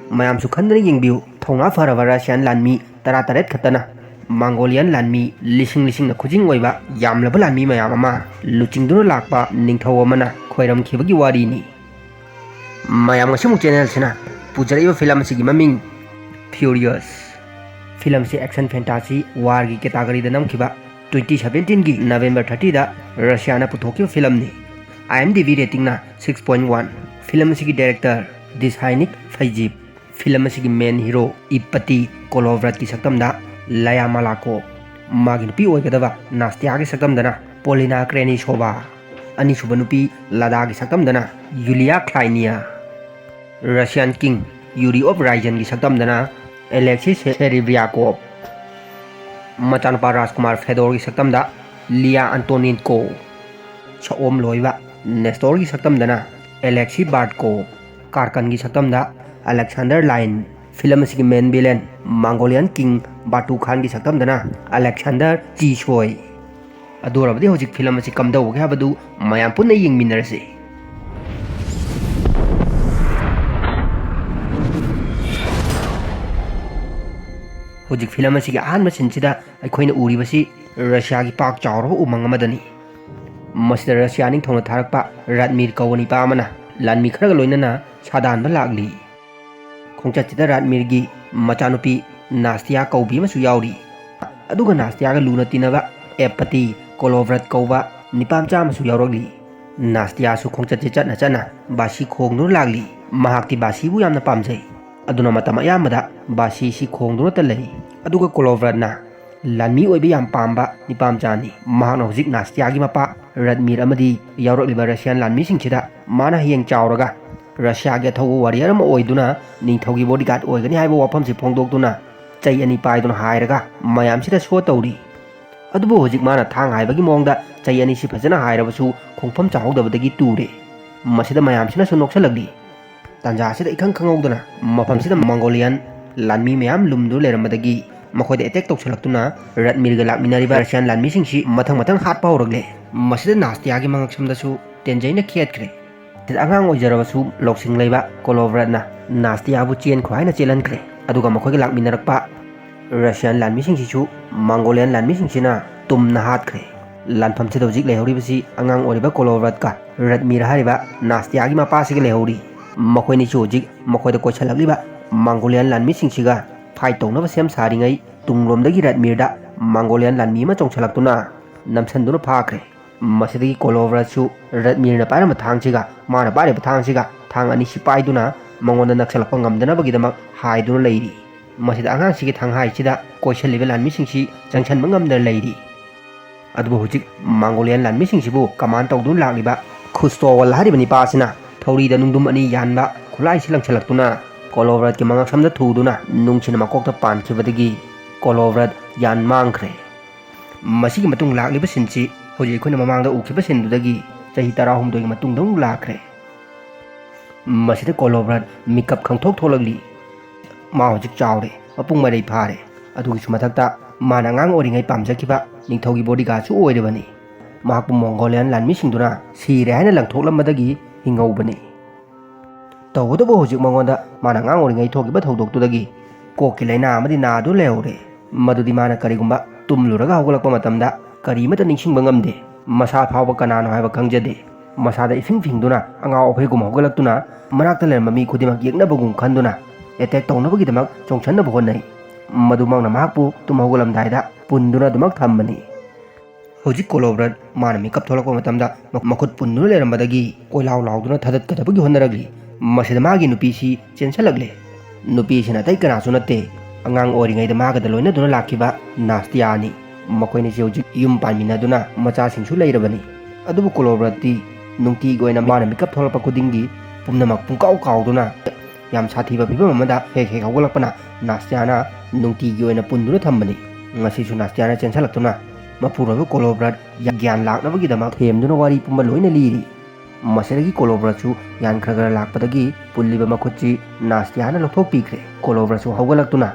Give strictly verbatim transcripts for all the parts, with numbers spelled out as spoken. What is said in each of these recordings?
ꯃꯌꯥꯝꯁꯨ ꯈꯟꯗꯅ ꯌꯦꯡꯕꯤꯌꯨ, ꯊꯧꯅꯥ ꯐꯔꯕ ꯔꯁꯤꯌꯥꯟ ꯂꯥꯟꯃꯤ ꯇꯔꯥ ꯇꯔꯦꯠ ꯈꯛꯇꯅ ꯃꯪꯒꯣꯂꯤꯌꯥꯟ ꯂꯥꯟꯃꯤ ꯂꯤꯁꯤꯡ ꯂꯤꯁꯤꯡꯅ ꯈꯨꯖꯤꯡ ꯑꯣꯏꯕ ꯌꯥꯝꯂꯕ ꯂꯥꯟꯃꯤ ꯃꯌꯥꯝ ꯑꯃ ꯂꯨꯆꯤꯡꯗꯨꯅ ꯂꯥꯛꯄ ꯅꯤꯡꯊꯧ ꯑꯃꯅ ꯈꯣꯏꯔꯝꯈꯤꯕꯒꯤ ꯋꯥꯔꯤꯅꯤ꯫ ꯃꯌꯥꯝ, ꯉꯁꯤꯃꯨꯛ ꯆꯦꯅꯦꯜꯁꯤꯅ ꯄꯨꯖꯔꯛꯏꯕ ꯐꯤꯂꯝ ꯑꯁꯤꯒꯤ ꯃꯃꯤꯡ Furious꯫ ꯐꯤꯂꯝꯁꯤ action fantasy warꯒꯤ categoryꯗ ꯅꯝꯈꯤꯕ twenty seventeenꯒꯤ November thirtyꯗ ꯔꯁꯤꯌꯥꯅ ꯄꯨꯊꯣꯛꯈꯤꯕ ꯐꯤꯂꯝꯅꯤ꯫ IMDb ratingꯅ six point one꯫ Film ꯑꯁꯤꯒꯤ director ꯗꯤꯁꯥꯏꯅꯤꯛ ꯐꯩꯖꯤꯞ꯫ ꯐꯤꯂꯝ ꯑꯁꯤꯒꯤ main hero ꯏꯄꯇꯤ ꯀꯣꯂꯣꯚ꯭ꯔꯠꯀꯤ ꯁꯛꯇꯝꯗ ꯂꯌꯥ ꯃꯥꯂꯥꯀꯣ, ꯃꯥꯒꯤ ꯅꯨꯄꯤ ꯑꯣꯏꯒꯗꯕ ꯅꯥꯁꯇꯤꯌꯥꯒꯤ ꯁꯛꯇꯝꯗꯅ ꯄꯣꯂꯤꯅꯥ ꯀ꯭ꯔꯦꯅꯤꯁꯣꯚꯥ, ꯑꯅꯤꯁꯨꯕ ꯅꯨꯄꯤ ꯂꯥꯗꯥꯒꯤ ꯁꯛꯇꯝꯗꯅ ꯌꯨꯂꯤꯌꯥ ꯈ꯭ꯂꯥꯏꯅꯤꯌꯥ, ꯔꯁꯤꯌꯥꯟ ꯀꯤꯡ ꯌꯨꯔꯤ ꯑꯣꯐ ꯔꯥꯏꯖꯟꯒꯤ ꯁꯛꯇꯝꯗꯅ ꯑꯦꯂꯦꯛꯁꯤ ꯁꯦꯔꯤꯕ꯭ꯔꯤꯌꯥꯀꯣꯞ, ꯃꯆꯥꯅꯨꯄꯥ ꯔꯥꯖꯀꯨꯃꯥꯔ ꯐꯦꯗꯣꯔꯒꯤ ꯁꯛꯇꯝꯗ ꯂꯤꯌꯥ ꯑꯟꯇꯣꯅꯤꯟꯀꯣ, ꯁꯑꯣꯝ ꯂꯣꯏꯕ ꯅꯦꯁꯇꯣꯔꯒꯤ ꯁꯛꯇꯝꯗꯅ ꯑꯦꯂꯦꯛꯁꯤ ꯕꯥꯔꯠꯀꯣ, ꯀꯥꯔꯀꯟꯒꯤ ꯁꯛꯇꯝꯗ ꯑꯂꯦꯛꯁꯥꯟꯗꯔ ꯂꯥꯏꯟ꯫ ꯐꯤꯂꯝ ꯑꯁꯤꯒꯤ main villain ꯃꯪꯒꯣꯂꯤꯌꯥꯟ ꯀꯤꯡ ꯕꯥꯇꯨ ꯈꯥꯟꯒꯤ ꯁꯛꯇꯝꯗꯅ ꯑꯂꯦꯛꯁꯥꯟꯗꯔ ꯆꯤ ꯁꯣꯏ꯫ ꯑꯗꯨ ꯑꯣꯏꯔꯕꯗꯤ ꯍꯧꯖꯤꯛ ꯐꯤꯂꯝ ꯑꯁꯤ ꯀꯝꯗꯧꯕꯒꯦ ꯍꯥꯏꯕꯗꯨ ꯃꯌꯥꯝ ꯄꯨꯟꯅ ꯌꯦꯡꯃꯤꯟꯅꯔꯁꯤ꯫ ꯍꯧꯖꯤꯛ ꯐꯤꯂꯝ ꯑꯁꯤꯒꯤ ꯑꯍꯥꯟꯕ ꯁꯤꯟꯁꯤꯗ ꯑꯩꯈꯣꯏꯅ ꯎꯔꯤꯕꯁꯤ ꯔꯁꯤꯌꯥꯒꯤ ꯄꯥꯛ ꯆꯥꯎꯔꯕ ꯎꯃꯪ ꯑꯃꯗꯅꯤ꯫ ꯃꯁꯤꯗ ꯔꯁꯤꯌꯥ ꯅꯤꯡꯊꯧꯅ ꯊꯥꯔꯛꯄ ꯔꯥꯗꯃꯤꯔ ꯀꯧꯕ ꯅꯤꯄꯥ ꯑꯃꯅ ꯂꯥꯟꯃꯤ ꯈꯔꯒ ꯂꯣꯏꯅꯅ ꯁꯥꯗꯥꯟꯕ ꯂꯥꯛꯂꯤ꯫ ꯈꯣꯡꯆꯠꯁꯤꯗ ꯔꯥꯗꯃꯤꯔꯒꯤ ꯃꯆꯥꯅꯨꯄꯤ ꯅꯥꯁꯇꯤꯌꯥ ꯀꯧꯕꯤ ꯑꯃꯁꯨ ꯌꯥꯎꯔꯤ꯫ ꯑꯗꯨꯒ ꯅꯥꯁꯇꯤꯌꯥꯒ ꯂꯨꯅ ꯇꯤꯟꯅꯕ ꯑꯦꯄꯇꯤ ꯀꯣꯂꯣꯚ꯭ꯔꯠ ꯀꯧꯕ ꯅꯤꯄꯥ ꯃꯆꯥ ꯑꯃꯁꯨ ꯌꯥꯎꯔꯛꯂꯤ꯫ ꯅꯥꯁꯇꯤꯌꯥꯁꯨ ꯈꯣꯡꯆꯠꯁꯦ ꯆꯠꯅ ꯆꯠꯅ ꯕꯥꯁꯤ ꯈꯣꯡꯗꯨꯅ ꯂꯥꯛꯂꯤ꯫ ꯃꯍꯥꯛꯇꯤ ꯕꯥꯁꯤꯕꯨ ꯌꯥꯝꯅ ꯄꯥꯝꯖꯩ꯫ ꯑꯗꯨꯅ ꯃꯇꯝ ꯑꯌꯥꯝꯕꯗ ꯕꯥꯁꯤꯁꯤ ꯈꯣꯡꯗꯨꯅꯇ ꯂꯩ꯫ ꯑꯗꯨꯒ ꯀꯣꯂꯣꯚ꯭ꯔꯠꯅ ꯂꯥꯟꯃꯤ ꯑꯣꯏꯕ ꯌꯥꯝ ꯄꯥꯝꯕ ꯅꯤꯄꯥ ꯃꯆꯥꯅꯤ꯫ ꯃꯍꯥꯛꯅ ꯍꯧꯖꯤꯛ ꯅꯥꯁꯇꯤꯌꯥꯒꯤ ꯃꯄꯥ ꯔꯥꯗꯃꯤꯔ ꯑꯃꯗꯤ ꯌꯥꯎꯔꯛꯂꯤꯕ ꯔꯁꯤꯌꯥꯟ ꯂꯥꯟꯃꯤꯁꯤꯡꯁꯤꯗ ꯃꯥꯅ ꯍꯌꯦꯡ ꯆꯥꯎꯔꯒ ꯔꯁꯤꯌꯥꯒꯤ ꯑꯊꯧꯕ warrior ꯑꯃ ꯑꯣꯏꯗꯨꯅ ꯅꯤꯡꯊꯧꯒꯤ bodyguard ꯑꯣꯏꯒꯅꯤ ꯍꯥꯏꯕ ꯋꯥꯐꯝꯁꯤ ꯐꯣꯡꯗꯣꯛꯇꯨꯅ ꯆꯩ ꯑꯅꯤ ꯄꯥꯏꯗꯨꯅ ꯍꯥꯏꯔꯒ ꯃꯌꯥꯝꯁꯤꯗ show ꯇꯧꯔꯤ꯫ ꯑꯗꯨꯕꯨ ꯍꯧꯖꯤꯛ ꯃꯥꯅ ꯊꯥꯡ ꯍꯥꯏꯕꯒꯤ ꯃꯑꯣꯡꯗ ꯆꯩ ꯑꯅꯤꯁꯤ ꯐꯖꯅ ꯍꯥꯏꯔꯕꯁꯨ ꯈꯣꯡꯐꯝ ꯆꯥꯍꯧꯗꯕꯗꯒꯤ ꯇꯨꯔꯦ꯫ ꯃꯁꯤꯗ ꯃꯌꯥꯝꯁꯤꯅꯁꯨ ꯅꯣꯛꯁꯜꯂꯛꯂꯤ꯫ ꯇꯥꯟꯖꯥ ꯑꯁꯤꯗ ꯏꯈꯪ ꯈꯪꯍꯧꯗꯅ ꯃꯐꯝꯁꯤꯗ ꯃꯪꯒꯣꯂꯤꯌꯥꯟ ꯂꯥꯟꯃꯤ ꯃꯌꯥꯝ ꯂꯨꯝꯗꯨꯅ ꯂꯩꯔꯝꯕꯗꯒꯤ ꯃꯈꯣꯏꯗ attack ꯇꯧꯁꯜꯂꯛꯇꯨꯅ ꯔꯥꯗꯃꯤꯔꯒ ꯂꯥꯛꯃꯤꯟꯅꯔꯤꯕ ꯔꯁꯤꯌꯥꯟ ꯂꯥꯟꯃꯤꯁꯤꯡꯁꯤ ꯃꯊꯪ ꯃꯊꯪ ꯍꯥꯠꯄ ꯍꯧꯔꯛꯂꯦ꯫ ꯃꯁꯤꯗ ꯅꯥꯁꯇꯤꯌꯥꯒꯤ ꯃꯉꯛꯁꯝꯗꯁꯨ ꯇꯦꯟꯖꯩꯅ ꯈꯦꯠꯈ꯭ꯔꯦ꯫ ꯑꯉꯥꯡ ꯑꯣꯏꯖꯔꯕꯁꯨ ꯂꯧꯁꯤꯡ ꯂꯩꯕ ꯀꯣꯂꯣꯕ꯭ꯔꯠꯅ ꯅꯥꯁꯇꯤꯌꯥꯕꯨ ꯆꯦꯟꯈ꯭ꯔꯣ ꯍꯥꯏꯅ ꯆꯦꯜꯍꯟꯈ꯭ꯔꯦ꯫ ꯑꯗꯨꯒ ꯃꯈꯣꯏꯒ ꯂꯥꯛꯃꯤꯟꯅꯔꯛꯄ ꯔꯁꯤꯌꯥꯟ ꯂꯥꯟꯃꯤꯁꯤꯡꯁꯤꯁꯨ ꯃꯪꯒꯣꯂꯤꯌꯥꯟ ꯂꯥꯟꯃꯤꯁꯤꯡꯁꯤꯅ ꯇꯨꯝꯅ ꯍꯥꯠꯈ꯭ꯔꯦ꯫ ꯂꯥꯟꯐꯝꯁꯤꯗ ꯍꯧꯖꯤꯛ ꯂꯩꯍꯧꯔꯤꯕꯁꯤ ꯑꯉꯥꯡ ꯑꯣꯏꯔꯤꯕ ꯀꯣꯂꯣꯕ꯭ꯔꯠꯀ ꯔꯠꯃꯤꯔ ꯍꯥꯏꯔꯤꯕ ꯅꯥꯁꯇꯤꯌꯥꯒꯤ ꯃꯄꯥꯁꯤꯒ ꯂꯩꯍꯧꯔꯤ꯫ ꯃꯈꯣꯏꯅꯤꯁꯨ ꯍꯧꯖꯤꯛ ꯃꯈꯣꯏꯗ ꯀꯣꯏꯁꯜꯂꯛꯂꯤꯕ ꯃꯪꯒꯣꯂꯤꯌꯥꯟ ꯂꯥꯟꯃꯤꯁꯤꯡꯁꯤꯒ ꯐꯥꯏꯠ ꯇꯧꯅꯕ ꯁꯦꯝ ꯁꯥꯔꯤꯉꯩ, ꯇꯨꯡꯂꯣꯝꯗꯒꯤ ꯔꯠꯃꯤꯔꯗ ꯃꯪꯒꯣꯂꯤꯌꯥꯟ ꯂꯥꯟꯃꯤ ꯑꯃ ꯆꯣꯡꯁꯤꯜꯂꯛꯇꯨꯅ ꯅꯝꯁꯤꯟꯗꯨꯅ ꯐꯥꯈ꯭ꯔꯦ꯫ ꯃꯁꯤꯗꯒꯤ ꯀꯣꯂꯣꯕ꯭ꯔꯠꯁꯨ ꯔꯠꯃꯤꯔꯅ ꯄꯥꯏꯔꯝꯕ ꯊꯥꯡꯁꯤꯒ ꯃꯥꯅ ꯄꯥꯏꯔꯤꯕ ꯊꯥꯡꯁꯤꯒ ꯊꯥꯡ ꯑꯅꯤꯁꯤ ꯄꯥꯏꯗꯨꯅ ꯃꯉꯣꯟꯗ ꯅꯛꯁꯜꯂꯛꯄ ꯉꯝꯗꯅꯕꯒꯤꯗꯃꯛ ꯍꯥꯏꯗꯨꯅ ꯂꯩꯔꯤ꯫ ꯃꯁꯤꯗ ꯑꯉꯥꯡꯁꯤꯒꯤ ꯊꯥꯡꯍꯥꯏꯁꯤꯗ ꯀꯣꯏꯁꯤꯜꯂꯤꯕ ꯂꯥꯟꯃꯤꯁꯤꯡꯁꯤ ꯆꯪꯁꯤꯟꯕ ꯉꯝꯗꯅ ꯂꯩꯔꯤ꯫ ꯑꯗꯨꯕꯨ ꯍꯧꯖꯤꯛ ꯃꯪꯒꯣꯂꯤꯌꯥꯟ ꯂꯥꯟꯃꯤꯁꯤꯡꯁꯤꯕꯨ ꯀꯃꯥꯟ ꯇꯧꯗꯨꯅ ꯂꯥꯛꯂꯤꯕ ꯈꯨꯁꯇꯣꯋꯜ ꯍꯥꯏꯔꯤꯕ ꯅꯤꯄꯥ ꯑꯁꯤꯅ ꯊꯧꯔꯤꯗ ꯅꯨꯡꯗꯨꯝ ꯑꯅꯤ ꯌꯥꯟꯕ ꯈꯨꯠꯂꯥꯏꯁꯤ ꯂꯪꯁꯤꯜꯂꯛꯇꯨꯅ ꯀꯣꯂꯣꯕ꯭ꯔꯠꯀꯤ ꯃꯉꯛꯁꯝꯗ ꯊꯨꯗꯨꯅ ꯅꯨꯡꯁꯤꯅ ꯃꯀꯣꯛꯇ ꯄꯥꯟꯈꯤꯕꯗꯒꯤ ꯀꯣꯂꯣꯕ꯭ꯔꯠ ꯌꯥꯟ ꯃꯥꯡꯈ꯭ꯔꯦ꯫ ꯃꯁꯤꯒꯤ ꯃꯇꯨꯡ ꯂꯥꯛꯂꯤꯕ ꯁꯤꯟꯁꯤ ꯍꯧꯖꯤꯛ ꯑꯩꯈꯣꯏꯅ ꯃꯃꯥꯡꯗ ꯎꯈꯤꯕ ꯁꯤꯟꯗꯨꯗꯒꯤ ꯆꯍꯤ ꯇꯔꯥꯍꯨꯝꯗꯣꯏꯒꯤ ꯃꯇꯨꯡꯗ ꯑꯃꯨꯛ ꯂꯥꯛꯈ꯭ꯔꯦ꯫ ꯃꯁꯤꯗ ꯀꯣꯂꯣꯕ꯭ꯔꯠ ꯃꯤꯀꯞ ꯈꯪꯊꯣꯛ ꯊꯣꯛꯂꯛꯂꯤ꯫ ꯃꯥ ꯍꯧꯖꯤꯛ ꯆꯥꯎꯔꯦ, ꯃꯄꯨꯡ ꯃꯔꯩ ꯐꯥꯔꯦ꯫ ꯑꯗꯨꯒꯤꯁꯨ ꯃꯊꯛꯇ ꯃꯥꯅ ꯑꯉꯥꯡ ꯑꯣꯏꯔꯤꯉꯩ ꯄꯥꯝꯖꯈꯤꯕ ꯅꯤꯡꯊꯧꯒꯤ ꯕꯣꯗꯤꯒꯥꯔꯗꯁꯨ ꯑꯣꯏꯔꯕꯅꯤ꯫ ꯃꯍꯥꯛꯄꯨ ꯃꯣꯡꯒꯣꯂꯤꯌꯥꯟ ꯂꯥꯟꯃꯤꯁꯤꯡꯗꯨꯅ ꯁꯤꯔꯦ ꯍꯥꯏꯅ ꯂꯪꯊꯣꯛꯂꯝꯕꯗꯒꯤ ꯍꯤꯡꯍꯧꯕꯅꯤ꯫ ꯇꯧꯕꯇꯕꯨ ꯍꯧꯖꯤꯛ ꯃꯉꯣꯟꯗ ꯃꯥꯅ ꯑꯉꯥꯡ ꯑꯣꯏꯔꯤꯉꯩ ꯊꯣꯛꯈꯤꯕ ꯊꯧꯗꯣꯛꯇꯨꯗꯒꯤ ꯀꯣꯛꯀꯤ ꯂꯥꯏꯅꯥ ꯑꯃꯗꯤ ꯅꯥꯗꯨꯅ ꯂꯩꯍꯧꯔꯦ꯫ ꯃꯗꯨꯗꯤ ꯃꯥꯅ ꯀꯔꯤꯒꯨꯝꯕ ꯇꯨꯝꯂꯨꯔꯒ ꯍꯧꯒꯠꯂꯛꯄ ꯃꯇꯝꯗ ꯀꯔꯤꯃꯠꯇ ꯅꯤꯡꯁꯤꯡꯕ ꯉꯝꯗꯦ꯫ ꯃꯁꯥ ꯐꯥꯎꯕ ꯀꯅꯥꯅꯣ ꯍꯥꯏꯕ ꯈꯪꯖꯗꯦ꯫ ꯃꯁꯥꯗ ꯏꯐꯤꯡ ꯐꯤꯡꯗꯨꯅ ꯑꯉꯥꯎ ꯑꯐꯩꯒꯨꯝ ꯍꯧꯒꯠꯂꯛꯇꯨꯅ ꯃꯅꯥꯛꯇ ꯂꯩꯔꯝꯕ ꯃꯤ ꯈꯨꯗꯤꯡꯃꯛ ꯌꯦꯛꯅꯕꯒꯨꯝ ꯈꯟꯗꯨꯅ ꯑꯦꯇꯦꯛ ꯇꯧꯅꯕꯒꯤꯗꯃꯛ ꯆꯣꯡꯁꯟꯅꯕ ꯍꯣꯠꯅꯩ꯫ ꯃꯗꯨꯃꯛꯅ ꯃꯍꯥꯛꯄꯨ ꯇꯨꯝ ꯍꯧꯒꯠꯂꯝꯗꯥꯏꯗ ꯄꯨꯟꯗꯨꯅ ꯑꯗꯨꯃꯛ ꯊꯝꯕꯅꯤ꯫ ꯍꯧꯖꯤꯛ ꯀꯣꯂꯣꯕ꯭ꯔꯠ ꯃꯥꯅ ꯃꯤꯀꯞ ꯊꯣꯛꯂꯛꯄ ꯃꯇꯝꯗ ꯃ-, ꯃꯈꯨꯠ ꯄꯨꯟꯗꯨꯅ ꯂꯩꯔꯝꯕꯗꯒꯤ ꯀꯣꯏꯂꯥꯎ ꯂꯥꯎꯗꯨꯅ ꯊꯥꯗꯠꯀꯗꯕꯒꯤ ꯍꯣꯠꯅꯔꯛꯂꯤ꯫ ꯃꯁꯤꯗ ꯃꯥꯒꯤ ꯅꯨꯄꯤꯁꯤ ꯆꯦꯟꯁꯤꯜꯂꯛꯂꯦ꯫ ꯅꯨꯄꯤꯁꯤꯅ ꯑꯇꯩ ꯀꯅꯥꯁꯨ ꯅꯠꯇꯦ, ꯑꯉꯥꯡ ꯑꯣꯏꯔꯤꯉꯩꯗ ꯃꯥꯒꯗ ꯂꯣꯏꯅꯗꯨꯅ ꯂꯥꯛꯈꯤꯕ ꯅꯥꯁꯇꯤꯌꯥꯅꯤ꯫ ꯃꯈꯣꯏꯅꯤꯁꯤ ꯍꯧꯖꯤꯛ ꯌꯨꯝ ꯄꯥꯟꯃꯤꯟꯅꯗꯨꯅ ꯃꯆꯥꯁꯤꯡꯁꯨ ꯂꯩꯔꯕꯅꯤ꯫ ꯑꯗꯨꯕꯨ ꯀꯣꯂꯣꯕ꯭ꯔꯠꯇꯤ ꯅꯨꯡꯇꯤꯒꯤ ꯑꯣꯏꯅ ꯃꯥꯅ ꯃꯤꯀꯞ ꯊꯣꯛꯂꯛꯄ ꯈꯨꯗꯤꯡꯒꯤ ꯄꯨꯝꯅꯃꯛ ꯄꯨꯡꯀꯥꯎ ꯀꯥꯎꯗꯨꯅ ꯌꯥꯝ ꯁꯥꯊꯤꯕ ꯐꯤꯕꯝ ꯑꯃꯗ ꯍꯦꯛ ꯍꯦꯛ ꯍꯧꯒꯠꯂꯛꯄꯅ ꯅꯥꯁꯇꯤꯌꯥꯅ ꯅꯨꯡꯇꯤꯒꯤ ꯑꯣꯏꯅ ꯄꯨꯟꯗꯨꯅ ꯊꯝꯕꯅꯤ꯫ ꯉꯁꯤꯁꯨ ꯅꯥꯁꯇꯤꯌꯥꯅ ꯆꯦꯟꯁꯤꯜꯂꯛꯇꯨꯅ ꯃꯄꯨꯔꯣꯏꯕ ꯀꯣꯂꯣꯕ꯭ꯔꯠ ꯒ꯭ꯌꯥꯟ ꯂꯥꯛꯅꯕꯒꯤꯗꯃꯛ ꯊꯦꯝꯗꯨꯅ ꯋꯥꯔꯤ ꯄꯨꯝꯕ ꯂꯣꯏꯅ ꯂꯤꯔꯤ꯫ ꯃꯁꯤꯗꯒꯤ ꯀꯣꯂꯣꯕ꯭ꯔꯠꯁꯨ ꯌꯥꯟ ꯈꯔ ꯈꯔ ꯂꯥꯛꯄꯗꯒꯤ ꯄꯨꯜꯂꯤꯕ ꯃꯈꯨꯠꯁꯤ ꯅꯥꯁꯇꯤꯌꯥꯅ ꯂꯧꯊꯣꯛꯄꯤꯈ꯭ꯔꯦ꯫ ꯀꯣꯂꯣꯕ꯭ꯔꯠꯁꯨ ꯍꯧꯒꯠꯂꯛꯇꯨꯅ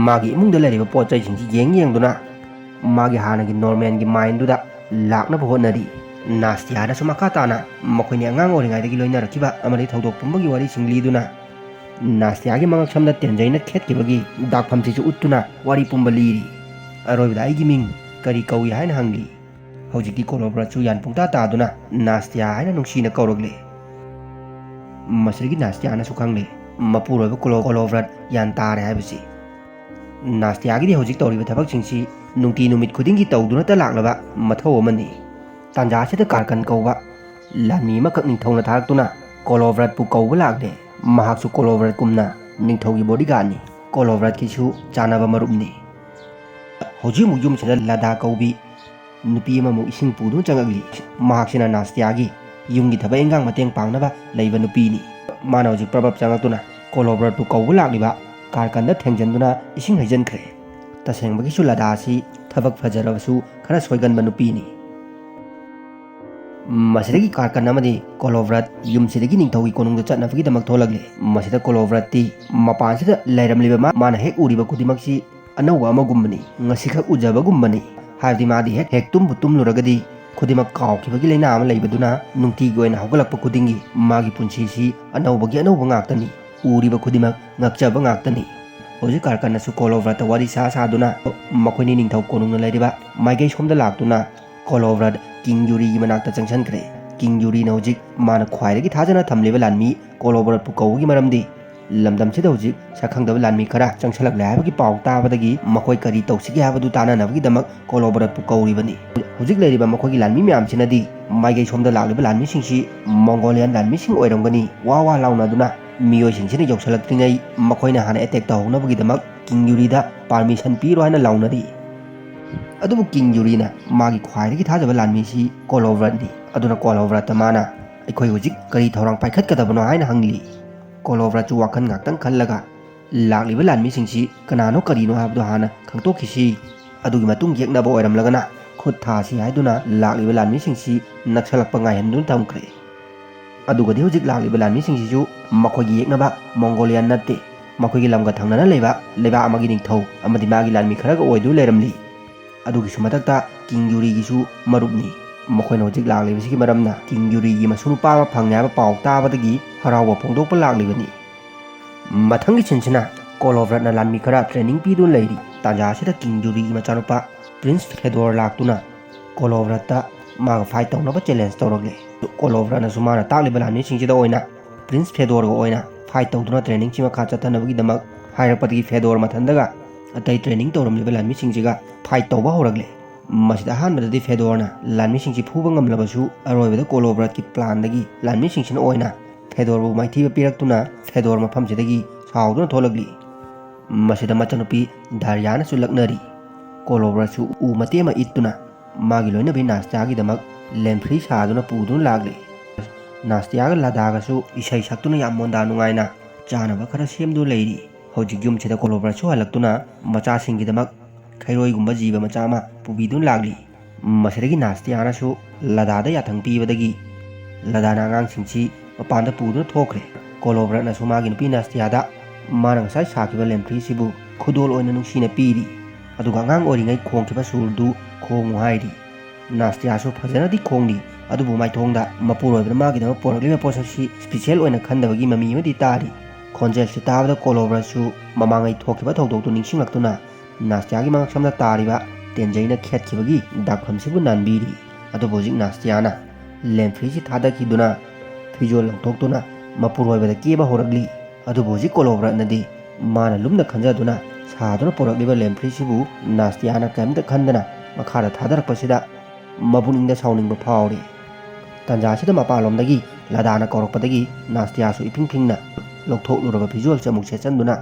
ꯃꯥꯒꯤ ꯏꯃꯨꯡꯗ ꯂꯩꯔꯤꯕ ꯄꯣꯠ ꯆꯩꯁꯤꯡꯁꯤ ꯌꯦꯡ ꯌꯦꯡꯗꯨꯅ ꯃꯥꯒꯤ ꯍꯥꯟꯅꯒꯤ ꯅꯣꯔꯃꯦꯜꯒꯤ ꯃꯥꯏꯟꯗꯨꯗ ꯂꯥꯛꯅꯕ ꯍꯣꯠꯅꯔꯤ꯫ ꯅꯥꯁꯇꯤꯌꯥꯅꯁꯨ ꯃꯈꯥ ꯇꯥꯅ ꯃꯈꯣꯏꯅꯤ ꯑꯉꯥꯡ ꯑꯣꯏꯔꯤꯉꯩꯗꯒꯤ ꯂꯣꯏꯅꯔꯛꯈꯤꯕ ꯑꯃꯗꯤ ꯊꯧꯗꯣꯛ ꯄꯨꯝꯕꯒꯤ ꯋꯥꯔꯤꯁꯤꯡ ꯂꯤꯗꯨꯅ, ꯅꯥꯁꯇꯤꯌꯥꯒꯤ ꯃꯉꯛꯁꯝꯗ ꯇꯦꯟꯖꯩꯅ ꯈꯦꯠꯈꯤꯕꯒꯤ ꯗꯥꯛꯐꯝꯁꯤꯁꯨ ꯎꯠꯇꯨꯅ ꯋꯥꯔꯤ ꯄꯨꯝꯕ ꯂꯤꯔꯤ꯫ ꯑꯔꯣꯏꯕꯗ ꯑꯩꯒꯤ ꯃꯤꯡ ꯀꯔꯤ ꯀꯧꯏ ꯍꯥꯏꯅ ꯍꯪꯂꯤ꯫ ꯍꯧꯖꯤꯛꯇꯤ ꯀꯣꯂꯣꯕ꯭ꯔꯠꯁꯨ ꯌꯥꯟ ꯄꯨꯡꯇꯥ ꯇꯥꯗꯨꯅ ꯅꯥꯁꯇꯤꯌꯥ ꯍꯥꯏꯅ ꯅꯨꯡꯁꯤꯅ ꯀꯧꯔꯛꯂꯦ꯫ ꯃꯁꯤꯗꯒꯤ ꯅꯥꯁꯇꯤꯌꯥꯅꯁꯨ ꯈꯪꯂꯦ, ꯃꯄꯨꯔꯣꯏꯕ ꯀꯣꯂꯣ-, ꯀꯣꯂꯣꯕ꯭ꯔꯠ ꯌꯥꯟ ꯇꯥꯔꯦ ꯍꯥꯏꯕꯁꯤ꯫ ꯅꯥꯁꯇꯤꯌꯥꯒꯤꯗꯤ ꯍꯧꯖꯤꯛ ꯇꯧꯔꯤꯕ ꯊꯕꯛꯁꯤꯡꯁꯤ ꯅꯨꯡꯇꯤ ꯅꯨꯃꯤꯠ ꯈꯨꯗꯤꯡꯒꯤ ꯇꯧꯗꯨꯅꯇ ꯂꯥꯛꯂꯕ ꯃꯊꯧ ꯑꯃꯅꯤ꯫ ꯇꯥꯟꯖꯥ ꯑꯁꯤꯗ ꯀꯥꯔꯀꯟ ꯀꯧꯕ ꯂꯥꯟꯃꯤ ꯑꯃꯈꯛ ꯅꯤꯡꯊꯧꯅ ꯊꯥꯔꯛꯇꯨꯅ ꯀꯣꯂꯣꯕ꯭ꯔꯠꯄꯨ ꯀꯧꯕ ꯂꯥꯛꯂꯦ꯫ ꯃꯍꯥꯛꯁꯨ ꯀꯣꯂꯣꯕ꯭ꯔꯠꯀꯨꯝꯅ ꯅꯤꯡꯊꯧꯒꯤ ꯕꯣꯗꯤꯒꯥꯔꯗꯅꯤ꯫ ꯀꯣꯂꯣꯕ꯭ꯔꯠꯀꯤꯁꯨ ꯆꯥꯅꯕ ꯃꯔꯨꯞꯅꯤ꯫ ꯍꯧꯖꯤꯛ ꯑꯃꯨꯛ ꯌꯨꯝꯁꯤꯗ ꯂꯥꯗꯥ ꯀꯧꯕꯤ ꯅꯨꯄꯤ ꯑꯃꯃꯨꯛ ꯏꯁꯤꯡ ꯄꯨꯗꯨꯅ ꯆꯪꯉꯛꯂꯤ꯫ ꯃꯍꯥꯛꯁꯤꯅ ꯅꯥꯁꯇꯤꯌꯥꯒꯤ ꯌꯨꯝꯒꯤ ꯊꯕꯛ ꯏꯟꯈꯥꯡ ꯃꯇꯦꯡ ꯄꯥꯡꯅꯕ ꯂꯩꯕ ꯅꯨꯄꯤꯅꯤ꯫ ꯃꯥꯅ ꯍꯧꯖꯤꯛ ꯄ꯭ꯔꯕꯞ ꯆꯪꯉꯛꯇꯨꯅ ꯀꯣꯂꯣꯕ꯭ꯔꯠꯄꯨ ꯀꯧꯕ ꯂꯥꯛꯂꯤꯕ ꯀꯥꯔꯀꯟꯗ ꯊꯦꯡꯖꯤꯟꯗꯨꯅ ꯏꯁꯤꯡ ꯍꯩꯖꯤꯟꯈ꯭ꯔꯦ꯫ ꯇꯁꯦꯡꯕꯒꯤꯁꯨ ꯂꯥꯗꯥ ꯑꯁꯤ ꯊꯕꯛ ꯐꯖꯔꯕꯁꯨ ꯈꯔ ꯁꯣꯏꯒꯟꯕ ꯅꯨꯄꯤꯅꯤ꯫ ꯃꯁꯤꯗꯒꯤ ꯀꯥꯔꯀꯟ ꯑꯃꯗꯤ ꯀꯣꯂꯣꯕ꯭ꯔꯠ ꯌꯨꯝꯁꯤꯗꯒꯤ ꯅꯤꯡꯊꯧꯒꯤ ꯀꯣꯅꯨꯡꯗ ꯆꯠꯅꯕꯒꯤꯗꯃꯛ ꯊꯣꯛꯂꯛꯂꯦ꯫ ꯃꯁꯤꯗ ꯀꯣꯂꯣꯕ꯭ꯔꯠꯇꯤ ꯃꯄꯥꯟꯁꯤꯗ ꯂꯩꯔꯝꯂꯤꯕ ꯃꯥ-, ꯃꯥꯅ ꯍꯦꯛ ꯎꯔꯤꯕ ꯈꯨꯗꯤꯡꯃꯛꯁꯤ ꯑꯅꯧꯕ ꯑꯃꯒꯨꯝꯕꯅꯤ, ꯉꯁꯤꯈꯛ ꯎꯖꯕꯒꯨꯝꯕꯅꯤ꯫ ꯍꯥꯏꯕꯗꯤ ꯃꯥꯗꯤ ꯍꯦꯛ, ꯍꯦꯛ ꯇꯨꯝꯕꯨ ꯇꯨꯝꯂꯨꯔꯒꯗꯤ ꯈꯨꯗꯤꯡꯃꯛ ꯀꯥꯎꯈꯤꯕꯒꯤ ꯂꯥꯏꯅꯥ ꯑꯃ ꯂꯩꯕꯗꯨꯅ ꯅꯨꯡꯇꯤꯒꯤ ꯑꯣꯏꯅ ꯍꯧꯒꯠꯂꯛꯄ ꯈꯨꯗꯤꯡꯒꯤ ꯃꯥꯒꯤ ꯄꯨꯟꯁꯤꯁꯤ ꯑꯅꯧꯕꯒꯤ ꯑꯅꯧꯕ ꯉꯥꯛꯇꯅꯤ꯫ ꯎꯔꯤꯕ ꯈꯨꯗꯤꯡꯃꯛ ꯉꯛꯆꯕ ꯉꯥꯛꯇꯅꯤ꯫ ꯍꯧꯖꯤꯛ ꯀꯥꯔꯀꯟꯅꯁꯨ ꯀꯣꯂꯣꯕ꯭ꯔꯠꯇ ꯋꯥꯔꯤ ꯁꯥ ꯁꯥꯗꯨꯅ ꯃꯈꯣꯏꯅꯤ ꯅꯤꯡꯊꯧ ꯀꯣꯅꯨꯡꯅ ꯂꯩꯔꯤꯕ ꯃꯥꯏꯀꯩ ꯁꯣꯝꯗ ꯂꯥꯛꯇꯨꯅ ꯀꯣꯂꯣꯕ꯭ꯔꯠ ꯀꯤꯡ ꯌꯨꯔꯤꯒꯤ ꯃꯅꯥꯛꯇ ꯆꯪꯁꯤꯟꯈ꯭ꯔꯦ꯫ ꯀꯤꯡ ꯌꯨꯔꯤꯅ ꯍꯧꯖꯤꯛ ꯃꯥꯅ ꯈ꯭ꯋꯥꯏꯗꯒꯤ ꯊꯥꯖꯅ ꯊꯝꯂꯤꯕ ꯂꯥꯟꯃꯤ ꯀꯣꯂꯣꯕ꯭ꯔꯠꯄꯨ ꯀꯧꯕꯒꯤ ꯃꯔꯝꯗꯤ ꯂꯝꯗꯝꯁꯤꯗ ꯍꯧꯖꯤꯛ ꯁꯛꯈꯪꯗꯕ ꯂꯥꯟꯃꯤ ꯈꯔ ꯆꯪꯁꯤꯜꯂꯛꯂꯦ ꯍꯥꯏꯕꯒꯤ ꯄꯥꯎ ꯇꯥꯕꯗꯒꯤ ꯃꯈꯣꯏ ꯀꯔꯤ ꯇꯧꯁꯤꯒꯦ ꯍꯥꯏꯕꯗꯨ ꯇꯥꯅꯅꯕꯒꯤꯗꯃꯛ ꯀꯣꯂꯣꯕ꯭ꯔꯠꯄꯨ ꯀꯧꯔꯤꯕꯅꯤ꯫ ꯍꯧꯖꯤꯛ ꯂꯩꯔꯤꯕ ꯃꯈꯣꯏꯒꯤ ꯂꯥꯟꯃꯤ ꯃꯌꯥꯝꯁꯤꯅꯗꯤ ꯃꯥꯏꯀꯩ ꯁꯣꯝꯗ ꯂꯥꯛꯂꯤꯕ ꯂꯥꯟꯃꯤꯁꯤꯡꯁꯤ ꯃꯣꯡꯒꯣꯂꯤꯌꯥꯟ ꯂꯥꯟꯃꯤꯁꯤꯡ ꯑꯣꯏꯔꯝꯒꯅꯤ꯫ ꯋꯥ ꯋꯥ ꯂꯥꯎꯅꯗꯨꯅ ꯃꯤꯑꯣꯏꯁꯤꯡꯁꯤꯅ ꯌꯧꯁꯤꯜꯂꯛꯇ꯭ꯔꯤꯉꯩ ꯃꯈꯣꯏꯅ ꯍꯥꯟꯅ ꯑꯦꯇꯦꯛ ꯇꯧꯍꯧꯅꯕꯒꯤꯗꯃꯛ ꯀꯤꯡ ꯌꯨꯔꯤꯗ ꯄꯥꯔꯃꯤꯁꯟ ꯄꯤꯔꯣ ꯍꯥꯏꯅ ꯂꯥꯎꯅꯔꯤ꯫ ꯑꯗꯨꯕꯨ ꯀꯤꯡ ꯌꯨꯔꯤꯅ ꯃꯥꯒꯤ ꯈ꯭ꯋꯥꯏꯗꯒꯤ ꯊꯥꯖꯕ ꯂꯥꯟꯃꯤꯁꯤ ꯀꯣꯂꯣꯕ꯭ꯔꯠꯅꯤ꯫ ꯑꯗꯨꯅ ꯀꯣꯂꯣꯕ꯭ꯔꯠꯇ ꯃꯥꯅ, "ꯑꯩꯈꯣꯏ ꯍꯧꯖꯤꯛ ꯀꯔꯤ ꯊꯧꯔꯥꯡ ꯄꯥꯏꯈꯠꯀꯗꯕꯅꯣ?" ꯍꯥꯏꯅ ꯍꯪꯂꯤ꯫ ꯀꯣꯂꯣꯕ꯭ꯔꯠꯁꯨ ꯋꯥꯈꯜ ꯉꯥꯛꯇꯪ ꯈꯜꯂꯒ, "ꯂꯥꯛꯂꯤꯕ ꯂꯥꯟꯃꯤꯁꯤꯡꯁꯤ ꯀꯅꯥꯅꯣ ꯀꯔꯤꯅꯣ ꯍꯥꯏꯕꯗꯨ ꯍꯥꯟꯅ ꯈꯪꯗꯣꯛꯈꯤꯁꯤ꯫ ꯑꯗꯨꯒꯤ ꯃꯇꯨꯡ ꯌꯦꯛꯅꯕ ꯑꯣꯏꯔꯝꯂꯒꯅ ꯈꯨꯠ ꯊꯥꯁꯤ" ꯍꯥꯏꯗꯨꯅ ꯂꯥꯛꯂꯤꯕ ꯂꯥꯟꯃꯤꯁꯤꯡꯁꯤ ꯅꯛꯁꯜꯂꯛꯄ ꯉꯥꯏꯍꯟꯗꯨꯅ ꯊꯝꯈ꯭ꯔꯦ꯫ ꯑꯗꯨꯒꯗꯤ ꯍꯧꯖꯤꯛ ꯂꯥꯛꯂꯤꯕ ꯂꯥꯟꯃꯤꯁꯤꯡꯁꯤꯁꯨ ꯃꯈꯣꯏꯒꯤ ꯌꯦꯛꯅꯕ ꯃꯣꯡꯒꯣꯂꯤꯌꯥꯟ ꯅꯠꯇꯦ, ꯃꯈꯣꯏꯒꯤ ꯂꯝꯒ ꯊꯪꯅꯅ ꯂꯩꯕ ꯂꯩꯕꯥꯛ ꯑꯃꯒꯤ ꯅꯤꯡꯊꯧ ꯑꯃꯗꯤ ꯃꯥꯒꯤ ꯂꯥꯟꯃꯤ ꯈꯔꯒ ꯑꯣꯏꯗꯨꯅ ꯂꯩꯔꯝꯂꯤ꯫ ꯑꯗꯨꯒꯤꯁꯨ ꯃꯊꯛꯇ ꯀꯤꯡ ꯌꯨꯔꯤꯒꯤꯁꯨ ꯃꯔꯨꯞꯅꯤ꯫ ꯃꯈꯣꯏꯅ ꯍꯧꯖꯤꯛ ꯂꯥꯛꯂꯤꯕꯁꯤꯒꯤ ꯃꯔꯝꯅ ꯀꯤꯡ ꯌꯨꯔꯤꯒꯤ ꯃꯁꯨ ꯅꯨꯄꯥ ꯑꯃ ꯐꯪꯉꯦ ꯍꯥꯏꯕ ꯄꯥꯎ ꯇꯥꯕꯗꯒꯤ ꯍꯔꯥꯎꯕ ꯐꯣꯡꯗꯣꯛꯄ ꯂꯥꯛꯂꯤꯕꯅꯤ꯫ ꯃꯊꯪꯒꯤ ꯁꯤꯟꯁꯤꯅ ꯀꯣꯂꯣꯕ꯭ꯔꯠꯅ ꯂꯥꯟꯃꯤ ꯈꯔ ꯇ꯭ꯔꯦꯅꯤꯡ ꯄꯤꯗꯨꯅ ꯂꯩꯔꯤ꯫ ꯇꯥꯟꯖꯥ ꯑꯁꯤꯗ ꯀꯤꯡ ꯌꯨꯔꯤꯒꯤ ꯃꯆꯥꯅꯨꯄꯥ ꯄ꯭ꯔꯤꯟꯁ ꯐꯦꯗꯣꯔ ꯂꯥꯛꯇꯨꯅ ꯀꯣꯂꯣꯕ꯭ꯔꯠꯇ ꯃꯥꯒ ꯐꯥꯏꯠ ꯇꯧꯅꯕ ꯆꯦꯂꯦꯟꯖ ꯇꯧꯔꯛꯂꯦ꯫ ꯀꯣꯂꯣꯕ꯭ꯔꯠꯅꯁꯨ ꯃꯥꯅ ꯇꯥꯛꯂꯤꯕ ꯂꯥꯟꯃꯤꯁꯤꯡꯁꯤꯗ ꯑꯣꯏꯅ ꯄ꯭ꯔꯤꯟꯁ ꯐꯦꯗꯣꯔꯒ ꯑꯣꯏꯅ ꯐꯥꯏꯠ ꯇꯧꯗꯨꯅ ꯇ꯭ꯔꯦꯅꯤꯡꯁꯤ ꯃꯈꯥ ꯆꯠꯊꯅꯕꯒꯤꯗꯃꯛ ꯍꯥꯏꯔꯛꯄꯗꯒꯤ ꯐꯦꯗꯣꯔ ꯃꯊꯟꯗꯒ ꯑꯇꯩ ꯇ꯭ꯔꯦꯅꯤꯡ ꯇꯧꯔꯝꯂꯤꯕ ꯂꯥꯟꯃꯤꯁꯤꯡꯁꯤꯒ ꯐꯥꯏꯠ ꯇꯧꯕ ꯍꯧꯔꯛꯂꯦ꯫ ꯃꯁꯤꯗ ꯑꯍꯥꯟꯕꯗꯗꯤ ꯐꯦꯗꯣꯔꯅ ꯂꯥꯟꯃꯤꯁꯤꯡꯁꯤ ꯐꯨꯕ ꯉꯝꯂꯕꯁꯨ, ꯑꯔꯣꯏꯕꯗ ꯀꯣꯂꯣꯕ꯭ꯔꯠꯀꯤ ꯄ꯭ꯂꯥꯟꯗꯒꯤ ꯂꯥꯟꯃꯤꯁꯤꯡꯁꯤꯅ ꯑꯣꯏꯅ ꯐꯦꯗꯣꯔꯕꯨ ꯃꯥꯏꯊꯤꯕ ꯄꯤꯔꯛꯇꯨꯅ ꯐꯦꯗꯣꯔ ꯃꯐꯝꯁꯤꯗꯒꯤ ꯁꯥꯎꯗꯨꯅ ꯊꯣꯛꯂꯛꯂꯤ꯫ ꯃꯁꯤꯗ ꯃꯆꯥꯅꯨꯄꯤ ꯗꯥꯔꯤꯌꯥꯅꯁꯨ ꯂꯛꯅꯔꯤ꯫ ꯀꯣꯂꯣꯕ꯭ꯔꯠꯁꯨ ꯎ ꯃꯇꯦꯛ ꯑꯃ ꯏꯠꯇꯨꯅ ꯃꯥꯒꯤ ꯂꯣꯏꯅꯕꯤ ꯅꯥꯁꯇꯤꯌꯥꯒꯤꯗꯃꯛ ꯂꯦꯝꯐ꯭ꯔꯤ ꯁꯥꯗꯨꯅ ꯄꯨꯗꯨꯅ ꯂꯥꯛꯂꯤ꯫ ꯅꯥꯁꯇꯤꯌꯥꯒ ꯂꯥꯗꯥꯒꯁꯨ ꯏꯁꯩ ꯁꯛꯇꯨꯅ ꯌꯥꯝ ꯃꯣꯟꯗꯥ ꯅꯨꯡꯉꯥꯏꯅ ꯆꯥꯅꯕ ꯈꯔ ꯁꯦꯝꯗꯨꯅ ꯂꯩꯔꯤ꯫ ꯍꯧꯖꯤꯛ ꯌꯨꯝꯁꯤꯗ ꯀꯣꯂꯣꯕ꯭ꯔꯠꯁꯨ ꯍꯜꯂꯛꯇꯨꯅ ꯃꯆꯥꯁꯤꯡꯒꯤꯗꯃꯛ ꯈꯩꯔꯣꯏꯒꯨꯝꯕ ꯖꯤꯕ ꯃꯆꯥ ꯑꯃ ꯄꯨꯕꯤꯗꯨꯅ ꯂꯥꯛꯂꯤ꯫ ꯃꯁꯤꯗꯒꯤ ꯅꯥꯁꯇꯤꯌꯥꯅꯁꯨ ꯂꯗꯥꯗ ꯌꯥꯊꯪ ꯄꯤꯕꯗꯒꯤ ꯂꯗꯥꯅ ꯑꯉꯥꯡꯁꯤꯡꯁꯤ ꯃꯄꯥꯟꯗ ꯄꯨꯗꯨꯅ ꯊꯣꯛꯈ꯭ꯔꯦ꯫ ꯀꯣꯂꯣꯕ꯭ꯔꯠꯅꯁꯨ ꯃꯥꯒꯤ ꯅꯨꯄꯤ ꯅꯥꯁꯇꯤꯌꯥꯗ ꯃꯥꯅ ꯉꯁꯥꯏ ꯁꯥꯈꯤꯕ ꯂꯦꯝꯐ꯭ꯔꯤꯁꯤꯕꯨ ꯈꯨꯗꯣꯜ ꯑꯣꯏꯅ ꯅꯨꯡꯁꯤꯅ ꯄꯤꯔꯤ꯫ ꯑꯗꯨꯒ ꯑꯉꯥꯡ ꯑꯣꯏꯔꯤꯉꯩ ꯈꯣꯡꯈꯤꯕ ꯁꯨꯔꯗꯨ ꯈꯣꯡꯉꯨ ꯍꯥꯏꯔꯤ꯫ ꯅꯥꯁꯇꯤꯌꯥꯁꯨ ꯐꯖꯅꯗꯤ ꯈꯣꯡꯂꯤ, ꯑꯗꯨꯕꯨ ꯃꯥꯏꯊꯣꯡꯗ ꯃꯄꯨꯔꯣꯏꯕꯅ ꯃꯥꯒꯤꯗꯃꯛ ꯄꯣꯔꯛꯂꯤꯕ ꯄꯣꯠꯁꯛꯁꯤ ꯁ꯭ꯄꯤꯁꯦꯜ ꯑꯣꯏꯅ ꯈꯟꯗꯕꯒꯤ ꯃꯃꯤ ꯑꯃꯗꯤ ꯇꯥꯔꯤ꯫ ꯈꯣꯟꯖꯦꯜꯁꯤ ꯇꯥꯕꯗ ꯀꯣꯂꯣꯕ꯭ꯔꯠꯁꯨ ꯃꯃꯥꯡꯉꯩ ꯊꯣꯛꯈꯤꯕ ꯊꯧꯗꯣꯛꯇꯨ ꯅꯤꯡꯁꯤꯡꯂꯛꯇꯨꯅ ꯅꯥꯁꯇꯤꯌꯥꯒꯤ ꯃꯉꯛꯁꯝꯗ ꯇꯥꯔꯤꯕ ꯇꯦꯟꯖꯩꯅ ꯈꯦꯠꯈꯤꯕꯒꯤ ꯗꯥꯛꯐꯝꯁꯤꯕꯨ ꯅꯥꯟꯕꯤꯔꯤ꯫ ꯑꯗꯨꯕꯨ ꯍꯧꯖꯤꯛ ꯅꯥꯁꯇꯤꯌꯥꯅ ꯂꯦꯝꯐ꯭ꯔꯤꯁꯤ ꯊꯥꯗꯈꯤꯗꯨꯅ ꯐꯤꯖꯣꯜ ꯂꯧꯊꯣꯛꯇꯨꯅ ꯃꯄꯨꯔꯣꯏꯕꯗ ꯀꯦꯕ ꯍꯧꯔꯛꯂꯤ꯫ ꯑꯗꯨꯕꯨ ꯍꯧꯖꯤꯛ ꯀꯣꯂꯣꯕ꯭ꯔꯠꯅꯗꯤ ꯃꯥꯅ ꯂꯨꯝꯅ ꯈꯟꯖꯗꯨꯅ ꯁꯥꯗꯨꯅ ꯄꯨꯔꯛꯂꯤꯕ ꯂꯦꯝꯐ꯭ꯔꯤꯁꯤꯕꯨ ꯅꯥꯁꯇꯤꯌꯥꯅ ꯀꯔꯤꯝꯇ ꯈꯟꯗꯅ ꯃꯈꯥꯗ ꯊꯥꯗꯔꯛꯄꯁꯤꯗ ꯃꯄꯨꯛꯅꯤꯡꯗ ꯁꯥꯎꯅꯤꯡꯕ ꯐꯥꯎꯔꯤ꯫ ꯇꯥꯟꯖꯥꯁꯤꯗ ꯃꯄꯥꯟꯂꯣꯝꯗꯒꯤ ꯂꯗꯥꯅ ꯀꯧꯔꯛꯄꯗꯒꯤ ꯅꯥꯁꯇꯤꯌꯥꯁꯨ ꯏꯐꯤꯡ ꯐꯤꯡꯅ ꯂꯧꯊꯣꯛꯂꯨꯔꯕ ꯐꯤꯖꯣꯜꯁꯦ ꯑꯃꯨꯛ ꯁꯦꯠꯆꯟꯗꯨꯅ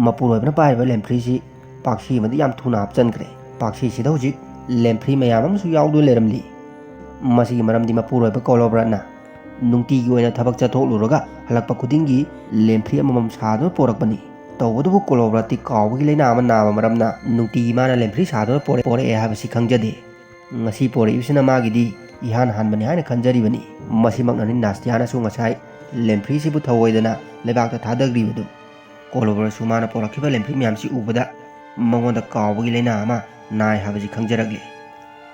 ꯃꯄꯨꯔꯣꯏꯕꯅ ꯄꯥꯏꯔꯤꯕ ꯂꯦꯝꯐ꯭ꯔꯤꯁꯤ ꯄꯥꯛꯁꯤ ꯑꯃꯗ ꯌꯥꯝ ꯊꯨꯅ ꯍꯥꯞꯆꯟꯈ꯭ꯔꯦ꯫ ꯄꯥꯛꯁꯤꯁꯤꯗ ꯍꯧꯖꯤꯛ ꯂꯦꯝꯐ꯭ꯔꯤ ꯃꯌꯥꯝ ꯑꯃꯁꯨ ꯌꯥꯎꯗꯨꯅ ꯂꯩꯔꯝꯂꯤ꯫ ꯃꯁꯤꯒꯤ ꯃꯔꯝꯗꯤ ꯃꯄꯨꯔꯣꯏꯕ ꯀꯣꯂꯣꯕ꯭ꯔꯠꯅ ꯅꯨꯡꯇꯤꯒꯤ ꯑꯣꯏꯅ ꯊꯕꯛ ꯆꯠꯊꯣꯛꯂꯨꯔꯒ ꯍꯜꯂꯛꯄ ꯈꯨꯗꯤꯡꯒꯤ ꯂꯦꯝꯐ꯭ꯔꯤ ꯑꯃꯃꯝ ꯁꯥꯗꯨꯅ ꯄꯣꯔꯛꯄꯅꯤ꯫ ꯇꯧꯕꯇꯕꯨ ꯀꯣꯂꯣꯕ꯭ꯔꯠꯇꯤ ꯀꯥꯎꯕꯒꯤ ꯂꯥꯏꯅꯥ ꯑꯃ ꯅꯥꯕ ꯃꯔꯝꯅ ꯅꯨꯡꯇꯤꯒꯤ ꯃꯥꯅ ꯂꯦꯝꯐ꯭ꯔꯤ ꯁꯥꯗꯨꯅ ꯄꯣꯔꯛ-, ꯄꯣꯔꯛꯑꯦ ꯍꯥꯏꯕꯁꯤ ꯈꯪꯖꯗꯦ꯫ ꯉꯁꯤ ꯄꯣꯔꯛꯏꯕꯁꯤꯅ ꯃꯥꯒꯤꯗꯤ ꯏꯍꯥꯟ ꯍꯥꯟꯕꯅꯤ ꯍꯥꯏꯅ ꯈꯟꯖꯔꯤꯕꯅꯤ꯫ ꯃꯁꯤꯃꯛꯅꯅꯤ ꯅꯥꯁꯇꯤꯌꯥꯅꯁꯨ ꯉꯁꯥꯏ ꯂꯦꯝꯐ꯭ꯔꯤꯁꯤꯕꯨ ꯊꯧꯑꯣꯏꯗꯅ ꯂꯩꯕꯥꯛꯇ ꯊꯥꯗꯈ꯭ꯔꯤꯕꯗꯨ꯫ ꯀꯣꯂꯣꯕ꯭ꯔꯠꯁꯨ ꯃꯥꯅ ꯄꯣꯔꯛꯈꯤꯕ ꯂꯦꯝꯐ꯭ꯔꯤ ꯃꯌꯥꯝꯁꯤ ꯎꯕꯗ ꯃꯉꯣꯟꯗ ꯀꯥꯎꯕꯒꯤ ꯂꯥꯏꯅꯥ ꯑꯃ ꯅꯥꯏ ꯍꯥꯏꯕꯁꯤ ꯈꯪꯖꯔꯛꯂꯤ꯫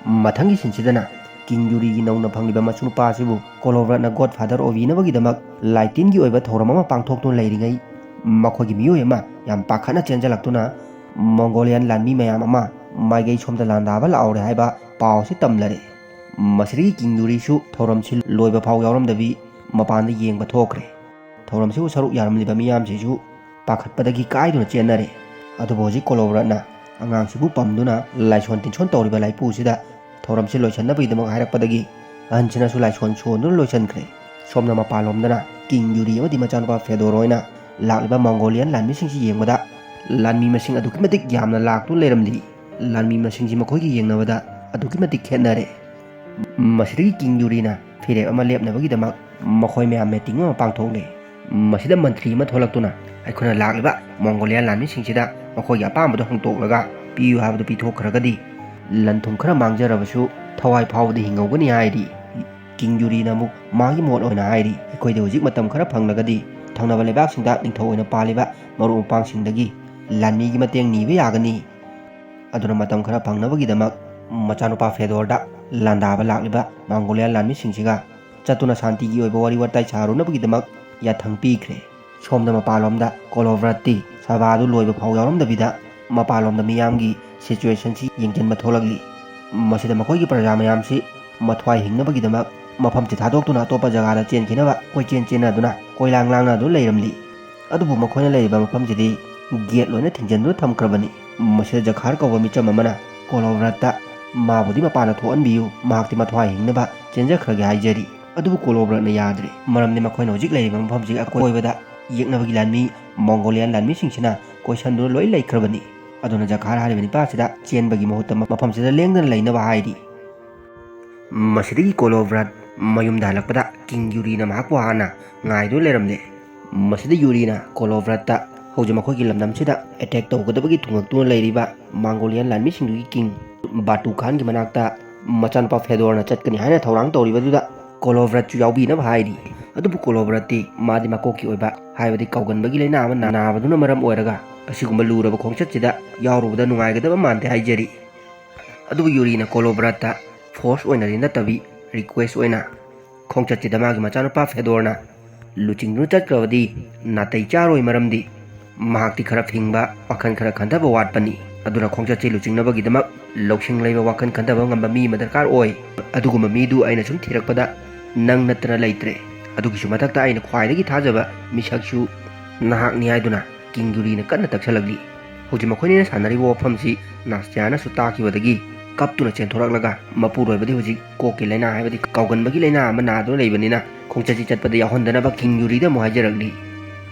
ꯃꯊꯪꯒꯤ ꯁꯤꯟꯁꯤꯗꯅ ꯀꯤꯡ ꯌꯨꯔꯤꯒꯤ ꯅꯧꯅ ꯐꯪꯂꯤꯕ ꯃꯁꯨ ꯅꯨꯄꯥ ꯑꯁꯤꯕꯨ ꯀꯣꯂꯣꯕ꯭ꯔꯠꯅ ꯒꯣꯗ ꯐꯥꯗꯔ ꯑꯣꯏꯕꯤꯅꯕꯒꯤꯗꯃꯛ ꯂꯥꯏꯇꯤꯟꯒꯤ ꯑꯣꯏꯕ ꯊꯧꯔꯝ ꯑꯃ ꯄꯥꯡꯊꯣꯛꯇꯨꯅ ꯂꯩꯔꯤꯉꯩ, ꯃꯈꯣꯏꯒꯤ ꯃꯤꯑꯣꯏ ꯑꯃ ꯌꯥꯝ ꯄꯥꯈꯠꯅ ꯆꯦꯟꯖꯜꯂꯛꯇꯨꯅ ꯃꯣꯡꯒꯣꯂꯤꯌꯥꯟ ꯂꯥꯟꯃꯤ ꯃꯌꯥꯝ ꯑꯃ ꯃꯥꯏꯀꯩ ꯁꯣꯝꯗ ꯂꯥꯟꯗꯥꯕ ꯂꯥꯛꯍꯧꯔꯦ ꯍꯥꯏꯕ ꯄꯥꯎ ꯑꯁꯤ ꯇꯝꯂꯔꯦ꯫ ꯃꯁꯤꯗꯒꯤ ꯀꯤꯡ ꯌꯨꯔꯤꯁꯨ ꯊꯧꯔꯝꯁꯤ ꯂꯣꯏꯕ ꯐꯥꯎ ꯌꯥꯎꯔꯝꯗꯕꯤ ꯃꯄꯥꯟꯗ ꯌꯦꯡꯕ ꯊꯣꯛꯈ꯭ꯔꯦ꯫ ꯊꯧꯔꯝꯁꯤꯕꯨ ꯁꯔꯨꯛ ꯌꯥꯔꯝꯂꯤꯕ ꯃꯤꯌꯥꯝꯁꯤꯁꯨ ꯄꯥꯈꯠꯄꯗꯒꯤ ꯀꯥꯏꯗꯨꯅ ꯆꯦꯟꯅꯔꯦ꯫ ꯑꯗꯨꯕꯨ ꯍꯧꯖꯤꯛ ꯀꯣꯂꯣꯕ꯭ꯔꯠꯅ ꯑꯉꯥꯡꯁꯤꯕꯨ ꯄꯝꯗꯨꯅ ꯂꯥꯏꯁꯣꯟ ꯇꯤꯟꯁꯣꯟ ꯇꯧꯔꯤꯕ ꯂꯥꯏꯄꯨꯁꯤꯗ ꯊꯧꯔꯝꯁꯤ ꯂꯣꯏꯁꯤꯟꯅꯕꯒꯤꯗꯃꯛ ꯍꯥꯏꯔꯛꯄꯗꯒꯤ ꯑꯍꯟꯁꯤꯅꯁꯨ ꯂꯥꯏꯁꯣꯟ ꯁꯣꯟꯗꯨꯅ ꯂꯣꯏꯁꯤꯟꯈ꯭ꯔꯦ꯫ ꯁꯣꯝꯅ ꯃꯄꯥꯟꯂꯣꯝꯗꯅ ꯀꯤꯡ ꯌꯨꯔꯤ ꯑꯃꯗꯤ ꯃꯆꯥꯅꯨꯄꯥ ꯐꯦꯗꯣꯔ ꯍꯣꯏꯅ ꯂꯥꯛꯂꯤꯕ ꯃꯣꯡꯒꯣꯂꯤꯌꯥꯟ ꯂꯥꯟꯃꯤꯁꯤꯡꯁꯤ ꯌꯦꯡꯕꯗ ꯂꯥꯟꯃꯤ ꯃꯁꯤꯡ ꯑꯗꯨꯛꯀꯤ ꯃꯇꯤꯛ ꯌꯥꯝꯅ ꯂꯥꯛꯇꯨꯅ ꯂꯩꯔꯝꯂꯤ꯫ ꯂꯥꯟꯃꯤ ꯃꯁꯤꯡꯁꯤ ꯃꯈꯣꯏꯒ ꯌꯦꯡꯅꯕꯗ ꯑꯗꯨꯛꯀꯤ ꯃꯇꯤꯛ ꯈꯦꯠꯅꯔꯦ꯫ ꯃꯁꯤꯗꯒꯤ ꯀꯤꯡ ꯌꯨꯔꯤꯅ ꯐꯤꯔꯦꯞ ꯑꯃ ꯂꯦꯞꯅꯕꯒꯤꯗꯃꯛ ꯃꯈꯣꯏ ꯃꯌꯥꯝ ꯃꯤꯇꯤꯡ ꯑꯃ ꯄꯥꯡꯊꯣꯛꯂꯦ꯫ ꯃꯁꯤꯗ ꯃꯟꯇ꯭ꯔꯤ ꯑꯃ ꯊꯣꯛꯂꯛꯇꯨꯅ ꯑꯩꯈꯣꯏꯅ ꯂꯥꯛꯂꯤꯕ ꯃꯣꯡꯒꯣꯂꯤꯌꯥꯟ ꯂꯥꯟꯃꯤꯁꯤꯡꯁꯤꯗ ꯃꯈꯣꯏꯒꯤ ꯑꯄꯥꯝꯕꯗꯨ ꯍꯪꯗꯣꯛꯂꯒ ꯄꯤꯌꯨ ꯍꯥꯏꯕꯗꯨ ꯄꯤꯊꯣꯛꯈ꯭ꯔꯒꯗꯤ ꯂꯟ ꯊꯨꯝ ꯈꯔ ꯃꯥꯡꯖꯔꯕꯁꯨ ꯊꯋꯥꯏ ꯐꯥꯎꯕꯗ ꯍꯤꯡꯍꯧꯒꯅꯤ ꯍꯥꯏꯔꯤ꯫ ꯀꯤꯡ ꯌꯨꯔꯤꯅ ꯑꯃꯨꯛ ꯃꯥꯒꯤ ꯃꯣꯠ ꯑꯣꯏꯅ ꯍꯥꯏꯔꯤ, ꯑꯩꯈꯣꯏꯗ ꯍꯧꯖꯤꯛ ꯃꯇꯝ ꯈꯔ ꯐꯪꯂꯒꯗꯤ ꯊꯪꯅꯕ ꯂꯩꯕꯥꯛꯁꯤꯡꯗ ꯅꯤꯡꯊꯧ ꯑꯣꯏꯅ ꯄꯥꯜꯂꯤꯕ ꯃꯔꯨꯞ ꯃꯄꯥꯡꯁꯤꯡꯗꯒꯤ ꯂꯥꯟꯃꯤꯒꯤ ꯃꯇꯦꯡ ꯅꯤꯕ ꯌꯥꯒꯅꯤ꯫ ꯑꯗꯨꯅ ꯃꯇꯝ ꯈꯔ ꯐꯪꯅꯕꯒꯤꯗꯃꯛ ꯃꯆꯥꯅꯨꯄꯥ ꯐꯦꯗꯣꯔꯗ ꯂꯥꯟꯗꯥꯕ ꯂꯥꯛꯂꯤꯕ ꯃꯣꯡꯒꯣꯂꯤꯌꯥꯟ ꯂꯥꯟꯃꯤꯁꯤꯡꯁꯤꯒ ꯆꯠꯇꯨꯅ ꯁꯥꯟꯇꯤꯒꯤ ꯑꯣꯏꯕ ꯋꯥꯔꯤ ꯋꯥꯇꯥꯏ ꯁꯥꯔꯨꯅꯕꯒꯤꯗꯃꯛ ꯌꯥꯊꯪ ꯄꯤꯈ꯭ꯔꯦ꯫ ꯁꯣꯝꯗ ꯃꯄꯥꯟꯂꯣꯝꯗ ꯀꯣꯂꯣꯕ꯭ꯔꯠꯇꯤ ꯁꯚꯥꯗꯨ ꯂꯣꯏꯕ ꯐꯥꯎ ꯌꯥꯎꯔꯝꯗꯕꯤꯗ ꯃꯄꯥꯟꯂꯣꯝꯗ ꯃꯤꯌꯥꯝꯒꯤ ꯁꯤꯆꯨꯋꯦꯁꯟꯁꯤ ꯌꯦꯡꯁꯤꯟꯕ ꯊꯣꯛꯂꯛꯂꯤ꯫ ꯃꯁꯤꯗ ꯃꯈꯣꯏꯒꯤ ꯄ꯭ꯔꯖꯥ ꯃꯌꯥꯝꯁꯤ ꯃꯊ꯭ꯋꯥꯏ ꯍꯤꯡꯅꯕꯒꯤꯗꯃꯛ ꯃꯐꯝꯁꯤ ꯊꯥꯗꯣꯛꯇꯨꯅ ꯑꯇꯣꯞꯄ ꯖꯒꯥꯗ ꯆꯦꯟꯈꯤꯅꯕ ꯀꯣꯏꯆꯦꯟ ꯆꯦꯟꯅꯗꯨꯅ ꯀꯣꯏꯂꯥꯡ ꯂꯥꯡꯅꯗꯨꯅ ꯂꯩꯔꯝꯂꯤ꯫ ꯑꯗꯨꯕꯨ ꯃꯈꯣꯏꯅ ꯂꯩꯔꯤꯕ ꯃꯐꯝꯁꯤꯗꯤ ꯒꯦꯠ ꯂꯣꯏꯅ ꯊꯤꯡꯖꯤꯟꯗꯨꯅ ꯊꯝꯈ꯭ꯔꯕꯅꯤ꯫ ꯃꯁꯤꯗ ꯖꯈꯥꯔ ꯀꯧꯕ ꯃꯤꯆꯝ ꯑꯃꯅ ꯀꯣꯂꯣꯕ꯭ꯔꯠꯇ ꯃꯥꯕꯨꯗꯤ ꯃꯄꯥꯟꯗ ꯊꯣꯛꯍꯟꯕꯤꯌꯨ, ꯃꯍꯥꯛꯇꯤ ꯃꯊ꯭ꯋꯥꯏ ꯍꯤꯡꯅꯕ ꯆꯦꯟꯖꯈ꯭ꯔꯒꯦ ꯍꯥꯏꯖꯔꯤ꯫ ꯑꯗꯨꯕꯨ ꯀꯣꯂꯣꯕ꯭ꯔꯠꯅ ꯌꯥꯗ꯭ꯔꯦ, ꯃꯔꯝꯗꯤ ꯃꯈꯣꯏꯅ ꯍꯧꯖꯤꯛ ꯂꯩꯔꯤꯕ ꯃꯐꯝꯁꯤꯒꯤ ꯑꯀꯣꯏꯕꯗ ꯌꯦꯛꯅꯕꯒꯤ ꯂꯥꯟꯃꯤ, ꯃꯣꯡꯒꯣꯂꯤꯌꯥꯟ ꯂꯥꯟꯃꯤꯁꯤꯡꯁꯤꯅ ꯀꯣꯏꯁꯟꯗꯨꯅ ꯂꯣꯏ ꯂꯩꯈ꯭ꯔꯕꯅꯤ꯫ ꯑꯗꯨꯅ ꯖꯈꯥꯔ ꯍꯥꯏꯔꯤꯕ ꯅꯤꯄꯥꯁꯤꯗ ꯆꯦꯟꯕꯒꯤ ꯃꯍꯨꯠꯇ ꯃꯐꯝꯁꯤꯗ ꯂꯦꯡꯗꯅ ꯂꯩꯅꯕ ꯍꯥꯏꯔꯤ꯫ ꯃꯁꯤꯗꯒꯤ ꯀꯣꯂꯣꯕ꯭ꯔꯠ ꯃꯌꯨꯝꯗ ꯍꯜꯂꯛꯄꯗ ꯀꯤꯡ ꯌꯨꯔꯤꯅ ꯃꯍꯥꯛꯄꯨ ꯍꯥꯟꯅ ꯉꯥꯏꯗꯨꯅ ꯂꯩꯔꯝꯂꯦ꯫ ꯃꯁꯤꯗ ꯌꯨꯔꯤꯅ ꯀꯣꯂꯣꯕ꯭ꯔꯠꯇ ꯍꯧꯖꯤꯛ ꯃꯈꯣꯏꯒꯤ ꯂꯝꯗꯝꯁꯤꯗ ꯑꯦꯇꯦꯛ ꯇꯧꯒꯗꯕꯒꯤ ꯊꯨꯡꯉꯛꯇꯨꯅ ꯂꯩꯔꯤꯕ ꯃꯣꯡꯒꯣꯂꯤꯌꯥꯟ ꯂꯥꯟꯃꯤꯁꯤꯡꯗꯨꯒꯤ ꯀꯤꯡ ꯕꯥꯇꯨ ꯈꯥꯟꯒꯤ ꯃꯅꯥꯛꯇ ꯃꯆꯥꯅꯨꯄꯥ ꯐꯦꯗꯣꯔꯅ ꯆꯠꯀꯅꯤ ꯍꯥꯏꯅ ꯊꯧꯔꯥꯡ ꯇꯧꯔꯤꯕꯗꯨꯗ ꯀꯣꯂꯣꯕ꯭ꯔꯠꯁꯨ ꯌꯥꯎꯕꯤꯅꯕ ꯍꯥꯏꯔꯤ꯫ ꯑꯗꯨꯕꯨ ꯀꯣꯂꯣꯕ꯭ꯔꯠꯇꯤ ꯃꯥꯗꯤ ꯃꯀꯣꯛꯀꯤ ꯑꯣꯏꯕ, ꯍꯥꯏꯕꯗꯤ ꯀꯥꯎꯒꯟꯕꯒꯤ ꯂꯥꯏꯅꯥ ꯑꯃ ꯅꯥꯕꯗꯨꯅ ꯃꯔꯝ ꯑꯣꯏꯔꯒ ꯑꯁꯤꯒꯨꯝꯕ ꯂꯨꯔꯕ ꯈꯣꯡꯆꯠꯁꯤꯗ ꯌꯥꯎꯔꯨꯕꯗ ꯅꯨꯡꯉꯥꯏꯒꯗꯕ ꯃꯥꯟꯗꯦ ꯍꯥꯏꯖꯔꯤ꯫ ꯑꯗꯨꯕꯨ ꯌꯨꯔꯤꯅ ꯀꯣꯂꯣꯕ꯭ꯔꯠꯇ ꯐꯣꯔꯁ ꯑꯣꯏꯅꯗꯤ ꯅꯠꯇꯕꯤ, ꯔꯤꯀ꯭ꯋꯦꯁ ꯑꯣꯏꯅ ꯈꯣꯡꯆꯠꯁꯤꯗ ꯃꯥꯒꯤ ꯃꯆꯥꯅꯨꯄꯥ ꯐꯦꯗꯣꯔꯅ ꯂꯨꯆꯤꯡꯗꯨꯅ ꯆꯠꯈ꯭ꯔꯕꯗꯤ ꯅꯥꯇꯩ ꯆꯥꯔꯣꯏ, ꯃꯔꯝꯗꯤ ꯃꯍꯥꯛꯇꯤ ꯈꯔ ꯐꯤꯡꯕ, ꯋꯥꯈꯜ ꯈꯔ ꯈꯟꯊꯕ ꯋꯥꯠꯄꯅꯤ꯫ ꯑꯗꯨꯅ ꯈꯣꯡꯆꯠꯁꯤ ꯂꯨꯆꯤꯡꯅꯕꯒꯤꯗꯃꯛ ꯂꯧꯁꯤꯡ ꯂꯩꯕ, ꯋꯥꯈꯜ ꯈꯟꯊꯕ ꯉꯝꯕ ꯃꯤ ꯑꯃ ꯗꯔꯀꯥꯔ ꯑꯣꯏ꯫ ꯑꯗꯨꯒꯨꯝꯕ ꯃꯤꯗꯨ ꯑꯩꯅ ꯁꯨꯝ ꯊꯤꯔꯛꯄꯗ ꯅꯪ ꯅꯠꯇꯅ ꯂꯩꯇ꯭ꯔꯦ꯫ ꯑꯗꯨꯒꯤꯁꯨ ꯃꯊꯛꯇ ꯑꯩꯅ ꯈ꯭ꯋꯥꯏꯗꯒꯤ ꯊꯥꯖꯕ ꯃꯤꯁꯛꯁꯨ ꯅꯍꯥꯛꯅꯤ ꯍꯥꯏꯗꯨꯅ ꯀꯤꯡ ꯌꯨꯔꯤꯅ ꯀꯟꯅ ꯇꯛꯁꯜꯂꯛꯂꯤ꯫ ꯍꯧꯖꯤꯛ ꯃꯈꯣꯏꯅꯤꯅ ꯁꯥꯟꯅꯔꯤꯕ ꯋꯥꯐꯝꯁꯤ ꯅꯥꯁꯇꯤꯌꯥꯅꯁꯨ ꯇꯥꯈꯤꯕꯗꯒꯤ ꯀꯞꯇꯨꯅ ꯆꯦꯟꯊꯣꯔꯛꯂꯒ ꯃꯄꯨꯔꯣꯏꯕꯗꯤ ꯍꯧꯖꯤꯛ ꯀꯣꯛꯀꯤ ꯂꯥꯏꯅꯥ ꯍꯥꯏꯕꯗꯤ ꯀꯥꯎꯒꯟꯕꯒꯤ ꯂꯥꯏꯅꯥ ꯑꯃ ꯅꯥꯗꯨꯅ ꯂꯩꯕꯅꯤꯅ ꯈꯣꯡꯆꯠꯁꯤ ꯆꯠꯄꯗ ꯌꯥꯎꯍꯟꯗꯅꯕ ꯀꯤꯡ ꯌꯨꯔꯤꯗ ꯑꯃꯨꯛ ꯍꯥꯏꯖꯔꯛꯂꯤ꯫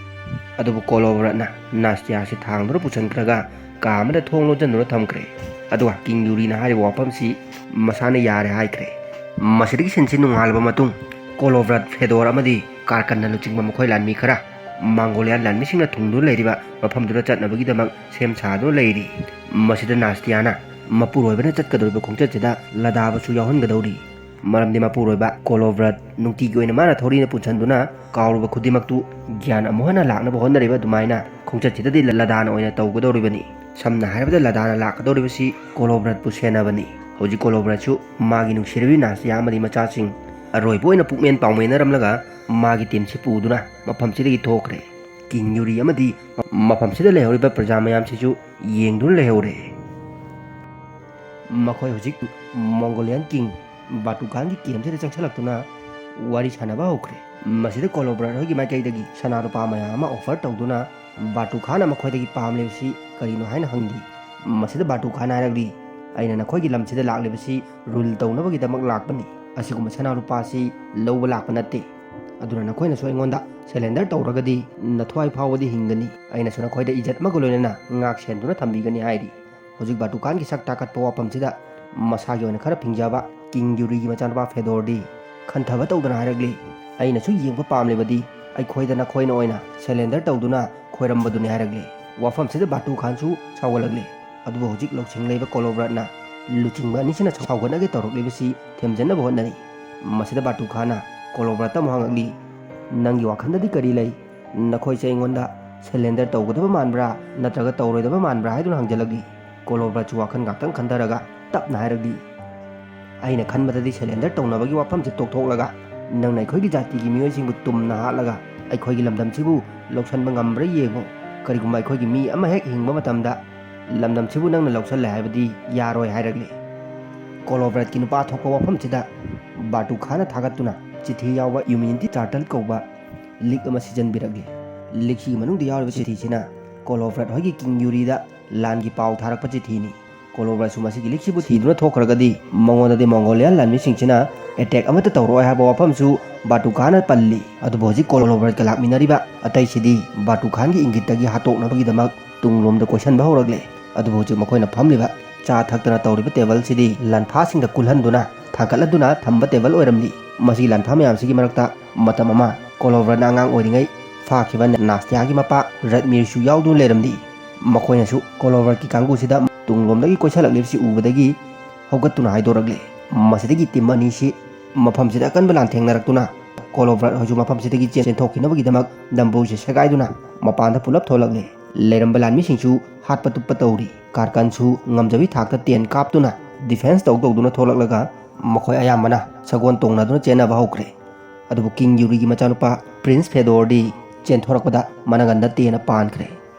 ꯑꯗꯨꯕꯨ ꯀꯣꯂꯣꯕ꯭ꯔꯠꯅ ꯅꯥꯁꯇꯤꯌꯥꯁꯤ ꯊꯥꯡꯗꯨꯅ ꯄꯨꯁꯤꯟꯈ꯭ꯔꯒ ꯀꯥ ꯑꯃꯗ ꯊꯣꯡ ꯂꯣꯟꯁꯤꯟꯗꯨꯅ ꯊꯝꯈ꯭ꯔꯦ꯫ ꯑꯗꯨꯒ ꯀꯤꯡ ꯌꯨꯔꯤꯅ ꯍꯥꯏꯔꯤꯕ ꯋꯥꯐꯝꯁꯤ ꯃꯁꯥꯅ ꯌꯥꯔꯦ ꯍꯥꯏꯈ꯭ꯔꯦ꯫ ꯃꯁꯤꯗꯒꯤ ꯁꯤꯟꯁꯤ ꯅꯨꯡꯉꯥꯜꯂꯕ ꯃꯇꯨꯡ ꯀꯣꯂꯣꯕ꯭ꯔꯠ, ꯐꯦꯗꯣꯔ ꯑꯃꯗꯤ ꯀꯥꯔꯀꯟꯅ ꯂꯨꯆꯤꯡꯕ ꯃꯈꯣꯏ ꯂꯥꯟꯃꯤ ꯈꯔ ꯃꯪꯒꯣꯂꯤꯌꯥꯟ ꯂꯥꯟꯃꯤꯁꯤꯡꯅ ꯊꯨꯡꯗꯨꯅ ꯂꯩꯔꯤꯕ ꯃꯐꯝꯗꯨꯗ ꯆꯠꯅꯕꯒꯤꯗꯃꯛ ꯁꯦꯝ ꯁꯥꯗꯨꯅ ꯂꯩꯔꯤ꯫ ꯃꯁꯤꯗ ꯅꯥꯁꯇꯤꯌꯥꯅ ꯃꯄꯨꯔꯣꯏꯕꯅ ꯆꯠꯀꯗꯧꯔꯤꯕ ꯈꯣꯡꯆꯠꯁꯤꯗ ꯂꯗꯥꯕꯁꯨ ꯌꯥꯎꯍꯟꯒꯗꯧꯔꯤ꯫ ꯃꯔꯝꯗꯤ ꯃꯄꯨꯔꯣꯏꯕ ꯀꯣꯂꯣꯕ꯭ꯔꯠ ꯅꯨꯡꯇꯤꯒꯤ ꯑꯣꯏꯅ ꯃꯥꯅ ꯊꯧꯔꯤꯅ ꯄꯨꯟꯁꯤꯟꯗꯨꯅ ꯀꯥꯎꯔꯨꯕ ꯈꯨꯗꯤꯡꯃꯛꯇꯨ ꯒ꯭ꯌꯥꯟ ꯑꯃꯨꯛ ꯍꯟꯅ ꯂꯥꯛꯅꯕ ꯍꯣꯠꯅꯔꯤꯕ ꯑꯗꯨꯃꯥꯏꯅ ꯈꯣꯡꯆꯠꯁꯤꯗꯗꯤ ꯂꯗꯥꯅ ꯑꯣꯏꯅ ꯇꯧꯒꯗꯧꯔꯤꯕꯅꯤ꯫ ꯁꯝꯅ ꯍꯥꯏꯔꯕꯗ ꯂꯗꯥꯅ ꯂꯥꯛꯀꯗꯧꯔꯤꯕꯁꯤ ꯀꯣꯂꯣꯕ꯭ꯔꯠꯄꯨ ꯁꯦꯟꯅꯕꯅꯤ꯫ ꯍꯧꯖꯤꯛ ꯀꯣꯂꯣꯕ꯭ꯔꯠꯁꯨ ꯃꯥꯒꯤ ꯅꯨꯡꯁꯤꯔꯕꯤ ꯅꯥꯁꯇꯤꯌꯥ ꯑꯃꯗꯤ ꯃꯆꯥꯁꯤꯡ ꯑꯔꯣꯏꯕ ꯑꯣꯏꯅ ꯄꯨꯛꯃꯦꯟ ꯄꯥꯎꯃꯦꯟꯅꯔꯝꯂꯒ ꯃꯥꯒꯤ ꯇꯤꯝꯁꯤ ꯄꯨꯗꯨꯅ ꯃꯐꯝꯁꯤꯗꯒꯤ ꯊꯣꯛꯈ꯭ꯔꯦ꯫ ꯀꯤꯡ ꯌꯨꯔꯤ ꯑꯃꯗꯤ ꯃꯐꯝꯁꯤꯗ ꯂꯩꯍꯧꯔꯤꯕ ꯄ꯭ꯔꯖꯥ ꯃꯌꯥꯝꯁꯤꯁꯨ ꯌꯦꯡꯗꯨꯅ ꯂꯩꯍꯧꯔꯦ꯫ ꯃꯈꯣꯏ ꯍꯧꯖꯤꯛ ꯃꯣꯡꯒꯣꯂꯤꯌꯥꯟ ꯀꯤꯡ ꯕꯥꯇꯨ ꯈꯥꯟꯒꯤ ꯀꯦꯝꯁꯤꯗ ꯆꯪꯁꯤꯜꯂꯛꯇꯨꯅ ꯋꯥꯔꯤ ꯁꯥꯟꯅꯕ ꯍꯧꯈ꯭ꯔꯦ꯫ ꯃꯁꯤꯗ ꯀꯣꯂꯣꯕ꯭ꯔꯠ ꯍꯣꯏꯒꯤ ꯃꯥꯏꯀꯩꯗꯒꯤ ꯁꯅꯥ ꯂꯨꯄꯥ ꯃꯌꯥꯝ ꯑꯃ ꯑꯣꯐꯔ ꯇꯧꯗꯨꯅ ꯕꯥꯇꯨ ꯈꯥꯟꯅ ꯃꯈꯣꯏꯗꯒꯤ ꯄꯥꯝꯂꯤꯕꯁꯤ ꯀꯔꯤꯅꯣ ꯍꯥꯏꯅ ꯍꯪꯂꯤ꯫ ꯃꯁꯤꯗ ꯕꯥꯇꯨ ꯈꯥꯟꯅ ꯍꯥꯏꯔꯛꯂꯤ, "ꯑꯩꯅ ꯅꯈꯣꯏꯒꯤ ꯂꯝꯁꯤꯗ ꯂꯥꯛꯂꯤꯕꯁꯤ ꯔꯨꯜ ꯇꯧꯅꯕꯒꯤꯗꯃꯛ ꯂꯥꯛꯄꯅꯤ꯫ ꯑꯁꯤꯒꯨꯝꯕ ꯁꯅꯥ ꯂꯨꯄꯥꯁꯤ ꯂꯧꯕ ꯂꯥꯛꯄ ꯅꯠꯇꯦ꯫ ꯑꯗꯨꯅ ꯅꯈꯣꯏꯅꯁꯨ ꯑꯩꯉꯣꯟꯗ ꯁꯔꯦꯟꯗꯔ ꯇꯧꯔꯒꯗꯤ ꯅꯊ꯭ꯋꯥꯏ ꯐꯥꯎꯕꯗꯤ ꯍꯤꯡꯒꯅꯤ꯫ ꯑꯩꯅꯁꯨ ꯅꯈꯣꯏꯗ ꯏꯖꯠ ꯑꯃꯒ ꯂꯣꯏꯅꯅ ꯉꯥꯛ ꯁꯦꯟꯗꯨꯅ ꯊꯝꯕꯤꯒꯅꯤ" ꯍꯥꯏꯔꯤ꯫ ꯍꯧꯖꯤꯛ ꯕꯥꯇꯨ ꯈꯥꯟꯒꯤ ꯁꯛ ꯇꯥꯈꯠꯄ ꯋꯥꯐꯝꯁꯤꯗ ꯃꯁꯥꯒꯤ ꯑꯣꯏꯅ ꯈꯔ ꯐꯤꯡꯖꯕ ꯀꯤꯡ ꯌꯨꯔꯤꯒꯤ ꯃꯆꯥꯅꯨꯄꯥ ꯐꯦꯗꯣꯔꯗꯤ ꯈꯟꯊꯕ ꯇꯧꯗꯅ ꯍꯥꯏꯔꯛꯂꯤ, "ꯑꯩꯅꯁꯨ ꯌꯦꯡꯕ ꯄꯥꯝꯂꯤꯕꯗꯤ ꯑꯩꯈꯣꯏꯗ ꯅꯈꯣꯏꯅ ꯑꯣꯏꯅ ꯁꯔꯦꯟꯗꯔ ꯇꯧꯗꯨꯅ ꯈꯣꯏꯔꯝꯕꯗꯨꯅꯤ" ꯍꯥꯏꯔꯛꯂꯤ꯫ ꯋꯥꯐꯝꯁꯤꯗ ꯕꯥꯇꯨ ꯈꯥꯟꯁꯨ ꯁꯥꯎꯒꯠꯂꯛꯂꯤ꯫ ꯑꯗꯨꯕꯨ ꯍꯧꯖꯤꯛ ꯂꯧꯁꯤꯡ ꯂꯩꯕ ꯀꯣꯂꯣꯕ꯭ꯔꯠꯅ ꯂꯨꯆꯤꯡꯕ ꯑꯅꯤꯁꯤꯅ ꯁꯥꯎꯒꯠꯅꯒꯦ ꯇꯧꯔꯛꯂꯤꯕꯁꯤ ꯊꯦꯝꯖꯤꯟꯅꯕ ꯍꯣꯠꯅꯔꯤ꯫ ꯃꯁꯤꯗ ꯕꯥꯇꯨ ꯈꯥꯟꯅ ꯀꯣꯂꯣꯕ꯭ꯔꯠꯇ ꯑꯃꯨꯛ ꯍꯪꯂꯛꯂꯤ, "ꯅꯪꯒꯤ ꯋꯥꯈꯜꯗꯗꯤ ꯀꯔꯤ ꯂꯩ? ꯅꯈꯣꯏꯁꯦ ꯑꯩꯉꯣꯟꯗ ꯁꯔꯦꯟꯗꯔ ꯇꯧꯒꯗꯕ ꯃꯥꯟꯕ꯭ꯔꯥ ꯅꯠꯇ꯭ꯔꯒ ꯇꯧꯔꯣꯏꯗꯕ ꯃꯥꯟꯕ꯭ꯔꯥ?" ꯍꯥꯏꯗꯨꯅ ꯍꯪꯖꯜꯂꯛꯂꯤ꯫ ꯀꯣꯂꯣꯕ꯭ꯔꯠꯁꯨ ꯋꯥꯈꯜ ꯉꯥꯛꯇꯪ ꯈꯟꯊꯔꯒ ꯇꯞꯅ ꯍꯥꯏꯔꯛꯂꯤ, ꯑꯩꯅ ꯈꯟꯕꯗꯗꯤ surrender ꯇꯧꯅꯕꯒꯤ ꯋꯥꯐꯝꯁꯦ ꯇꯣꯛꯊꯣꯛꯂꯒ, ꯅꯪꯅ ꯑꯩꯈꯣꯏꯒꯤ ꯖꯥꯇꯤꯒꯤ ꯃꯤꯑꯣꯏꯁꯤꯡꯕꯨ ꯇꯨꯝꯅ ꯍꯥꯠꯂꯒ ꯑꯩꯈꯣꯏꯒꯤ ꯂꯝꯗꯝꯁꯤꯕꯨ ꯂꯧꯁꯤꯟꯕ ꯉꯝꯕ꯭ꯔꯥ ꯌꯦꯡꯉꯨ꯫ ꯀꯔꯤꯒꯨꯝꯕ ꯑꯩꯈꯣꯏꯒꯤ ꯃꯤ ꯑꯃ ꯍꯦꯛ ꯍꯤꯡꯕ ꯃꯇꯝꯗ ꯂꯝꯗꯝꯁꯤꯕꯨ ꯅꯪꯅ ꯂꯧꯁꯤꯜꯂꯦ ꯍꯥꯏꯕꯗꯤ ꯌꯥꯔꯣꯏ ꯍꯥꯏꯔꯛꯂꯤ꯫ ꯀꯣꯂꯣꯕ꯭ꯔꯠꯀꯤ ꯅꯨꯄꯥ ꯊꯣꯛꯄ ꯋꯥꯐꯝꯁꯤꯗ ꯕꯥꯇꯨ ꯈꯥꯟꯅ ꯊꯥꯒꯠꯇꯨꯅ ꯆꯤꯊꯤ ꯌꯥꯎꯕ Humanity Charter ꯀꯧꯕ ꯂꯤꯛ ꯑꯃ ꯁꯤꯖꯤꯟꯕꯤꯔꯛꯂꯤ꯫ ꯂꯤꯛꯁꯤꯒꯤ ꯃꯅꯨꯡꯗ ꯌꯥꯎꯔꯤꯕ ꯆꯤꯊꯤꯁꯤꯅ ꯀꯣꯂꯣꯕ꯭ꯔꯠ ꯍꯣꯏꯒꯤ ꯀꯤꯡ ꯌꯨꯔꯤꯗ ꯂꯥꯟꯒꯤ ꯄꯥꯎ ꯊꯥꯔꯛꯄ ꯆꯤꯊꯤꯅꯤ꯫ ꯀꯣꯂꯣꯕ꯭ꯔꯠꯁꯨ ꯃꯁꯤꯒꯤ ꯂꯤꯛꯁꯤꯕꯨ ꯊꯤꯗꯨꯅ ꯊꯣꯛꯈ꯭ꯔꯒꯗꯤ ꯃꯉꯣꯟꯗꯗꯤ ꯃꯣꯡꯒꯣꯂꯤꯌꯥꯟ ꯂꯥꯟꯃꯤꯁꯤꯡꯁꯤꯅ attack ꯑꯃꯠꯇ ꯇꯧꯔꯛꯑꯣꯏ ꯍꯥꯏꯕ ꯋꯥꯐꯝꯁꯨ ꯕꯥꯇꯨ ꯈꯥꯟꯅ ꯄꯜꯂꯤ꯫ ꯑꯗꯨꯕꯨ ꯍꯧꯖꯤꯛ ꯀꯣꯂꯣꯕ꯭ꯔꯠꯀ ꯂꯥꯛꯃꯤꯟꯅꯔꯤꯕ ꯑꯇꯩꯁꯤꯗꯤ ꯕꯥꯇꯨ ꯈꯥꯟꯒꯤ ꯏꯪꯒꯤꯠꯇꯒꯤ ꯍꯥꯠꯇꯣꯛꯅꯕꯒꯤꯗꯃꯛ ꯇꯨꯡꯂꯣꯝꯗ ꯀꯣꯏꯁꯟꯕ ꯍꯧꯔꯛꯂꯦ꯫ ꯑꯗꯨꯕꯨ ꯍꯧꯖꯤꯛ ꯃꯈꯣꯏꯅ ꯐꯝꯂꯤꯕ ꯆꯥ ꯊꯛꯇꯅ ꯇꯧꯔꯤꯕ ꯇꯦꯕꯜꯁꯤꯗꯤ ꯂꯥꯟꯐꯥꯁꯤꯡꯗ ꯀꯨꯜꯍꯟꯗꯨꯅ ꯊꯥꯡꯒꯠꯂꯗꯨꯅ ꯊꯝꯕ ꯇꯦꯕꯜ ꯑꯣꯏꯔꯝꯂꯤ꯫ ꯃꯁꯤꯒꯤ ꯂꯥꯟꯐꯥ ꯃꯌꯥꯝꯁꯤꯒꯤ ꯃꯔꯛꯇ ꯃꯇꯝ ꯑꯃ ꯀꯣꯂꯣꯕ꯭ꯔꯠꯅ ꯑꯉꯥꯡ ꯑꯣꯏꯔꯤꯉꯩ ꯐꯥꯈꯤꯕ ꯅꯥꯁꯇꯤꯌꯥꯒꯤ ꯃꯄꯥ ꯔꯠꯃꯤꯔꯁꯨ ꯌꯥꯎꯗꯨꯅ ꯂꯩꯔꯝꯂꯤ꯫ ꯃꯈꯣꯏꯅꯁꯨ ꯀꯣꯂꯣꯕ꯭ꯔꯠꯀꯤ ꯀꯥꯡꯕꯨꯁꯤꯗ ꯇꯨꯡꯂꯣꯝꯗꯒꯤ ꯀꯣꯏꯁꯜꯂꯛꯂꯤꯕꯁꯤ ꯎꯕꯗꯒꯤ ꯍꯧꯒꯠꯇꯨꯅ ꯍꯥꯏꯗꯣꯔꯛꯂꯦ꯫ ꯃꯁꯤꯗꯒꯤ ꯇꯤꯝ ꯑꯅꯤꯁꯤ ꯃꯐꯝꯁꯤꯗ ꯑꯀꯟꯕ ꯂꯥꯟꯊꯦꯡꯅꯔꯛꯇꯨꯅ ꯀꯣꯂꯣꯕ꯭ꯔꯠ ꯍꯣꯏꯁꯨ ꯃꯐꯝꯁꯤꯗꯒꯤ ꯆꯦꯟꯊꯣꯛꯈꯤꯅꯕꯒꯤꯗꯃꯛ ꯗꯝꯕꯨꯁꯦ ꯁꯦꯒꯥꯏꯗꯨꯅ ꯃꯄꯥꯟꯗ ꯄꯨꯂꯞ ꯊꯣꯛꯂꯛꯂꯦ꯫ ꯂꯩꯔꯝꯕ ꯂꯥꯟꯃꯤꯁꯤꯡꯁꯨ ꯍꯥꯠꯄ ꯇꯨꯞꯄ ꯇꯧꯔꯤ꯫ ꯀꯥꯔꯀꯟꯁꯨ ꯉꯝꯖꯕꯤ ꯊꯥꯛꯇ ꯇꯦꯟ ꯀꯥꯞꯇꯨꯅ ꯗꯤꯐꯦꯟꯁ ꯇꯧ ꯇꯧꯗꯨꯅ ꯊꯣꯛꯂꯛꯂꯒ ꯃꯈꯣꯏ ꯑꯌꯥꯝꯕꯅ ꯁꯒꯣꯜ ꯇꯣꯡꯅꯗꯨꯅ ꯆꯦꯟꯅꯕ ꯍꯧꯈ꯭ꯔꯦ꯫ ꯑꯗꯨꯕꯨ ꯀꯤꯡ ꯌꯨꯔꯤꯒꯤ ꯃꯆꯥꯅꯨꯄꯥ ꯄ꯭ꯔꯤꯟꯁ ꯐꯦꯗꯣꯔꯗꯤ ꯆꯦꯟꯊꯣꯔꯛꯄꯗ ꯃꯅꯒꯟꯗ ꯇꯦꯟꯅ ꯄꯥꯟꯈ꯭ꯔꯦ꯫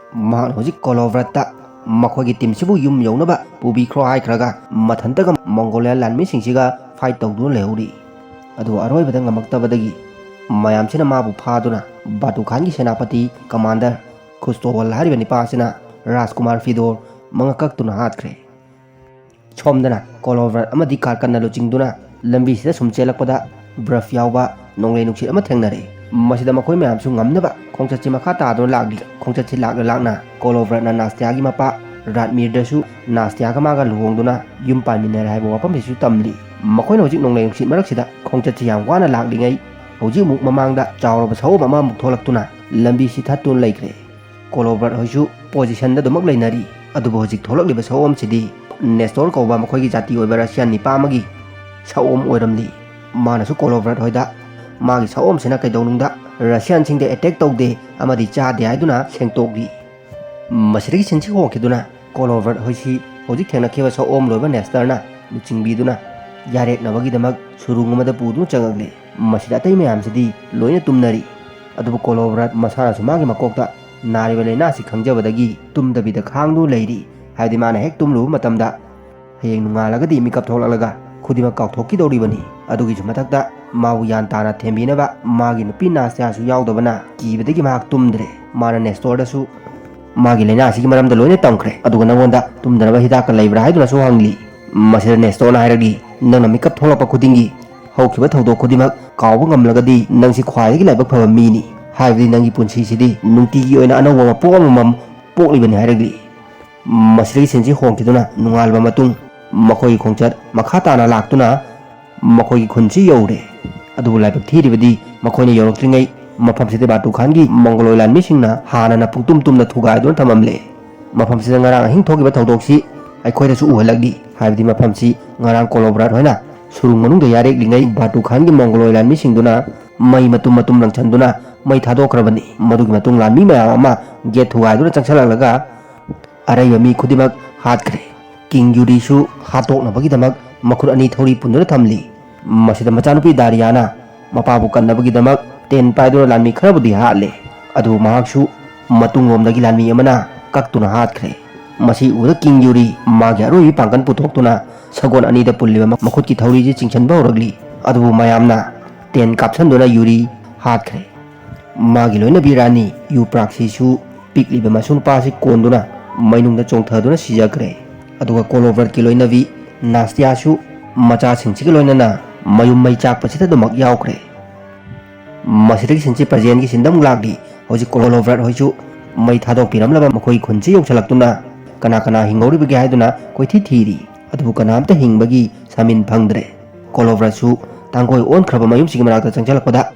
ꯃꯍꯥꯛꯅ ꯍꯧꯖꯤꯛ ꯀꯣꯂꯣꯕ꯭ꯔꯠꯇ ꯃꯈꯣꯏꯒꯤ ꯇꯤꯝꯁꯤꯕꯨ ꯌꯨꯝ ꯌꯧꯅꯕ ꯄꯨꯕꯤꯈ꯭ꯔꯣ ꯍꯥꯏꯈ꯭ꯔꯒ ꯃꯊꯟꯇꯒ ꯃꯣꯡꯒꯣꯂꯤꯌꯥ ꯂꯥꯟꯃꯤꯁꯤꯡꯁꯤꯒ ꯐꯥꯏꯠ ꯇꯧꯗꯨꯅ ꯂꯩꯍꯧꯔꯤ꯫ ꯑꯗꯨꯕꯨ ꯑꯔꯣꯏꯕꯗ ꯉꯝꯃꯛꯇꯕꯗꯒꯤ ꯃꯌꯥꯝꯁꯤꯅ ꯃꯥꯕꯨ ꯐꯥꯗꯨꯅ ꯕꯥꯇꯨ ꯈꯥꯟꯒꯤ ꯁꯦꯅꯥꯄꯇꯤ ꯀꯃꯥꯟꯗꯔ ꯈꯨꯁꯇꯣꯋꯜ ꯍꯥꯏꯔꯤꯕ ꯅꯤꯄꯥ ꯑꯁꯤꯅ ꯔꯥꯖꯀꯨꯃꯥꯔ ꯐꯤꯗꯣꯔ ꯃꯉꯛ ꯀꯛꯇꯨꯅ ꯍꯥꯠꯈ꯭ꯔꯦ꯫ ꯁꯣꯝꯗꯅ ꯀꯣꯂꯣꯕ꯭ꯔꯠ ꯑꯃꯗꯤ ꯀꯥꯔꯀꯟꯅ ꯂꯨꯆꯤꯡꯗꯨꯅ ꯂꯝꯕꯤꯁꯤꯗ ꯁꯨꯝ ꯆꯦꯜꯂꯛꯄꯗ ꯕ꯭ꯔꯐ ꯌꯥꯎꯕ ꯅꯣꯡꯂꯩ ꯅꯨꯡꯁꯤꯠ ꯑꯃ ꯊꯦꯡꯅꯔꯛꯏ꯫ ꯃꯁꯤꯗ ꯃꯈꯣꯏ ꯃꯌꯥꯝꯁꯨ ꯉꯝꯅꯕ ꯈꯣꯡꯆꯠꯁꯤ ꯃꯈꯥ ꯇꯥꯗꯨꯅ ꯂꯥꯛꯂꯤ꯫ ꯈꯣꯡꯆꯠꯁꯤ ꯂꯥꯛꯅ ꯂꯥꯛꯅ ꯀꯣꯂꯣꯕ꯭ꯔꯠꯅ ꯅꯥꯁꯇꯤꯌꯥꯒꯤ ꯃꯄꯥ ꯔꯥꯠꯃꯤꯔꯗꯁꯨ ꯅꯥꯁꯇꯤꯌꯥꯒ ꯃꯥꯒ ꯂꯨꯍꯣꯡꯗꯨꯅ ꯌꯨꯝ ꯄꯥꯟꯃꯤꯟꯅꯔꯦ ꯍꯥꯏꯕ ꯋꯥꯐꯝꯁꯤꯁꯨ ꯇꯝꯂꯤ꯫ ꯃꯈꯣꯏꯅ ꯍꯧꯖꯤꯛ ꯅꯣꯡꯂꯩ ꯅꯨꯡꯁꯤꯠ ꯃꯔꯛꯁꯤꯗ ꯈꯣꯡꯆꯠꯁꯤ ꯌꯥꯝ ꯋꯥꯅ ꯂꯥꯛꯂꯤꯉꯩ ꯍꯧꯖꯤꯛ ꯑꯃꯨꯛ ꯃꯃꯥꯡꯗ ꯆꯥꯎꯔꯕ ꯁꯑꯣꯝ ꯑꯃꯃꯨꯛ ꯊꯣꯛꯂꯛꯇꯨꯅ ꯂꯝꯕꯤꯁꯤ ꯊꯠꯇꯨꯅ ꯂꯩꯈ꯭ꯔꯦ꯫ ꯀꯣꯂꯣꯕ꯭ꯔꯠ ꯍꯣꯏꯁꯨ ꯄꯣꯖꯤꯁꯟꯗ ꯑꯗꯨꯃꯛ ꯂꯩꯅꯔꯤ꯫ ꯑꯗꯨꯕꯨ ꯍꯧꯖꯤꯛ ꯊꯣꯛꯂꯛꯂꯤꯕ ꯁꯑꯣꯝꯁꯤꯗꯤ ꯅꯦꯁꯇꯣꯔ ꯀꯧꯕ ꯃꯈꯣꯏꯒꯤ ꯖꯥꯇꯤ ꯑꯣꯏꯕ ꯔꯁꯤꯌꯥꯟ ꯅꯤꯄꯥ ꯑꯃꯒꯤ ꯁꯑꯣꯝ ꯑꯣꯏꯔꯝꯂꯤ꯫ ꯃꯥꯅꯁꯨ ꯀꯣꯂꯣꯕ꯭ꯔꯠ ꯍꯣꯏꯗ ꯃꯥꯒꯤ ꯁꯑꯣꯝꯁꯤꯅ ꯀꯩꯗꯧꯅꯨꯡꯗ ꯔꯁꯤꯌꯥꯟꯁꯤꯡꯗ ꯑꯦꯇꯦꯛ ꯇꯧꯗꯦ ꯑꯃꯗꯤ ꯆꯥꯗꯦ ꯍꯥꯏꯗꯨꯅ ꯁꯦꯡꯇꯣꯛꯂꯤ꯫ ꯃꯁꯤꯗꯒꯤ ꯁꯤꯟꯁꯤ ꯍꯣꯡꯈꯤꯗꯨꯅ ꯀꯣꯂꯣꯕ꯭ꯔꯠ ꯍꯣꯏꯁꯤ ꯍꯧꯖꯤꯛ ꯊꯦꯡꯅꯈꯤꯕ ꯁꯑꯣꯝ ꯂꯣꯏꯕ ꯅꯦꯁꯇꯔꯅ ꯂꯨꯆꯤꯡꯕꯤꯗꯨꯅ ꯌꯥꯔꯦꯛꯅꯕꯒꯤꯗꯃꯛ ꯁꯨꯔꯨꯡ ꯑꯃꯗ ꯄꯨꯗꯨꯅ ꯆꯪꯉꯛꯂꯦ꯫ ꯃꯁꯤꯗ ꯑꯇꯩ ꯃꯌꯥꯝꯁꯤꯗꯤ ꯂꯣꯏꯅ ꯇꯨꯝꯅꯔꯤ꯫ ꯑꯗꯨꯕꯨ ꯀꯣꯂꯣꯕ꯭ꯔꯥꯠ ꯃꯁꯥꯅꯁꯨ ꯃꯥꯒꯤ ꯃꯀꯣꯛꯇ ꯅꯥꯔꯤꯕ ꯂꯥꯏꯅꯥꯁꯤ ꯈꯪꯖꯕꯗꯒꯤ ꯇꯨꯝꯗꯕꯤꯗ ꯈꯥꯡꯗꯨꯅ ꯂꯩꯔꯤ꯫ ꯍꯥꯏꯕꯗꯤ ꯃꯥꯅ ꯍꯦꯛ ꯇꯨꯝꯂꯨꯕ ꯃꯇꯝꯗ ꯍꯌꯦꯡ ꯅꯣꯡꯉꯥꯜꯂꯒꯗꯤ ꯃꯤꯀꯞ ꯊꯣꯛꯂꯛꯂꯒ ꯈꯨꯗꯤꯡꯃꯛ ꯀꯥꯎꯊꯣꯛꯈꯤꯗꯧꯔꯤꯕꯅꯤ꯫ ꯑꯗꯨꯒꯤꯁꯨ ꯃꯊꯛꯇ ꯃꯥꯕꯨ ꯒ꯭ꯌꯥꯟ ꯇꯥꯅ ꯊꯦꯝꯕꯤꯅꯕ ꯃꯥꯒꯤ ꯅꯨꯄꯤ ꯅꯥꯁꯇ꯭ꯌꯥꯁꯨ ꯌꯥꯎꯗꯕꯅ ꯀꯤꯕꯗꯒꯤ ꯃꯍꯥꯛ ꯇꯨꯝꯗ꯭ꯔꯦ꯫ ꯃꯥꯅ ꯅꯦꯁꯇꯣꯔꯗꯁꯨ ꯃꯥꯒꯤ ꯂꯥꯏꯅꯥ ꯑꯁꯤꯒꯤ ꯃꯔꯝꯗ ꯂꯣꯏꯅ ꯇꯝꯈ꯭ꯔꯦ꯫ ꯑꯗꯨꯒ "ꯅꯪꯉꯣꯟꯗ ꯇꯨꯝꯗꯅꯕ ꯍꯤꯗꯥꯛꯀ ꯂꯩꯕ꯭ꯔꯥ?" ꯍꯥꯏꯗꯨꯅꯁꯨ ꯍꯪꯂꯤ꯫ ꯃꯁꯤꯗ ꯅꯦꯁꯇꯣꯔꯅ ꯍꯥꯏꯔꯛꯂꯤ, "ꯅꯪꯅ ꯃꯤꯀꯞ ꯊꯣꯛꯂꯛꯄ ꯈꯨꯗꯤꯡꯒꯤ ꯍꯧꯈꯤꯕ ꯊꯧꯗꯣꯛ ꯈꯨꯗꯤꯡꯃꯛ ꯀꯥꯎꯕ ꯉꯝꯂꯒꯗꯤ ꯅꯪꯁꯤ ꯈ꯭ꯋꯥꯏꯗꯒꯤ ꯂꯥꯏꯕꯛ ꯐꯕ ꯃꯤꯅꯤ꯫ ꯍꯥꯏꯕꯗꯤ ꯅꯪꯒꯤ ꯄꯨꯟꯁꯤꯁꯤꯗꯤ ꯅꯨꯡꯇꯤꯒꯤ ꯑꯣꯏꯅ ꯑꯅꯧꯕ ꯃꯄꯣꯛ ꯑꯃꯃꯝ ꯄꯣꯛꯂꯤꯕꯅꯤ" ꯍꯥꯏꯔꯛꯂꯤ꯫ ꯃꯁꯤꯗꯒꯤ ꯁꯤꯟꯁꯤ ꯍꯣꯡꯈꯤꯗꯨꯅ ꯅꯣꯡꯉꯥꯜꯂꯕ ꯃꯇꯨꯡ ꯃꯈꯣꯏꯒꯤ ꯈꯣꯡꯆꯠ ꯃꯈꯥ ꯇꯥꯅ ꯂꯥꯛꯇꯨꯅ ꯃꯈꯣꯏꯒꯤ ꯈꯨꯟꯁꯤ ꯌꯧꯔꯦ꯫ ꯑꯗꯨꯕꯨ ꯂꯥꯏꯕꯛ ꯊꯤꯔꯤꯕꯗꯤ ꯃꯈꯣꯏꯅ ꯌꯧꯔꯛꯇ꯭ꯔꯤꯉꯩ ꯃꯐꯝꯁꯤꯗ ꯕꯥꯇꯨ ꯈꯥꯟꯒꯤ ꯃꯣꯡꯒꯣꯂꯣꯏ ꯂꯥꯟꯃꯤꯁꯤꯡꯅ ꯍꯥꯟꯅꯅ ꯄꯨꯡꯇꯨꯝ ꯇꯨꯝꯅ ꯊꯨꯒꯥꯏꯗꯨꯅ ꯊꯝꯂꯝꯂꯦ꯫ ꯃꯐꯝꯁꯤꯗ ꯉꯔꯥꯡ ꯑꯍꯤꯡ ꯊꯣꯛꯈꯤꯕ ꯊꯧꯗꯣꯛꯁꯤ ꯑꯩꯈꯣꯏꯗꯁꯨ ꯎꯍꯜꯂꯛꯂꯤ꯫ ꯍꯥꯏꯕꯗꯤ ꯃꯐꯝꯁꯤ ꯉꯔꯥꯡ ꯀꯣꯂꯣꯕ꯭ꯔꯥꯠ ꯍꯣꯏꯅ ꯁꯨꯔꯨꯡ ꯃꯅꯨꯡꯗ ꯌꯥꯔꯦꯛꯂꯤꯉꯩ ꯕꯥꯇꯨ ꯈꯥꯟꯒꯤ ꯃꯣꯡꯒꯣꯂꯣꯏ ꯂꯥꯟꯃꯤꯁꯤꯡꯗꯨꯅ ꯃꯩ ꯃꯇꯨꯝ ꯃꯇꯨꯝ ꯂꯪꯁꯟꯗꯨꯅ ꯃꯩ ꯊꯥꯗꯣꯛꯈ꯭ꯔꯕꯅꯤ꯫ ꯃꯗꯨꯒꯤ ꯃꯇꯨꯡ ꯂꯥꯟꯃꯤ ꯃꯌꯥꯝ ꯑꯃ ꯒꯦꯠ ꯊꯨꯒꯥꯏꯗꯨꯅ ꯆꯪꯁꯤꯜꯂꯛꯂꯒ ꯑꯔꯩꯕ ꯃꯤ ꯈꯨꯗꯤꯡꯃꯛ ꯍꯥꯠꯈ꯭ꯔꯦ꯫ ꯀꯤꯡ ꯌꯨꯔꯤꯁꯨ ꯍꯥꯠꯇꯣꯛꯅꯕꯒꯤꯗꯃꯛ ꯃꯈꯨꯠ ꯑꯅꯤ ꯊꯧꯔꯤ ꯄꯨꯟꯗꯨꯅ ꯊꯝꯂꯤ꯫ ꯃꯁꯤꯗ ꯃꯆꯥꯅꯨꯄꯤ ꯗꯥꯔꯤꯌꯥꯅ ꯃꯄꯥꯕꯨ ꯀꯟꯅꯕꯒꯤꯗꯃꯛ ꯇꯦꯟ ꯄꯥꯏꯗꯨꯅ ꯂꯥꯟꯃꯤ ꯈꯔꯕꯨꯗꯤ ꯍꯥꯠꯂꯦ꯫ ꯑꯗꯨꯕꯨ ꯃꯍꯥꯛꯁꯨ ꯃꯇꯨꯡꯂꯣꯝꯗꯒꯤ ꯂꯥꯟꯃꯤ ꯑꯃꯅ ꯀꯛꯇꯨꯅ ꯍꯥꯠꯈ꯭ꯔꯦ꯫ ꯃꯁꯤ ꯎꯕꯗ ꯀꯤꯡ ꯌꯨꯔꯤ ꯃꯥꯒꯤ ꯑꯔꯣꯏꯕꯤ ꯄꯥꯡꯒꯜ ꯄꯨꯊꯣꯛꯇꯨꯅ ꯁꯒꯣꯜ ꯑꯅꯤꯗ ꯄꯨꯜꯂꯤꯕ ꯃꯈꯨꯠꯀꯤ ꯊꯧꯔꯤꯁꯤ ꯆꯤꯡꯁꯤꯟꯕ ꯍꯧꯔꯛꯂꯤ꯫ ꯑꯗꯨꯕꯨ ꯃꯌꯥꯝꯅ ꯇꯦꯟ ꯀꯥꯞꯁꯤꯟꯗꯨꯅ ꯌꯨꯔꯤ ꯍꯥꯠꯈ꯭ꯔꯦ꯫ ꯃꯥꯒꯤ ꯂꯣꯏꯅꯕꯤ ꯔꯥꯅꯤ ꯌꯨꯄ꯭ꯔꯥꯛꯁꯤꯁꯨ ꯄꯤꯛꯂꯤꯕ ꯃꯁꯨ ꯅꯨꯄꯥꯁꯤ ꯀꯣꯟꯗꯨꯅ ꯃꯩꯅꯨꯡꯗ ꯆꯣꯡꯊꯗꯨꯅ ꯁꯤꯖꯈ꯭ꯔꯦ꯫ ꯑꯗꯨꯒ ꯀꯣꯂꯣꯕ꯭ꯔꯠꯀꯤ ꯂꯣꯏꯅꯕꯤ ꯅꯥꯁꯇꯤꯌꯥꯁꯨ ꯃꯆꯥꯁꯤꯡꯁꯤꯒ ꯂꯣꯏꯅꯅ ꯃꯌꯨꯝ ꯃꯩ ꯆꯥꯛꯄꯁꯤꯗ ꯑꯗꯨꯃꯛ ꯌꯥꯎꯈ꯭ꯔꯦ꯫ ꯃꯁꯤꯗꯒꯤ ꯁꯤꯟꯁꯤ ꯄ꯭ꯔꯖꯦꯟꯒꯤ ꯁꯤꯟꯗ ꯑꯃꯨꯛ ꯂꯥꯛꯂꯤ꯫ ꯍꯧꯖꯤꯛ ꯀꯣꯂꯣꯕ꯭ꯔꯠ ꯍꯣꯏꯁꯨ ꯃꯩ ꯊꯥꯗꯣꯛꯄꯤꯔꯝꯂꯕ ꯃꯈꯣꯏꯒꯤ ꯈꯨꯟꯁꯤ ꯌꯧꯁꯤꯜꯂꯛꯇꯨꯅ ꯀꯅꯥ ꯀꯅꯥ ꯍꯤꯡꯍꯧꯔꯤꯕꯒꯦ ꯍꯥꯏꯗꯨꯅ ꯀꯣꯏꯊꯤ ꯊꯤꯔꯤ꯫ ꯑꯗꯨꯕꯨ ꯀꯅꯥꯝꯇ ꯍꯤꯡꯕꯒꯤ ꯁꯥꯃꯤꯟ ꯐꯪꯗ꯭ꯔꯦ꯫ ꯀꯣꯂꯣꯕ꯭ꯔꯠꯁꯨ ꯇꯥꯡꯒꯣꯏ ꯑꯣꯟꯈ꯭ꯔꯕ ꯃꯌꯨꯝꯁꯤꯒꯤ ꯃꯅꯥꯛꯇ ꯆꯪꯁꯤꯜꯂꯛꯄꯗ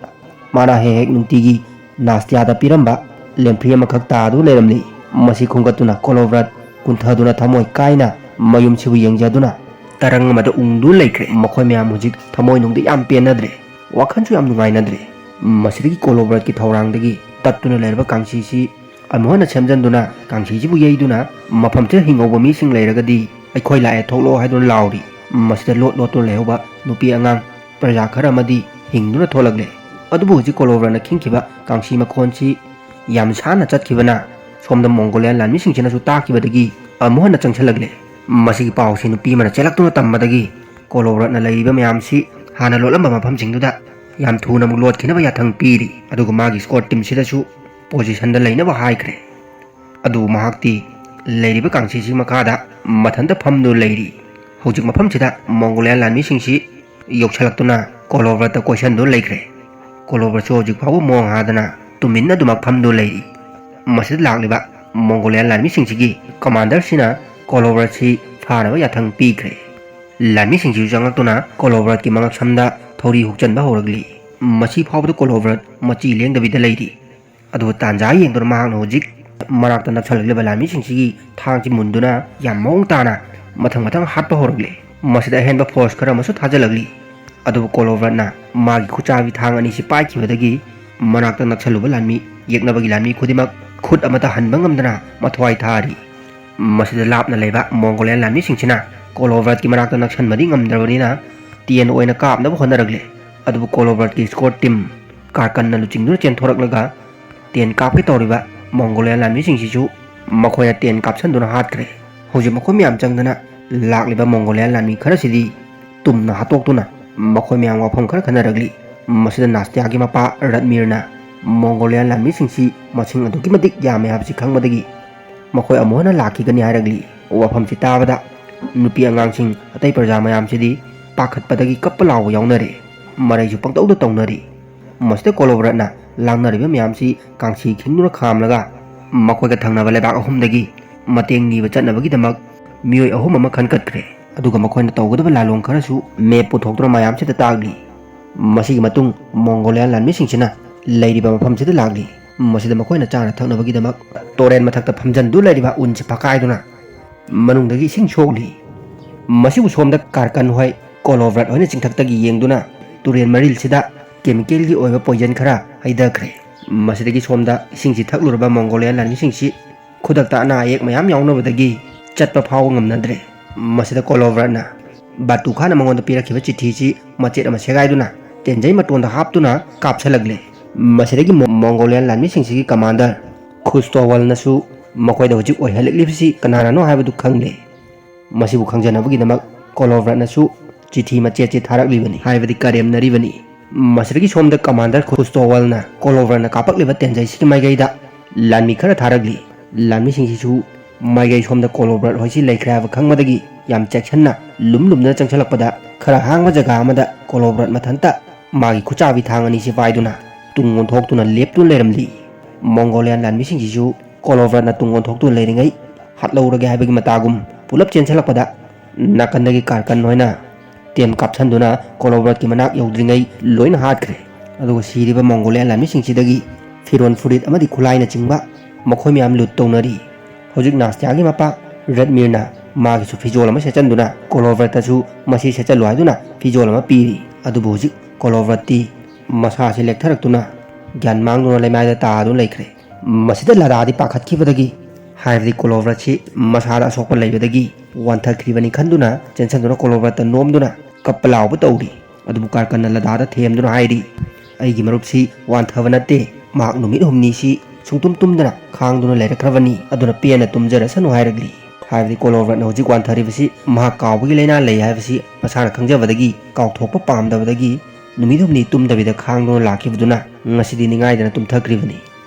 ꯃꯥꯅ ꯍꯦꯛ ꯍꯦꯛ ꯅꯨꯡꯇꯤꯒꯤ ꯅꯥꯁꯇꯤꯌꯥꯗ ꯄꯤꯔꯝꯕ ꯂꯦꯝꯐ꯭ꯔꯤ ꯑꯃꯈꯛ ꯇꯥꯗꯨꯅ ꯂꯩꯔꯝꯂꯤ꯫ ꯃꯁꯤ ꯈꯨꯟꯒꯠꯇꯨꯅ ꯀꯣꯂꯣꯕ꯭ꯔꯠ ꯀꯨꯟꯊꯗꯨꯅ ꯊꯃꯣꯏ ꯀꯥꯏꯅ ꯃꯌꯨꯝꯁꯤꯕꯨ ꯌꯦꯡꯖꯗꯨꯅ ꯇꯔꯪ ꯑꯃꯗ ꯎꯪꯗꯨꯅ ꯂꯩꯈ꯭ꯔꯦ꯫ ꯃꯈꯣꯏ ꯃꯌꯥꯝ ꯍꯧꯖꯤꯛ ꯊꯃꯣꯏ ꯅꯨꯡꯗ ꯌꯥꯝ ꯄꯦꯟꯅꯗ꯭ꯔꯦ, ꯋꯥꯈꯜꯁꯨ ꯌꯥꯝ ꯅꯨꯡꯉꯥꯏꯅꯗ꯭ꯔꯦ꯫ ꯃꯁꯤꯗꯒꯤ ꯀꯣꯂꯣꯕ꯭ꯔꯠꯀꯤ ꯊꯧꯔꯥꯡꯗꯒꯤ ꯇꯠꯇꯨꯅ ꯂꯩꯔꯕ ꯀꯥꯡꯁꯤꯁꯤ ꯑꯃꯨꯛ ꯍꯟꯅ ꯁꯦꯝꯖꯤꯟꯗꯨꯅ ꯀꯥꯡꯁꯤꯁꯤꯕꯨ ꯌꯩꯗꯨꯅ ꯃꯐꯝꯁꯤꯗ ꯍꯤꯡꯍꯧꯕ ꯃꯤꯁꯤꯡ ꯂꯩꯔꯒꯗꯤ ꯑꯩꯈꯣꯏ ꯂꯥꯛꯑꯦ ꯊꯣꯛꯂꯛꯑꯣ ꯍꯥꯏꯗꯨꯅ ꯂꯥꯎꯔꯤ꯫ ꯃꯁꯤꯗ ꯂꯣꯠ ꯂꯣꯠꯇꯨꯅ ꯂꯩꯍꯧꯕ ꯅꯨꯄꯤ ꯑꯉꯥꯡ ꯄ꯭ꯔꯖꯥ ꯈꯔ ꯑꯃꯗꯤ ꯍꯤꯡꯗꯨꯅ ꯊꯣꯛꯂꯛꯂꯦ꯫ ꯑꯗꯨꯕꯨ ꯍꯧꯖꯤꯛ ꯀꯣꯂꯣꯕ꯭ꯔꯠꯅ ꯈꯤꯡꯈꯤꯕ ꯀꯥꯡꯁꯤ ꯃꯈꯣꯟꯁꯤ ꯌꯥꯝ ꯁꯥꯟꯅ ꯆꯠꯈꯤꯕꯅ ꯁꯣꯝꯗ ꯃꯣꯡꯒꯣꯂꯤꯌꯥꯟ ꯂꯥꯟꯃꯤꯁꯤꯡꯁꯤꯅꯁꯨ ꯇꯥꯈꯤꯕꯗꯒꯤ ꯑꯃꯨꯛ ꯍꯟꯅ ꯆꯪꯁꯤꯜꯂꯛꯂꯦ꯫ ꯃꯁꯤꯒꯤ ꯄꯥꯎꯁꯤ ꯅꯨꯄꯤ ꯑꯃꯅ ꯆꯦꯜꯂꯛꯇꯨꯅ ꯇꯝꯕꯗꯒꯤ ꯀꯣꯂꯣꯕ꯭ꯔꯠꯅ ꯂꯩꯔꯤꯕ ꯃꯌꯥꯝꯁꯤ ꯍꯥꯟꯅ ꯂꯣꯠꯂꯝꯕ ꯃꯐꯝꯁꯤꯡꯗꯨꯗ ꯌꯥꯝ ꯊꯨꯅ ꯑꯃꯨꯛ ꯂꯣꯠꯈꯤꯅꯕ ꯌꯥꯊꯪ ꯄꯤꯔꯤ꯫ ꯑꯗꯨꯒ ꯃꯥꯒꯤ ꯁ꯭ꯀꯣꯠ ꯇꯤꯝꯁꯤꯗꯁꯨ ꯄꯣꯖꯤꯁꯟꯗ ꯂꯩꯅꯕ ꯍꯥꯏꯈ꯭ꯔꯦ꯫ ꯑꯗꯨꯕꯨ ꯃꯍꯥꯛꯇꯤ ꯂꯩꯔꯤꯕ ꯀꯥꯡꯁꯤꯁꯤ ꯃꯈꯥꯗ ꯃꯊꯟꯇ ꯐꯝꯗꯨꯅ ꯂꯩꯔꯤ꯫ ꯍꯧꯖꯤꯛ ꯃꯐꯝꯁꯤꯗ ꯃꯣꯡꯒꯣꯂꯤꯌꯥꯟ ꯂꯥꯟꯃꯤꯁꯤꯡꯁꯤ ꯌꯧꯁꯤꯜꯂꯛꯇꯨꯅ ꯀꯣꯂꯣꯕ꯭ꯔꯠꯇ ꯀꯣꯏꯁꯟꯗꯨꯅ ꯂꯩꯈ꯭ꯔꯦ꯫ ꯀꯣꯂꯣꯕ꯭ꯔꯠꯁꯨ ꯍꯧꯖꯤꯛ ꯐꯥꯎꯕ ꯃꯣꯡ ꯍꯥꯗꯅ ꯇꯨꯃꯤꯟꯅ ꯑꯗꯨꯃꯛ ꯐꯝꯗꯨꯅ ꯂꯩꯔꯤ꯫ ꯃꯁꯤꯗ ꯂꯥꯛꯂꯤꯕ ꯃꯣꯡꯒꯣꯂꯤꯌꯥꯟ ꯂꯥꯟꯃꯤꯁꯤꯡꯁꯤꯒꯤ ꯀꯃꯥꯟꯗꯔꯁꯤꯅ ꯀꯣꯂꯣꯕ꯭ꯔꯠꯁꯤ ꯐꯥꯅꯕ ꯌꯥꯊꯪ ꯄꯤꯈ꯭ꯔꯦ꯫ ꯂꯥꯟꯃꯤꯁꯤꯡꯁꯤꯁꯨ ꯆꯪꯂꯛꯇꯨꯅ ꯀꯣꯂꯣꯕ꯭ꯔꯠꯀꯤ ꯃꯉꯛꯁꯝꯗ ꯊꯧꯔꯤ ꯍꯨꯛꯆꯟꯕ ꯍꯧꯔꯛꯂꯤ꯫ ꯃꯁꯤ ꯐꯥꯎꯕꯗ ꯀꯣꯂꯣꯕ꯭ꯔꯠ ꯃꯆꯤ ꯂꯦꯡꯗꯕꯤꯗ ꯂꯩꯔꯤ꯫ ꯑꯗꯨꯕꯨ ꯇꯥꯟꯖꯥ ꯌꯦꯡꯗꯨꯅ ꯃꯍꯥꯛꯅ ꯍꯧꯖꯤꯛ ꯃꯅꯥꯛꯇ ꯅꯛꯁꯜꯂꯛꯂꯤꯕ ꯂꯥꯟꯃꯤꯁꯤꯡꯁꯤꯒꯤ ꯊꯥꯡꯁꯤ ꯃꯨꯟꯗꯨꯅ ꯌꯥꯝ ꯃꯑꯣꯡ ꯇꯥꯅ ꯃꯊꯪ ꯃꯊꯪ ꯍꯥꯠꯄ ꯍꯧꯔꯛꯂꯦ꯫ ꯃꯁꯤꯗ ꯑꯍꯦꯟꯕ ꯐꯣꯔꯁ ꯈꯔ ꯑꯃꯁꯨ ꯊꯥꯖꯤꯜꯂꯛꯂꯤ꯫ ꯑꯗꯨꯕꯨ ꯀꯣꯂꯣꯕ꯭ꯔꯠꯅ ꯃꯥꯒꯤ ꯈꯨꯠꯆꯥꯕꯤ ꯊꯥꯡ ꯑꯅꯤꯁꯤ ꯄꯥꯏꯈꯤꯕꯗꯒꯤ ꯃꯅꯥꯛꯇ ꯅꯛꯁꯜꯂꯨꯕ ꯂꯥꯟꯃꯤ, ꯌꯦꯛꯅꯕꯒꯤ ꯂꯥꯟꯃꯤ ꯈꯨꯗꯤꯡꯃꯛ ꯈꯨꯠ ꯑꯃꯠꯇ ꯍꯟꯕ ꯉꯝꯗꯅ ꯃꯊ꯭ꯋꯥꯏ ꯊꯥꯔꯤ꯫ ꯃꯁꯤꯗ ꯂꯥꯞꯅ ꯂꯩꯕ ꯃꯣꯡꯒꯣꯂꯤꯌꯥꯟ ꯂꯥꯟꯃꯤꯁꯤꯡꯁꯤꯅ ꯀꯣꯂꯣꯕ꯭ꯔꯠꯀꯤ ꯃꯅꯥꯛꯇ ꯅꯛꯁꯟꯕꯗꯤ ꯉꯝꯗ꯭ꯔꯕꯅꯤꯅ ꯇꯦꯟ ꯑꯣꯏꯅ ꯀꯥꯞꯅꯕ ꯍꯣꯠꯅꯔꯛꯂꯦ꯫ ꯑꯗꯨꯕꯨ ꯀꯣꯂꯣꯕ꯭ꯔꯠꯀꯤ ꯁ꯭ꯀꯣꯠ ꯇꯤꯝ ꯀꯥꯔꯀꯟꯅ ꯂꯨꯆꯤꯡꯗꯨꯅ ꯆꯦꯟꯊꯣꯔꯛꯂꯒ ꯇꯦꯟ ꯀꯥꯞꯀꯦ ꯇꯧꯔꯤꯕ ꯃꯣꯡꯒꯣꯂꯤꯌꯥꯟ ꯂꯥꯟꯃꯤꯁꯤꯡꯁꯤꯁꯨ ꯃꯈꯣꯏꯅ ꯇꯦꯟ ꯀꯥꯞꯁꯟꯗꯨꯅ ꯍꯥꯠꯈ꯭ꯔꯦ꯫ ꯍꯧꯖꯤꯛ ꯃꯈꯣꯏ ꯃꯌꯥꯝ ꯆꯪꯗꯅ ꯂꯥꯛꯂꯤꯕ ꯃꯣꯡꯒꯣꯂꯤꯌꯥꯟ ꯂꯥꯟꯃꯤ ꯈꯔꯁꯤꯗꯤ ꯇꯨꯝꯅ ꯍꯥꯠꯇꯣꯛꯇꯨꯅ ꯃꯈꯣꯏ ꯃꯌꯥꯝ ꯋꯥꯐꯝ ꯈꯔ ꯈꯟꯅꯔꯛꯂꯤ꯫ ꯃꯁꯤꯗ ꯅꯥꯁꯇꯤꯌꯥꯒꯤ ꯃꯄꯥ ꯔꯠꯃꯤꯔꯅ ꯃꯣꯡꯒꯣꯂꯤꯌꯥꯟ ꯂꯥꯟꯃꯤꯁꯤꯡꯁꯤ ꯃꯁꯤꯡ ꯑꯗꯨꯛꯀꯤ ꯃꯇꯤꯛ ꯌꯥꯝꯃꯦ ꯍꯥꯏꯕꯁꯤ ꯈꯪꯕꯗꯒꯤ ꯃꯈꯣꯏ ꯑꯃꯨꯛ ꯍꯟꯅ ꯂꯥꯛꯈꯤꯒꯅꯤ ꯍꯥꯏꯔꯛꯂꯤ꯫ ꯋꯥꯐꯝꯁꯤ ꯇꯥꯕꯗ ꯅꯨꯄꯤ ꯑꯉꯥꯡꯁꯤꯡ ꯑꯇꯩ ꯄ꯭ꯔꯖꯥ ꯃꯌꯥꯝꯁꯤꯗꯤ ꯄꯥꯈꯠꯄꯗꯒꯤ ꯀꯞꯄ ꯂꯥꯎꯕ ꯌꯥꯎꯅꯔꯦ꯫ ꯃꯔꯩꯁꯨ ꯄꯪꯇꯧꯗ ꯇꯧꯅꯔꯤ꯫ ꯃꯁꯤꯗ ꯀꯣꯂꯣꯕ꯭ꯔꯠꯅ ꯂꯥꯡꯅꯔꯤꯕ ꯃꯌꯥꯝꯁꯤ ꯀꯥꯡꯁꯤ ꯈꯤꯡꯗꯨꯅ ꯈꯥꯝꯂꯒ ꯃꯈꯣꯏꯒ ꯊꯪꯅꯕ ꯂꯩꯕꯥꯛ ꯑꯍꯨꯝꯗꯒꯤ ꯃꯇꯦꯡ ꯅꯤꯕ ꯆꯠꯅꯕꯒꯤꯗꯃꯛ ꯃꯤꯑꯣꯏ ꯑꯍꯨꯝ ꯑꯃ ꯈꯟꯒꯠꯈ꯭ꯔꯦ꯫ ꯑꯗꯨꯒ ꯃꯈꯣꯏꯅ ꯇꯧꯒꯗꯕ ꯂꯥꯂꯣꯡ ꯈꯔꯁꯨ ꯃꯦꯞ ꯄꯨꯊꯣꯛꯇꯨꯅ ꯃꯌꯥꯝꯁꯤꯗ ꯇꯥꯛꯂꯤ꯫ ꯃꯁꯤꯒꯤ ꯃꯇꯨꯡ ꯃꯣꯡꯒꯣꯂꯤꯌꯥꯟ ꯂꯥꯟꯃꯤꯁꯤꯡꯁꯤꯅ ꯂꯩꯔꯤꯕ ꯃꯐꯝꯁꯤꯗ ꯂꯥꯛꯂꯤ꯫ ꯃꯁꯤꯗ ꯃꯈꯣꯏꯅ ꯆꯥꯅ ꯊꯛꯅꯕꯒꯤꯗꯃꯛ ꯇꯣꯔꯦꯟ ꯃꯊꯛꯇ ꯐꯝꯖꯟꯗꯨ ꯂꯩꯔꯤꯕ ꯎꯟꯁꯤ ꯐꯛꯀꯥꯏꯗꯨꯅ ꯃꯅꯨꯡꯗꯒꯤ ꯏꯁꯤꯡ ꯁꯣꯛꯂꯤ꯫ ꯃꯁꯤꯕꯨ ꯁꯣꯝꯗ ꯀꯥꯔꯀꯟ ꯍꯣꯏ ꯀꯣꯂꯣꯕ꯭ꯔꯠ ꯍꯣꯏꯅ ꯆꯤꯡꯊꯛꯇꯒꯤ ꯌꯦꯡꯗꯨꯅ ꯇꯨꯔꯦꯟ ꯃꯔꯤꯜꯁꯤꯗ ꯀꯦꯃꯤꯀꯦꯜꯒꯤ ꯑꯣꯏꯕ ꯄꯣꯏꯖꯟ ꯈꯔ ꯍꯩꯊꯈ꯭ꯔꯦ꯫ ꯃꯁꯤꯗꯒꯤ ꯁꯣꯝꯗ ꯏꯁꯤꯡꯁꯤ ꯊꯛꯂꯨꯔꯕ ꯃꯣꯡꯒꯣꯂꯤꯌꯥꯟ ꯂꯥꯟꯃꯤꯁꯤꯡꯁꯤ ꯈꯨꯗꯛꯇ ꯑꯅꯥ ꯑꯌꯦꯛ ꯃꯌꯥꯝ ꯌꯥꯎꯅꯕꯗꯒꯤ ꯆꯠꯄ ꯐꯥꯎꯕ ꯉꯝꯅꯗ꯭ꯔꯦ꯫ ꯃꯁꯤꯗ ꯀꯣꯂꯣꯕ꯭ꯔꯠꯅ ꯕꯥꯇꯨ ꯈꯥꯟꯅ ꯃꯉꯣꯟꯗ ꯄꯤꯔꯛꯈꯤꯕ ꯆꯤꯊꯤꯁꯤ ꯃꯆꯦꯠ ꯑꯃ ꯁꯦꯒꯥꯏꯗꯨꯅ ꯇꯦꯟꯖꯩ ꯃꯇꯣꯟꯗ ꯍꯥꯞꯇꯨꯅ ꯀꯥꯞꯁꯜꯂꯛꯂꯦ꯫ ꯃꯁꯤꯗꯒꯤ ꯃꯣ-, ꯃꯣꯡꯒꯣꯂꯤꯌꯥꯟ ꯂꯥꯟꯃꯤꯁꯤꯡꯁꯤꯒꯤ ꯀꯃꯥꯟꯗꯔ ꯈꯨꯁꯇꯣꯋꯜꯅꯁꯨ ꯃꯈꯣꯏꯗ ꯍꯧꯖꯤꯛ ꯑꯣꯏꯍꯜꯂꯛꯂꯤꯕꯁꯤ ꯀꯅꯥꯅꯅꯣ ꯍꯥꯏꯕꯗꯨ ꯈꯪꯂꯦ꯫ ꯃꯁꯤꯕꯨ ꯈꯪꯖꯅꯕꯒꯤꯗꯃꯛ ꯀꯣꯂꯣꯕ꯭ꯔꯠꯅꯁꯨ ꯆꯤꯊꯤ ꯃꯆꯦꯠꯁꯤ ꯊꯥꯔꯛꯂꯤꯕꯅꯤ, ꯍꯥꯏꯕꯗꯤ ꯀꯔꯦꯝꯅꯔꯤꯕꯅꯤ꯫ ꯃꯁꯤꯗꯒꯤ ꯁꯣꯝꯗ ꯀꯃꯥꯟꯗꯔ ꯈꯨꯁꯇꯣꯋꯜꯅ ꯀꯣꯂꯣꯕ꯭ꯔꯠꯅ ꯀꯥꯞꯄꯛꯂꯤꯕ ꯇꯦꯟꯖꯩꯁꯤꯒꯤ ꯃꯥꯏꯀꯩꯗ ꯂꯥꯟꯃꯤ ꯈꯔ ꯊꯥꯔꯛꯂꯤ꯫ ꯂꯥꯟꯃꯤꯁꯤꯡꯁꯤꯁꯨ ꯃꯥꯏꯀꯩ ꯁꯣꯝꯗ ꯀꯣꯂꯣꯕ꯭ꯔꯠ ꯍꯣꯏꯁꯤ ꯂꯩꯈ꯭ꯔꯦ ꯍꯥꯏꯕ ꯈꯪꯕꯗꯒꯤ ꯌꯥꯝ ꯆꯦꯛꯁꯤꯟꯅ ꯂꯨꯝ ꯂꯨꯝꯗꯨꯅ ꯆꯪꯁꯤꯜꯂꯛꯄꯗ, ꯈꯔ ꯍꯥꯡꯕ ꯖꯒꯥ ꯑꯃꯗ ꯀꯣꯂꯣꯕ꯭ꯔꯠ ꯃꯊꯟꯇ ꯃꯥꯒꯤ ꯈꯨꯠꯆꯥꯕꯤ ꯊꯥꯡ ꯑꯅꯤꯁꯤ ꯄꯥꯏꯗꯨꯅ ꯇꯨꯡ ꯑꯣꯟꯊꯣꯛꯇꯨꯅ ꯂꯦꯞꯇꯨꯅ ꯂꯩꯔꯝꯂꯤ꯫ ꯃꯣꯡꯒꯣꯂꯤꯌꯥꯟ ꯂꯥꯟꯃꯤꯁꯤꯡꯁꯤꯁꯨ ꯀꯣꯂꯣꯕ꯭ꯔꯠꯅ ꯇꯨꯡ ꯑꯣꯟꯊꯣꯛꯇꯨꯅ ꯂꯩꯔꯤꯉꯩ ꯍꯥꯠꯍꯧꯔꯒꯦ ꯍꯥꯏꯕꯒꯤ ꯃꯇꯥꯒꯨꯝ ꯄꯨꯂꯞ ꯆꯦꯟꯁꯤꯜꯂꯛꯄꯗ, ꯅꯥꯀꯟꯗꯒꯤ ꯀꯥꯔꯀꯟ ꯍꯣꯏꯅ ꯇꯦꯟ ꯀꯥꯞꯁꯟꯗꯨꯅ ꯀꯣꯂꯣꯕ꯭ꯔꯠꯀꯤ ꯃꯅꯥꯛ ꯌꯧꯗ꯭ꯔꯤꯉꯩ ꯂꯣꯏꯅ ꯍꯥꯠꯈ꯭ꯔꯦ꯫ ꯑꯗꯨꯒ ꯁꯤꯔꯤꯕ ꯃꯣꯡꯒꯣꯂꯤꯌꯥꯟ ꯂꯥꯟꯃꯤꯁꯤꯡꯁꯤꯗꯒꯤ ꯐꯤꯔꯣꯟ ꯐꯨꯔꯤꯠ ꯑꯃꯗꯤ ꯈꯨꯠꯂꯥꯏꯅꯆꯤꯡꯕ ꯃꯈꯣꯏ ꯃꯌꯥꯝ ꯂꯨꯠ ꯇꯧꯅꯔꯤ꯫ ꯍꯧꯖꯤꯛ ꯅꯥꯁꯇꯤꯌꯥꯒꯤ ꯃꯄꯥ ꯔꯠꯃꯤꯔꯅ ꯃꯥꯒꯤꯁꯨ ꯐꯤꯖꯣꯜ ꯑꯃ ꯁꯦꯠꯆꯟꯗꯨꯅ ꯀꯣꯂꯣꯕ꯭ꯔꯠꯇꯁꯨ ꯃꯁꯤ ꯁꯦꯠꯆꯜꯂꯨ ꯍꯥꯏꯗꯨꯅ ꯐꯤꯖꯣꯜ ꯑꯃ ꯄꯤꯔꯤ꯫ ꯑꯗꯨꯕꯨ ꯍꯧꯖꯤꯛ ꯀꯣꯂꯣꯕ꯭ꯔꯠꯇꯤ ꯃꯁꯥꯁꯤ ꯂꯦꯛꯊꯔꯛꯇꯨꯅ ꯒ꯭ꯌꯥꯟ ꯃꯥꯡꯗꯨꯅ ꯂꯩꯃꯥꯏꯗ ꯇꯥꯗꯨꯅ ꯂꯩꯈ꯭ꯔꯦ꯫ ꯃꯁꯤꯗ ꯂꯥꯗꯥꯗꯤ ꯄꯥꯈꯠꯈꯤꯕꯗꯒꯤ, ꯍꯥꯏꯕꯗꯤ ꯀꯣꯂꯣꯕ꯭ꯔꯠꯁꯤ ꯃꯁꯥꯗ ꯑꯁꯣꯛꯄ ꯂꯩꯕꯗꯒꯤ ꯋꯥꯟꯊꯈ꯭ꯔꯤꯕꯅꯤ ꯈꯟꯗꯨꯅ ꯆꯦꯟꯁꯤꯟꯗꯨꯅ ꯀꯣꯂꯣꯕ꯭ꯔꯠꯇ ꯅꯣꯝꯗꯨꯅ ꯀꯞꯄ ꯂꯥꯎꯕ ꯇꯧꯔꯤ꯫ ꯑꯗꯨꯕꯨ ꯀꯥꯔꯀꯟꯅ ꯂꯥꯗꯥꯗ ꯊꯦꯝꯗꯨꯅ ꯍꯥꯏꯔꯤ, "ꯑꯩꯒꯤ ꯃꯔꯨꯞꯁꯤ ꯋꯥꯟꯊꯕ ꯅꯠꯇꯦ, ꯃꯍꯥꯛ ꯅꯨꯃꯤꯠ ꯍꯨꯝꯅꯤꯁꯤ ꯁꯨꯡꯇꯨꯝ ꯇꯨꯝꯗꯅ ꯈꯥꯡꯗꯨꯅ ꯂꯩꯔꯛꯈ꯭ꯔꯕꯅꯤ, ꯑꯗꯨꯅ ꯄꯦꯟꯅ ꯇꯨꯝꯖꯔꯁꯅꯨ" ꯍꯥꯏꯔꯛꯂꯤ꯫ ꯍꯥꯏꯕꯗꯤ ꯀꯣꯂꯣꯕ꯭ꯔꯠꯅ ꯍꯧꯖꯤꯛ ꯋꯥꯟꯊꯔꯤꯕꯁꯤ ꯃꯍꯥꯛ ꯀꯥꯎꯕꯒꯤ ꯂꯥꯏꯅꯥ ꯂꯩ ꯍꯥꯏꯕꯁꯤ ꯃꯁꯥꯅ ꯈꯪꯖꯕꯗꯒꯤ, ꯀꯥꯎꯊꯣꯛꯄ ꯄꯥꯝꯗꯕꯗꯒꯤ ꯅꯨꯃꯤꯠ ꯍꯨꯝꯅꯤ ꯇꯨꯝꯗꯕꯤꯗ ꯈꯥꯡꯗꯨꯅ ꯂꯥꯛꯈꯤꯕꯗꯨꯅ ꯉꯁꯤꯗꯤ ꯅꯤꯡꯉꯥꯏꯗꯅ ꯇꯨꯝꯊꯈ꯭ꯔꯤꯕꯅꯤ꯫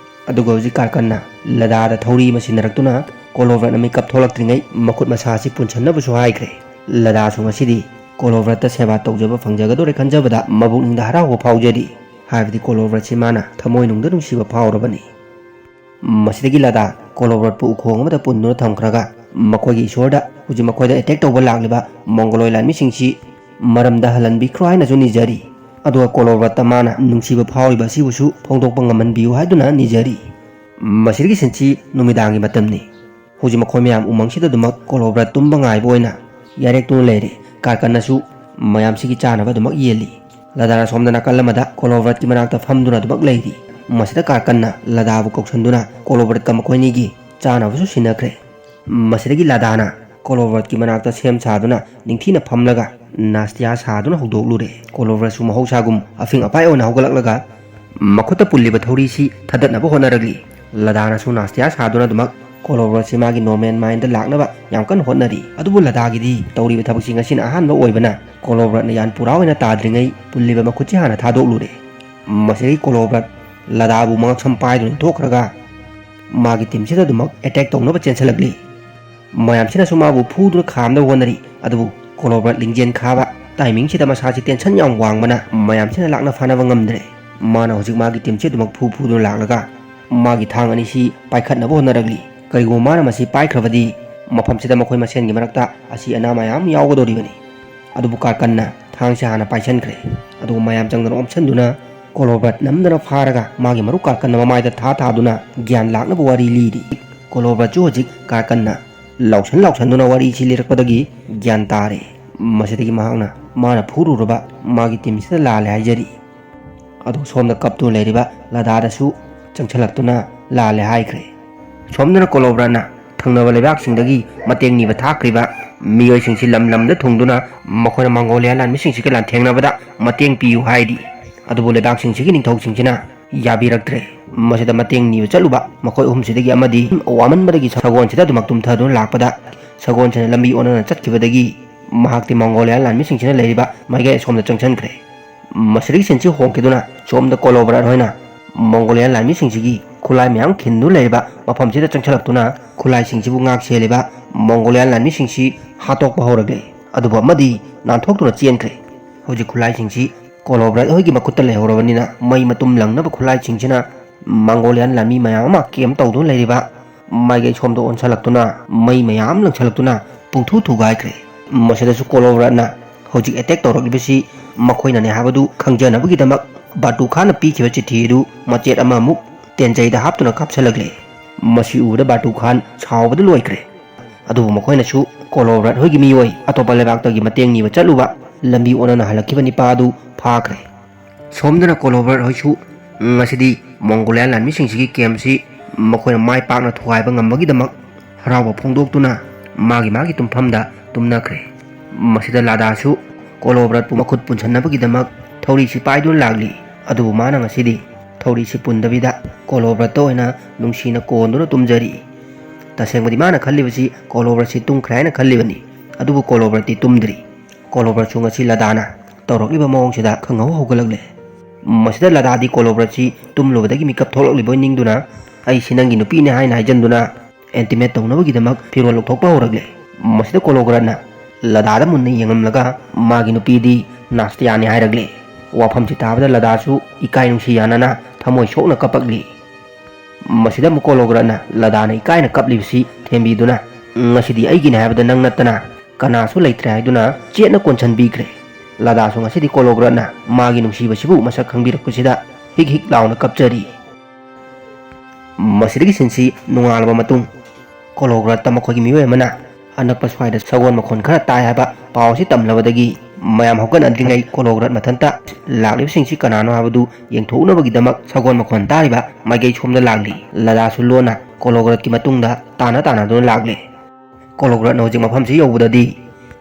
ꯑꯗꯨꯒ ꯍꯧꯖꯤꯛ ꯀꯥꯔꯀꯟꯅ ꯂꯥꯗꯥꯗ ꯊꯧꯔꯤ ꯑꯃ ꯁꯤꯟꯅꯔꯛꯇꯨꯅ ꯀꯣꯂꯣꯕ꯭ꯔꯠꯅ ꯃꯤꯀꯞ ꯊꯣꯛꯂꯛꯇ꯭ꯔꯤꯉꯩ ꯃꯈꯨꯠ ꯃꯁꯥ ꯑꯁꯤ ꯄꯨꯟꯁꯟꯅꯕꯁꯨ ꯍꯥꯏꯈ꯭ꯔꯦ꯫ ꯂꯥꯗꯥꯁꯨ ꯉꯁꯤꯗꯤ ꯀꯣꯂꯣꯕ꯭ꯔꯠꯇ ꯁꯦꯕꯥ ꯇꯧꯖꯕ ꯐꯪꯖꯒꯗꯧꯔꯦ ꯈꯟꯖꯕꯗ ꯃꯕꯨꯛꯅꯤꯡꯗ ꯍꯔꯥꯎꯕ ꯐꯥꯎꯖꯔꯤ꯫ ꯍꯥꯏꯕꯗꯤ ꯀꯣꯂꯣꯕ꯭ꯔꯠꯁꯤ ꯃꯥꯅ ꯊꯃꯣꯏꯅꯨꯡꯗ ꯅꯨꯡꯁꯤꯕ ꯐꯥꯎꯔꯕꯅꯤ꯫ ꯃꯁꯤꯗꯒꯤ ꯂꯥꯗꯥ ꯀꯣꯂꯣꯕ꯭ꯔꯠꯄꯨ ꯎꯈꯣꯡ ꯑꯃꯗ ꯄꯨꯟꯗꯨꯅ ꯊꯝꯈ꯭ꯔꯒ ꯃꯈꯣꯏꯒꯤ ꯏꯁꯣꯔꯗ ꯍꯧꯖꯤꯛ ꯃꯈꯣꯏꯗ ꯑꯦꯇꯦꯛ ꯇꯧꯕ ꯂꯥꯛꯂꯤꯕ ꯃꯣꯡꯒꯣꯂꯣꯏ ꯂꯥꯟꯃꯤꯁꯤꯡꯁꯤ ꯃꯔꯝꯗ ꯍꯜꯍꯟꯕꯤꯈ꯭ꯔꯣ ꯍꯥꯏꯅꯁꯨ ꯅꯤꯖꯔꯤ꯫ ꯑꯗꯨꯒ ꯀꯣꯂꯣꯕ꯭ꯔꯠꯇ ꯃꯥꯅ ꯅꯨꯡꯁꯤꯕ ꯐꯥꯎꯔꯤꯕ ꯑꯁꯤꯕꯨꯁꯨ ꯐꯣꯡꯗꯣꯛꯄ ꯉꯝꯍꯟꯕꯤꯌꯨ ꯍꯥꯏꯗꯨꯅ ꯅꯤꯖꯔꯤ꯫ ꯃꯁꯤꯗꯒꯤ ꯁꯤꯟꯁꯤ ꯅꯨꯃꯤꯗꯥꯡꯒꯤ ꯃꯇꯝꯅꯤ꯫ ꯍꯧꯖꯤꯛ ꯃꯈꯣꯏ ꯃꯌꯥꯝ ꯎꯃꯪꯁꯤꯗ ꯑꯗꯨꯃꯛ ꯀꯣꯂꯣꯕ꯭ꯔꯠ ꯇꯨꯝꯕ ꯉꯥꯏꯕ ꯑꯣꯏꯅ ꯌꯥꯔꯦꯛꯇꯨꯅ ꯂꯩꯔꯦ꯫ ꯀꯥꯔꯀꯟꯅꯁꯨ ꯃꯌꯥꯝꯁꯤꯒꯤ ꯆꯥꯅꯕ ꯑꯗꯨꯃꯛ ꯌꯦꯜꯂꯤ꯫ ꯂꯥꯗꯥꯅ ꯁꯣꯝꯗ ꯅꯥꯀꯜ ꯑꯃꯗ ꯀꯣꯂꯣꯕ꯭ꯔꯠꯀꯤ ꯃꯅꯥꯛꯇ ꯐꯝꯗꯨꯅ ꯑꯗꯨꯃꯛ ꯂꯩꯔꯤ꯫ ꯃꯁꯤꯗ ꯀꯥꯔꯀꯟꯅ ꯂꯥꯗꯥꯕꯨ ꯀꯧꯁꯟꯗꯨꯅ ꯀꯣꯂꯣꯕ꯭ꯔꯠꯀ ꯃꯈꯣꯏꯅꯤꯒꯤ ꯆꯥꯅꯕꯁꯨ ꯁꯤꯟꯅꯈ꯭ꯔꯦ꯫ ꯃꯁꯤꯗꯒꯤ ꯂꯥꯗꯥꯅ ꯀꯣꯂꯣꯕ꯭ꯔꯠꯀꯤ ꯃꯅꯥꯛꯇ ꯁꯦꯝ ꯁꯥꯗꯨꯅ ꯅꯤꯡꯊꯤꯅ ꯐꯝꯂꯒ ꯅꯥꯁꯇꯤꯌꯥ ꯁꯥꯗꯨꯅ ꯍꯧꯗꯣꯛꯂꯨꯔꯦ꯫ ꯀꯣꯂꯣꯕ꯭ꯔꯠꯁꯨ ꯃꯍꯧꯁꯥꯒꯨꯝ ꯑꯐꯤꯡ ꯑꯐꯥꯏ ꯑꯣꯏꯅ ꯍꯧꯒꯠꯂꯛꯂꯒ ꯃꯈꯨꯠꯇ ꯄꯨꯜꯂꯤꯕ ꯊꯧꯔꯤꯁꯤ ꯊꯥꯗꯠꯅꯕ ꯍꯣꯠꯅꯔꯛꯂꯤ꯫ ꯂꯗꯥꯅꯁꯨ ꯅꯥꯁꯇꯤꯌꯥ ꯁꯥꯗꯨꯅ ꯑꯗꯨꯃꯛ ꯀꯣꯂꯣꯕ꯭ꯔꯠꯁꯤ ꯃꯥꯒꯤ ꯅꯣꯔꯃꯦꯜ ꯃꯥꯏꯟꯗ ꯂꯥꯛꯅꯕ ꯌꯥꯝ ꯀꯟꯅ ꯍꯣꯠꯅꯔꯤ꯫ ꯑꯗꯨꯕꯨ ꯂꯗꯥꯒꯤꯗꯤ ꯇꯧꯔꯤꯕ ꯊꯕꯛꯁꯤ ꯉꯁꯤꯅ ꯑꯍꯥꯟꯕ ꯑꯣꯏꯕꯅ ꯀꯣꯂꯣꯕ꯭ꯔꯠꯅ ꯌꯥꯟ ꯄꯨꯔꯥ ꯑꯣꯏꯅ ꯇꯥꯗ꯭ꯔꯤꯉꯩ ꯄꯨꯜꯂꯤꯕ ꯃꯈꯨꯠꯁꯤ ꯍꯥꯟꯅ ꯊꯥꯗꯣꯛꯂꯨꯔꯦ꯫ ꯃꯁꯤꯗꯒꯤ ꯀꯣꯂꯣꯕ꯭ꯔꯠ ꯂꯗꯥꯕꯨ ꯃꯉꯛꯁꯝ ꯄꯥꯏꯗꯨꯅ ꯊꯣꯛꯈ꯭ꯔꯒ ꯃꯥꯒꯤ ꯇꯤꯝꯁꯤꯗ ꯑꯗꯨꯃꯛ ꯑꯦꯇꯦꯛ ꯇꯧꯅꯕ ꯆꯦꯟꯁꯤꯜꯂꯛꯂꯤ꯫ ꯃꯌꯥꯝꯁꯤꯅꯁꯨ ꯃꯥꯕꯨ ꯐꯨꯗꯨꯅ ꯈꯥꯝꯅꯕ ꯍꯣꯠꯅꯔꯤ꯫ ꯑꯗꯨꯕꯨ ꯀꯣꯂꯣꯕ꯭ꯔꯠ ꯂꯤꯡꯖꯦꯜ ꯈꯥꯕ ꯇꯥꯏꯃꯤꯡꯁꯤꯗ ꯃꯁꯥꯁꯤ ꯇꯦꯟꯁꯟ ꯌꯥꯝ ꯋꯥꯡꯕꯅ ꯃꯌꯥꯝꯁꯤꯅ ꯂꯥꯛꯅ ꯐꯥꯅꯕ ꯉꯝꯗ꯭ꯔꯦ꯫ ꯃꯥꯅ ꯍꯧꯖꯤꯛ ꯃꯥꯒꯤ ꯇꯤꯝꯁꯤ ꯑꯗꯨꯃꯛ ꯐꯨ ꯐꯨꯗꯨꯅ ꯂꯥꯛꯂꯒ ꯃꯥꯒꯤ ꯊꯥꯡ ꯑꯅꯤꯁꯤ ꯄꯥꯏꯈꯠꯅꯕ ꯍꯣꯠꯅꯔꯛꯂꯤ꯫ ꯀꯔꯤꯒꯨꯝꯕ ꯃꯥꯅ ꯃꯁꯤ ꯄꯥꯏꯈ꯭ꯔꯕꯗꯤ ꯃꯐꯝꯁꯤꯗ ꯃꯈꯣꯏ ꯃꯁꯦꯟꯒꯤ ꯃꯔꯛꯇ ꯑꯁꯤ ꯑꯅꯥ ꯃꯌꯥꯝ ꯌꯥꯎꯒꯗꯧꯔꯤꯕꯅꯤ꯫ ꯑꯗꯨꯕꯨ ꯀꯥꯔꯀꯟꯅ ꯊꯥꯡꯁꯤ ꯍꯥꯟꯅ ꯄꯥꯏꯁꯟꯈ꯭ꯔꯦ꯫ ꯑꯗꯨꯒ ꯃꯌꯥꯝ ꯆꯪꯗꯅ ꯑꯣꯝꯁꯟꯗꯨꯅ ꯀꯣꯂꯣꯕ꯭ꯔꯠ ꯅꯝꯗꯅ ꯐꯥꯔꯒ ꯃꯥꯒꯤ ꯃꯔꯨꯞ ꯀꯥꯔꯀꯟꯅ ꯃꯃꯥꯏꯗ ꯊꯥ ꯊꯥꯗꯨꯅ ꯒ꯭ꯌꯥꯟ ꯂꯥꯛꯅꯕ ꯋꯥꯔꯤ ꯂꯤꯔꯤ꯫ ꯀꯣꯂꯣꯕ꯭ꯔꯠꯁꯨ ꯍꯧꯖꯤꯛ ꯀꯥꯔꯀꯟꯅ ꯂꯥꯎꯁꯟ ꯂꯥꯎꯁꯟꯗꯨꯅ ꯋꯥꯔꯤꯁꯤ ꯂꯤꯔꯛꯄꯗꯒꯤ ꯒ꯭ꯌꯥꯟ ꯇꯥꯔꯦ꯫ ꯃꯁꯤꯗꯒꯤ ꯃꯍꯥꯛꯅ ꯃꯥꯅ ꯐꯨꯔꯨꯔꯕ ꯃꯥꯒꯤ ꯇꯤꯝꯁꯤꯗ ꯂꯥꯜꯂꯦ ꯍꯥꯏꯖꯔꯤ꯫ ꯑꯗꯨ ꯁꯣꯝꯗ ꯀꯞꯇꯨꯅ ꯂꯩꯔꯤꯕ ꯂꯗꯥꯗꯁꯨ ꯆꯪꯁꯤꯜꯂꯛꯇꯨꯅ ꯂꯥꯜꯂꯦ ꯍꯥꯏꯈ꯭ꯔꯦ꯫ ꯁꯣꯝꯗꯅ ꯀꯣꯂꯣꯕ꯭ꯔꯥꯅ ꯊꯪꯅꯕ ꯂꯩꯕꯥꯛꯁꯤꯡꯗꯒꯤ ꯃꯇꯦꯡ ꯅꯤꯕ ꯊꯥꯈ꯭ꯔꯤꯕ ꯃꯤꯑꯣꯏꯁꯤꯡꯁꯤ ꯂꯝ ꯂꯝꯗ ꯊꯨꯡꯗꯨꯅ ꯃꯈꯣꯏꯅ ꯃꯪꯒꯣꯂꯤꯌꯥ ꯂꯥꯟꯃꯤꯁꯤꯡꯁꯤꯒ ꯂꯥꯟꯊꯦꯡꯅꯕꯗ ꯃꯇꯦꯡ ꯄꯤꯌꯨ ꯍꯥꯏꯔꯤ꯫ ꯑꯗꯨꯕꯨ ꯂꯩꯕꯥꯛꯁꯤꯡꯁꯤꯒꯤ ꯅꯤꯡꯊꯧꯁꯤꯡꯁꯤꯅ ꯌꯥꯕꯤꯔꯛꯇ꯭ꯔꯦ꯫ ꯃꯁꯤꯗ ꯃꯇꯦꯡ ꯅꯤꯕ ꯆꯠꯂꯨꯕ ꯃꯈꯣꯏ ꯑꯍꯨꯝꯁꯤꯗꯒꯤ ꯑꯃꯗꯤ ꯋꯥꯃꯟꯕꯗꯒꯤ ꯁꯒꯣꯜꯁꯤꯗ ꯑꯗꯨꯃꯛ ꯇꯨꯝꯊꯗꯨꯅ ꯂꯥꯛꯄꯗ ꯁꯒꯣꯜꯁꯤꯅ ꯂꯝꯕꯤ ꯑꯣꯟꯅꯅ ꯆꯠꯈꯤꯕꯗꯒꯤ ꯃꯍꯥꯛꯇꯤ ꯃꯪꯒꯣꯂꯤꯌꯥ ꯂꯥꯟꯃꯤꯁꯤꯡꯁꯤꯅ ꯂꯩꯔꯤꯕ ꯃꯥꯏꯀꯩ ꯑꯁꯣꯝꯗ ꯆꯪꯁꯤꯟꯈ꯭ꯔꯦ꯫ ꯃꯁꯤꯗꯒꯤ ꯁꯤꯟꯁꯤ ꯍꯣꯡꯈꯤꯗꯨꯅ ꯁꯣꯝꯗ ꯀꯣꯂꯣꯕ꯭ꯔꯥꯠ ꯍꯣꯏꯅ ꯃꯪꯒꯣꯂꯤꯌꯥ ꯂꯥꯟꯃꯤꯁꯤꯡꯁꯤꯒꯤ ꯈꯨꯠꯂꯥꯏ ꯃꯌꯥꯝ ꯈꯤꯟꯗꯨꯅ ꯂꯩꯔꯤꯕ ꯃꯐꯝꯁꯤꯗ ꯆꯪꯁꯤꯜꯂꯛꯇꯨꯅ ꯈꯨꯠꯂꯥꯏꯁꯤꯡꯁꯤꯕꯨ ꯉꯥꯛ ꯁꯦꯜꯂꯤꯕ ꯃꯪꯒꯣꯂꯤꯌꯥ ꯂꯥꯟꯃꯤꯁꯤꯡꯁꯤ ꯍꯥꯠꯇꯣꯛꯄ ꯍꯧꯔꯛꯂꯦ꯫ ꯑꯗꯨꯕꯨ ꯑꯃꯗꯤ ꯅꯥꯟꯊꯣꯛꯇꯨꯅ ꯆꯦꯟꯈ꯭ꯔꯦ꯫ ꯍꯧꯖꯤꯛ ꯈꯨꯠꯂꯥꯏꯁꯤꯡꯁꯤ ꯀꯣꯂꯣꯕ꯭ꯔꯥꯠ ꯍꯣꯏꯒꯤ ꯃꯈꯨꯠꯇ ꯂꯩꯍꯧꯔꯕꯅꯤꯅ ꯃꯩ ꯃꯇꯨꯝ ꯂꯪꯅꯕ ꯈꯨꯠꯂꯥꯏꯁꯤꯡꯁꯤꯅ ꯃꯪꯒꯣꯂꯤꯌꯥꯟ ꯂꯥꯟꯃꯤ ꯃꯌꯥꯝ ꯑꯃ ꯀꯦꯝ ꯇꯧꯗꯨꯅ ꯂꯩꯔꯤꯕ ꯃꯥꯏꯀꯩ ꯁꯣꯝꯗ ꯑꯣꯟꯁꯤꯜꯂꯛꯇꯨꯅ ꯃꯩ ꯃꯌꯥꯝ ꯂꯪꯁꯤꯜꯂꯛꯇꯨꯅ ꯄꯨꯡꯊꯨ ꯊꯨꯒꯥꯏꯈ꯭ꯔꯦ꯫ ꯃꯁꯤꯗꯁꯨ ꯀꯣꯂꯣꯕ꯭ꯔꯥꯠꯅ ꯍꯧꯖꯤꯛ ꯑꯦꯇꯦꯛ ꯇꯧꯔꯛꯂꯤꯕꯁꯤ ꯃꯈꯣꯏꯅꯅꯦ ꯍꯥꯏꯕꯗꯨ ꯈꯪꯖꯅꯕꯒꯤꯗꯃꯛ ꯕꯥꯇꯨ ꯈꯥꯟꯅ ꯄꯤꯈꯤꯕ ꯆꯤꯊꯤ ꯑꯗꯨ ꯃꯆꯦꯠ ꯑꯃꯃꯨꯛ ꯇꯦꯟꯖꯩꯗ ꯍꯥꯞꯇꯨꯅ ꯀꯥꯞꯁꯤꯜꯂꯛꯂꯦ꯫ ꯃꯁꯤ ꯎꯕꯗ ꯕꯥꯇꯨ ꯈꯥꯟ ꯁꯥꯎꯕꯗ ꯂꯣꯏꯈ꯭ꯔꯦ꯫ ꯑꯗꯨꯕꯨ ꯃꯈꯣꯏꯅꯁꯨ ꯀꯣꯂꯣꯕ꯭ꯔꯥꯠ ꯍꯣꯏꯒꯤ ꯃꯤꯑꯣꯏ ꯑꯇꯣꯞꯄ ꯂꯩꯕꯥꯛꯇꯒꯤ ꯃꯇꯦꯡ ꯅꯤꯕ ꯆꯠꯂꯨꯕ ꯂꯝꯕꯤ ꯑꯣꯟꯅꯅ ꯍꯜꯂꯛꯈꯤꯕ ꯅꯤꯄꯥ ꯑꯗꯨ ꯐꯥꯈ꯭ꯔꯦ꯫ ꯁꯣꯝꯗꯅ ꯀꯣꯂꯣꯕ꯭ꯔꯥꯠ ꯍꯣꯏꯁꯨ ꯉꯁꯤꯗꯤ ꯃꯣꯡꯒꯣꯂꯤꯌꯥ ꯂꯥꯟꯃꯤꯁꯤꯡꯁꯤꯒꯤ ꯀꯦꯝꯁꯤ ꯃꯈꯣꯏꯅ ꯃꯥꯏ ꯄꯥꯛꯅ ꯊꯨꯒꯥꯏꯕ ꯉꯝꯕꯒꯤꯗꯃꯛ ꯍꯔꯥꯎꯕ ꯐꯣꯡꯗꯣꯛꯇꯨꯅ ꯃꯥꯒꯤ ꯃꯥꯒꯤ ꯇꯨꯝꯐꯝꯗ ꯇꯨꯝꯅꯈ꯭ꯔꯦ꯫ ꯃꯁꯤꯗ ꯂꯥꯗꯥꯁꯨ ꯀꯣꯂꯣꯕ꯭ꯔꯠꯄꯨ ꯃꯈꯨꯠ ꯄꯨꯟꯁꯟꯅꯕꯒꯤꯗꯃꯛ ꯊꯧꯔꯤꯁꯤ ꯄꯥꯏꯗꯨꯅ ꯂꯥꯛꯂꯤ꯫ ꯑꯗꯨꯕꯨ ꯃꯥꯅ ꯉꯁꯤꯗꯤ ꯊꯧꯔꯤꯁꯤ ꯄꯨꯟꯗꯕꯤꯗ ꯀꯣꯂꯣꯕ꯭ꯔꯠꯇ ꯑꯣꯏꯅ ꯅꯨꯡꯁꯤꯅ ꯀꯣꯟꯗꯨꯅ ꯇꯨꯝꯖꯔꯤ꯫ ꯇꯁꯦꯡꯕꯗꯤ ꯃꯥꯅ ꯈꯜꯂꯤꯕꯁꯤ ꯀꯣꯂꯣꯕ꯭ꯔꯠꯁꯤ ꯇꯨꯝꯈ꯭ꯔꯦ ꯍꯥꯏꯅ ꯈꯜꯂꯤꯕꯅꯤ꯫ ꯑꯗꯨꯕꯨ ꯀꯣꯂꯣꯕ꯭ꯔꯠꯇꯤ ꯇꯨꯝꯗ꯭ꯔꯤ꯫ ꯀꯣꯂꯣꯕ꯭ꯔꯠꯁꯨ ꯉꯁꯤ ꯂꯥꯗꯥꯅ ꯇꯧꯔꯛꯂꯤꯕ ꯃꯑꯣꯡꯁꯤꯗ ꯈꯪꯍꯧ ꯍꯧꯒꯠꯂꯛꯂꯦ꯫ ꯃꯁꯤꯗ ꯂꯥꯗꯥꯗꯤ ꯀꯣꯂꯣꯕ꯭ꯔꯠꯁꯤ ꯇꯨꯝꯂꯨꯕꯗꯒꯤ ꯃꯤꯀꯞ ꯊꯣꯛꯂꯛꯂꯤꯕꯣꯏ ꯅꯤꯡꯗꯨꯅ, "ꯑꯩꯁꯤ ꯅꯪꯒꯤ ꯅꯨꯄꯤꯅꯦ" ꯍꯥꯏꯅ ꯍꯥꯏꯖꯟꯗꯨꯅ ꯑꯦꯟꯇꯤꯃꯦꯠ ꯇꯧꯅꯕꯒꯤꯗꯃꯛ ꯐꯤꯔꯣꯜ ꯂꯧꯊꯣꯛꯄ ꯍꯧꯔꯛꯂꯦ꯫ ꯃꯁꯤꯗ ꯀꯣꯂꯣꯒ꯭ꯔꯠꯅ ꯂꯥꯗꯥꯗ ꯃꯨꯟꯅ ꯌꯦꯡꯂꯝꯂꯒ ꯃꯥꯒꯤ ꯅꯨꯄꯤꯗꯤ ꯅꯥꯁꯇꯤꯌꯥꯅꯤ ꯍꯥꯏꯔꯛꯂꯦ꯫ ꯋꯥꯐꯝꯁꯤ ꯇꯥꯕꯗ ꯂꯥꯗꯥꯁꯨ ꯏꯀꯥꯏ ꯅꯨꯡꯁꯤ ꯌꯥꯅꯅ ꯊꯃꯣꯏ ꯁꯣꯛꯅ ꯀꯞꯄꯛꯂꯤ꯫ ꯃꯁꯤꯗ ꯑꯃꯨꯛ ꯀꯣꯂꯣꯒ꯭ꯔꯠꯅ ꯂꯥꯗꯥꯅ ꯏꯀꯥꯏꯅ ꯀꯞꯂꯤꯕꯁꯤ ꯊꯦꯝꯕꯤꯗꯨꯅ, "ꯉꯁꯤꯗꯤ ꯑꯩꯒꯤꯅꯦ ꯍꯥꯏꯕꯗ ꯅꯪ ꯅꯠꯇꯅ ꯀꯅꯥꯁꯨ ꯂꯩꯇ꯭ꯔꯦ" ꯍꯥꯏꯗꯨꯅ ꯆꯦꯠꯅ ꯀꯣꯟꯁꯤꯟꯕꯤꯈ꯭ꯔꯦ꯫ ꯂꯥꯗꯥꯁꯨ ꯉꯁꯤꯗꯤ ꯀꯣꯂꯣꯒ꯭ꯔꯠꯅ ꯃꯥꯒꯤ ꯅꯨꯡꯁꯤꯕꯁꯤꯕꯨ ꯃꯁꯛ ꯈꯪꯕꯤꯔꯛꯄꯁꯤꯗ ꯍꯤꯛ ꯍꯤꯛ ꯂꯥꯎꯅ ꯀꯞꯆꯔꯤ꯫ ꯃꯁꯤꯗꯒꯤ ꯁꯤꯟꯁꯤ ꯅꯣꯡꯉꯥꯜꯂꯕ ꯃꯇꯨꯡ, ꯀꯣꯂꯣꯒ꯭ꯔꯠꯇ ꯃꯈꯣꯏꯒꯤ ꯃꯤꯑꯣꯏ ꯑꯃꯅ ꯑꯅꯛꯄ ꯁ꯭ꯋꯥꯏꯗ ꯁꯒꯣꯜ ꯃꯈꯣꯟ ꯈꯔ ꯇꯥꯏ ꯍꯥꯏꯕ ꯄꯥꯎ ꯑꯁꯤ ꯇꯝꯂꯕꯗꯒꯤ, ꯃꯌꯥꯝ ꯍꯧꯒꯠꯅꯗ꯭ꯔꯤꯉꯩ ꯀꯣꯂꯣꯒ꯭ꯔꯠ ꯃꯊꯟꯇ ꯂꯥꯛꯂꯤꯕꯁꯤꯡꯁꯤ ꯀꯅꯥꯅꯣ ꯍꯥꯏꯕꯗꯨ ꯌꯦꯡꯊꯣꯛꯅꯕꯒꯤꯗꯃꯛ ꯁꯒꯣꯜ ꯃꯈꯣꯟ ꯇꯥꯔꯤꯕ ꯃꯥꯏꯀꯩ ꯁꯣꯝꯗ ꯂꯥꯛꯂꯤ꯫ ꯂꯥꯗꯥꯁꯨ ꯂꯣꯟꯅ ꯀꯣꯂꯣꯒ꯭ꯔꯠꯀꯤ ꯃꯇꯨꯡꯗ ꯇꯥꯅ ꯇꯥꯅꯗꯨꯅ ꯂꯥꯛꯂꯦ꯫ ꯀꯣꯂꯣꯒ꯭ꯔꯠꯅ ꯍꯧꯖꯤꯛ ꯃꯐꯝꯁꯤ ꯌꯧꯕꯗꯗꯤ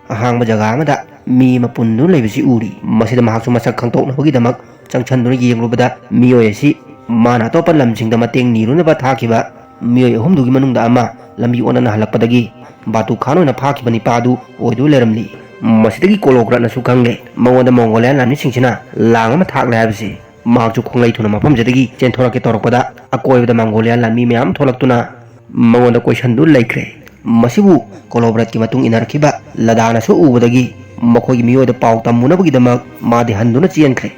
ꯑꯍꯥꯡꯕ ꯖꯒꯥ ꯑꯃꯗ ꯃꯤ ꯑꯃ ꯄꯨꯟꯗꯨꯅ ꯂꯩꯕꯁꯤ ꯎꯔꯤ꯫ ꯃꯁꯤꯗ ꯃꯍꯥꯛꯁꯨ ꯃꯁꯛ ꯈꯪꯗꯣꯛꯅꯕꯒꯤꯗꯃꯛ ꯆꯪꯁꯟꯗꯨꯅ ꯌꯦꯡꯂꯨꯕꯗ, ꯃꯤꯑꯣꯏ ꯑꯁꯤ ꯃꯥꯅ ꯑꯇꯣꯞꯄ ꯂꯝꯁꯤꯡꯗ ꯃꯇꯦꯡ ꯅꯤꯔꯨꯅꯕ ꯊꯥꯈꯤꯕ ꯃꯤꯑꯣꯏ ꯑꯍꯨꯝꯗꯨꯒꯤ ꯃꯅꯨꯡꯗ ꯑꯃ ꯂꯝꯕꯤ ꯑꯣꯟꯅꯅ ꯍꯜꯂꯛꯄꯗꯒꯤ ꯕꯥꯇꯨ ꯈꯥꯟ ꯑꯣꯏꯅ ꯐꯥꯈꯤꯕ ꯅꯤꯄꯥꯗꯨ ꯑꯣꯏꯗꯨꯅ ꯂꯩꯔꯝꯂꯤ꯫ ꯃꯁꯤꯗꯒꯤ ꯀꯣꯂꯣꯒ꯭ꯔꯠꯅꯁꯨ ꯈꯪꯂꯦ ꯃꯉꯣꯟꯗ ꯃꯣꯡꯒꯣꯂꯤꯌꯥꯟ ꯂꯥꯟꯃꯤꯁꯤꯡꯁꯤꯅ ꯂꯥꯡ ꯑꯃ ꯊꯥꯛꯂꯦ ꯍꯥꯏꯕꯁꯤ꯫ ꯃꯍꯥꯛꯁꯨ ꯈꯣꯡꯂꯩ ꯊꯨꯅ ꯃꯐꯝꯁꯤꯗꯒꯤ ꯆꯦꯟꯊꯣꯔꯛꯀꯦ ꯇꯧꯔꯛꯄꯗ, ꯑꯀꯣꯏꯕꯗ ꯃꯣꯡꯒꯣꯂꯤꯌꯥꯟ ꯂꯥꯟꯃꯤ ꯃꯌꯥꯝ ꯊꯣꯛꯂꯛꯇꯨꯅ ꯃꯉꯣꯟꯗ ꯀꯣꯏꯁꯟꯗꯨꯅ ꯂꯩꯈ꯭ꯔꯦ꯫ ꯃꯁꯤꯕꯨ ꯀꯣꯂꯣꯕ꯭ꯔꯠꯀꯤ ꯃꯇꯨꯡ ꯏꯟꯅꯔꯛꯈꯤꯕ ꯂꯥꯗꯥꯅꯁꯨ ꯎꯕꯗꯒꯤ, ꯃꯈꯣꯏꯒꯤ ꯃꯤꯑꯣꯏꯗ ꯄꯥꯎ ꯇꯝꯃꯨꯅꯕꯒꯤꯗꯃꯛ ꯃꯥꯗꯤ ꯍꯟꯗꯨꯅ ꯆꯦꯟꯈ꯭ꯔꯦ꯫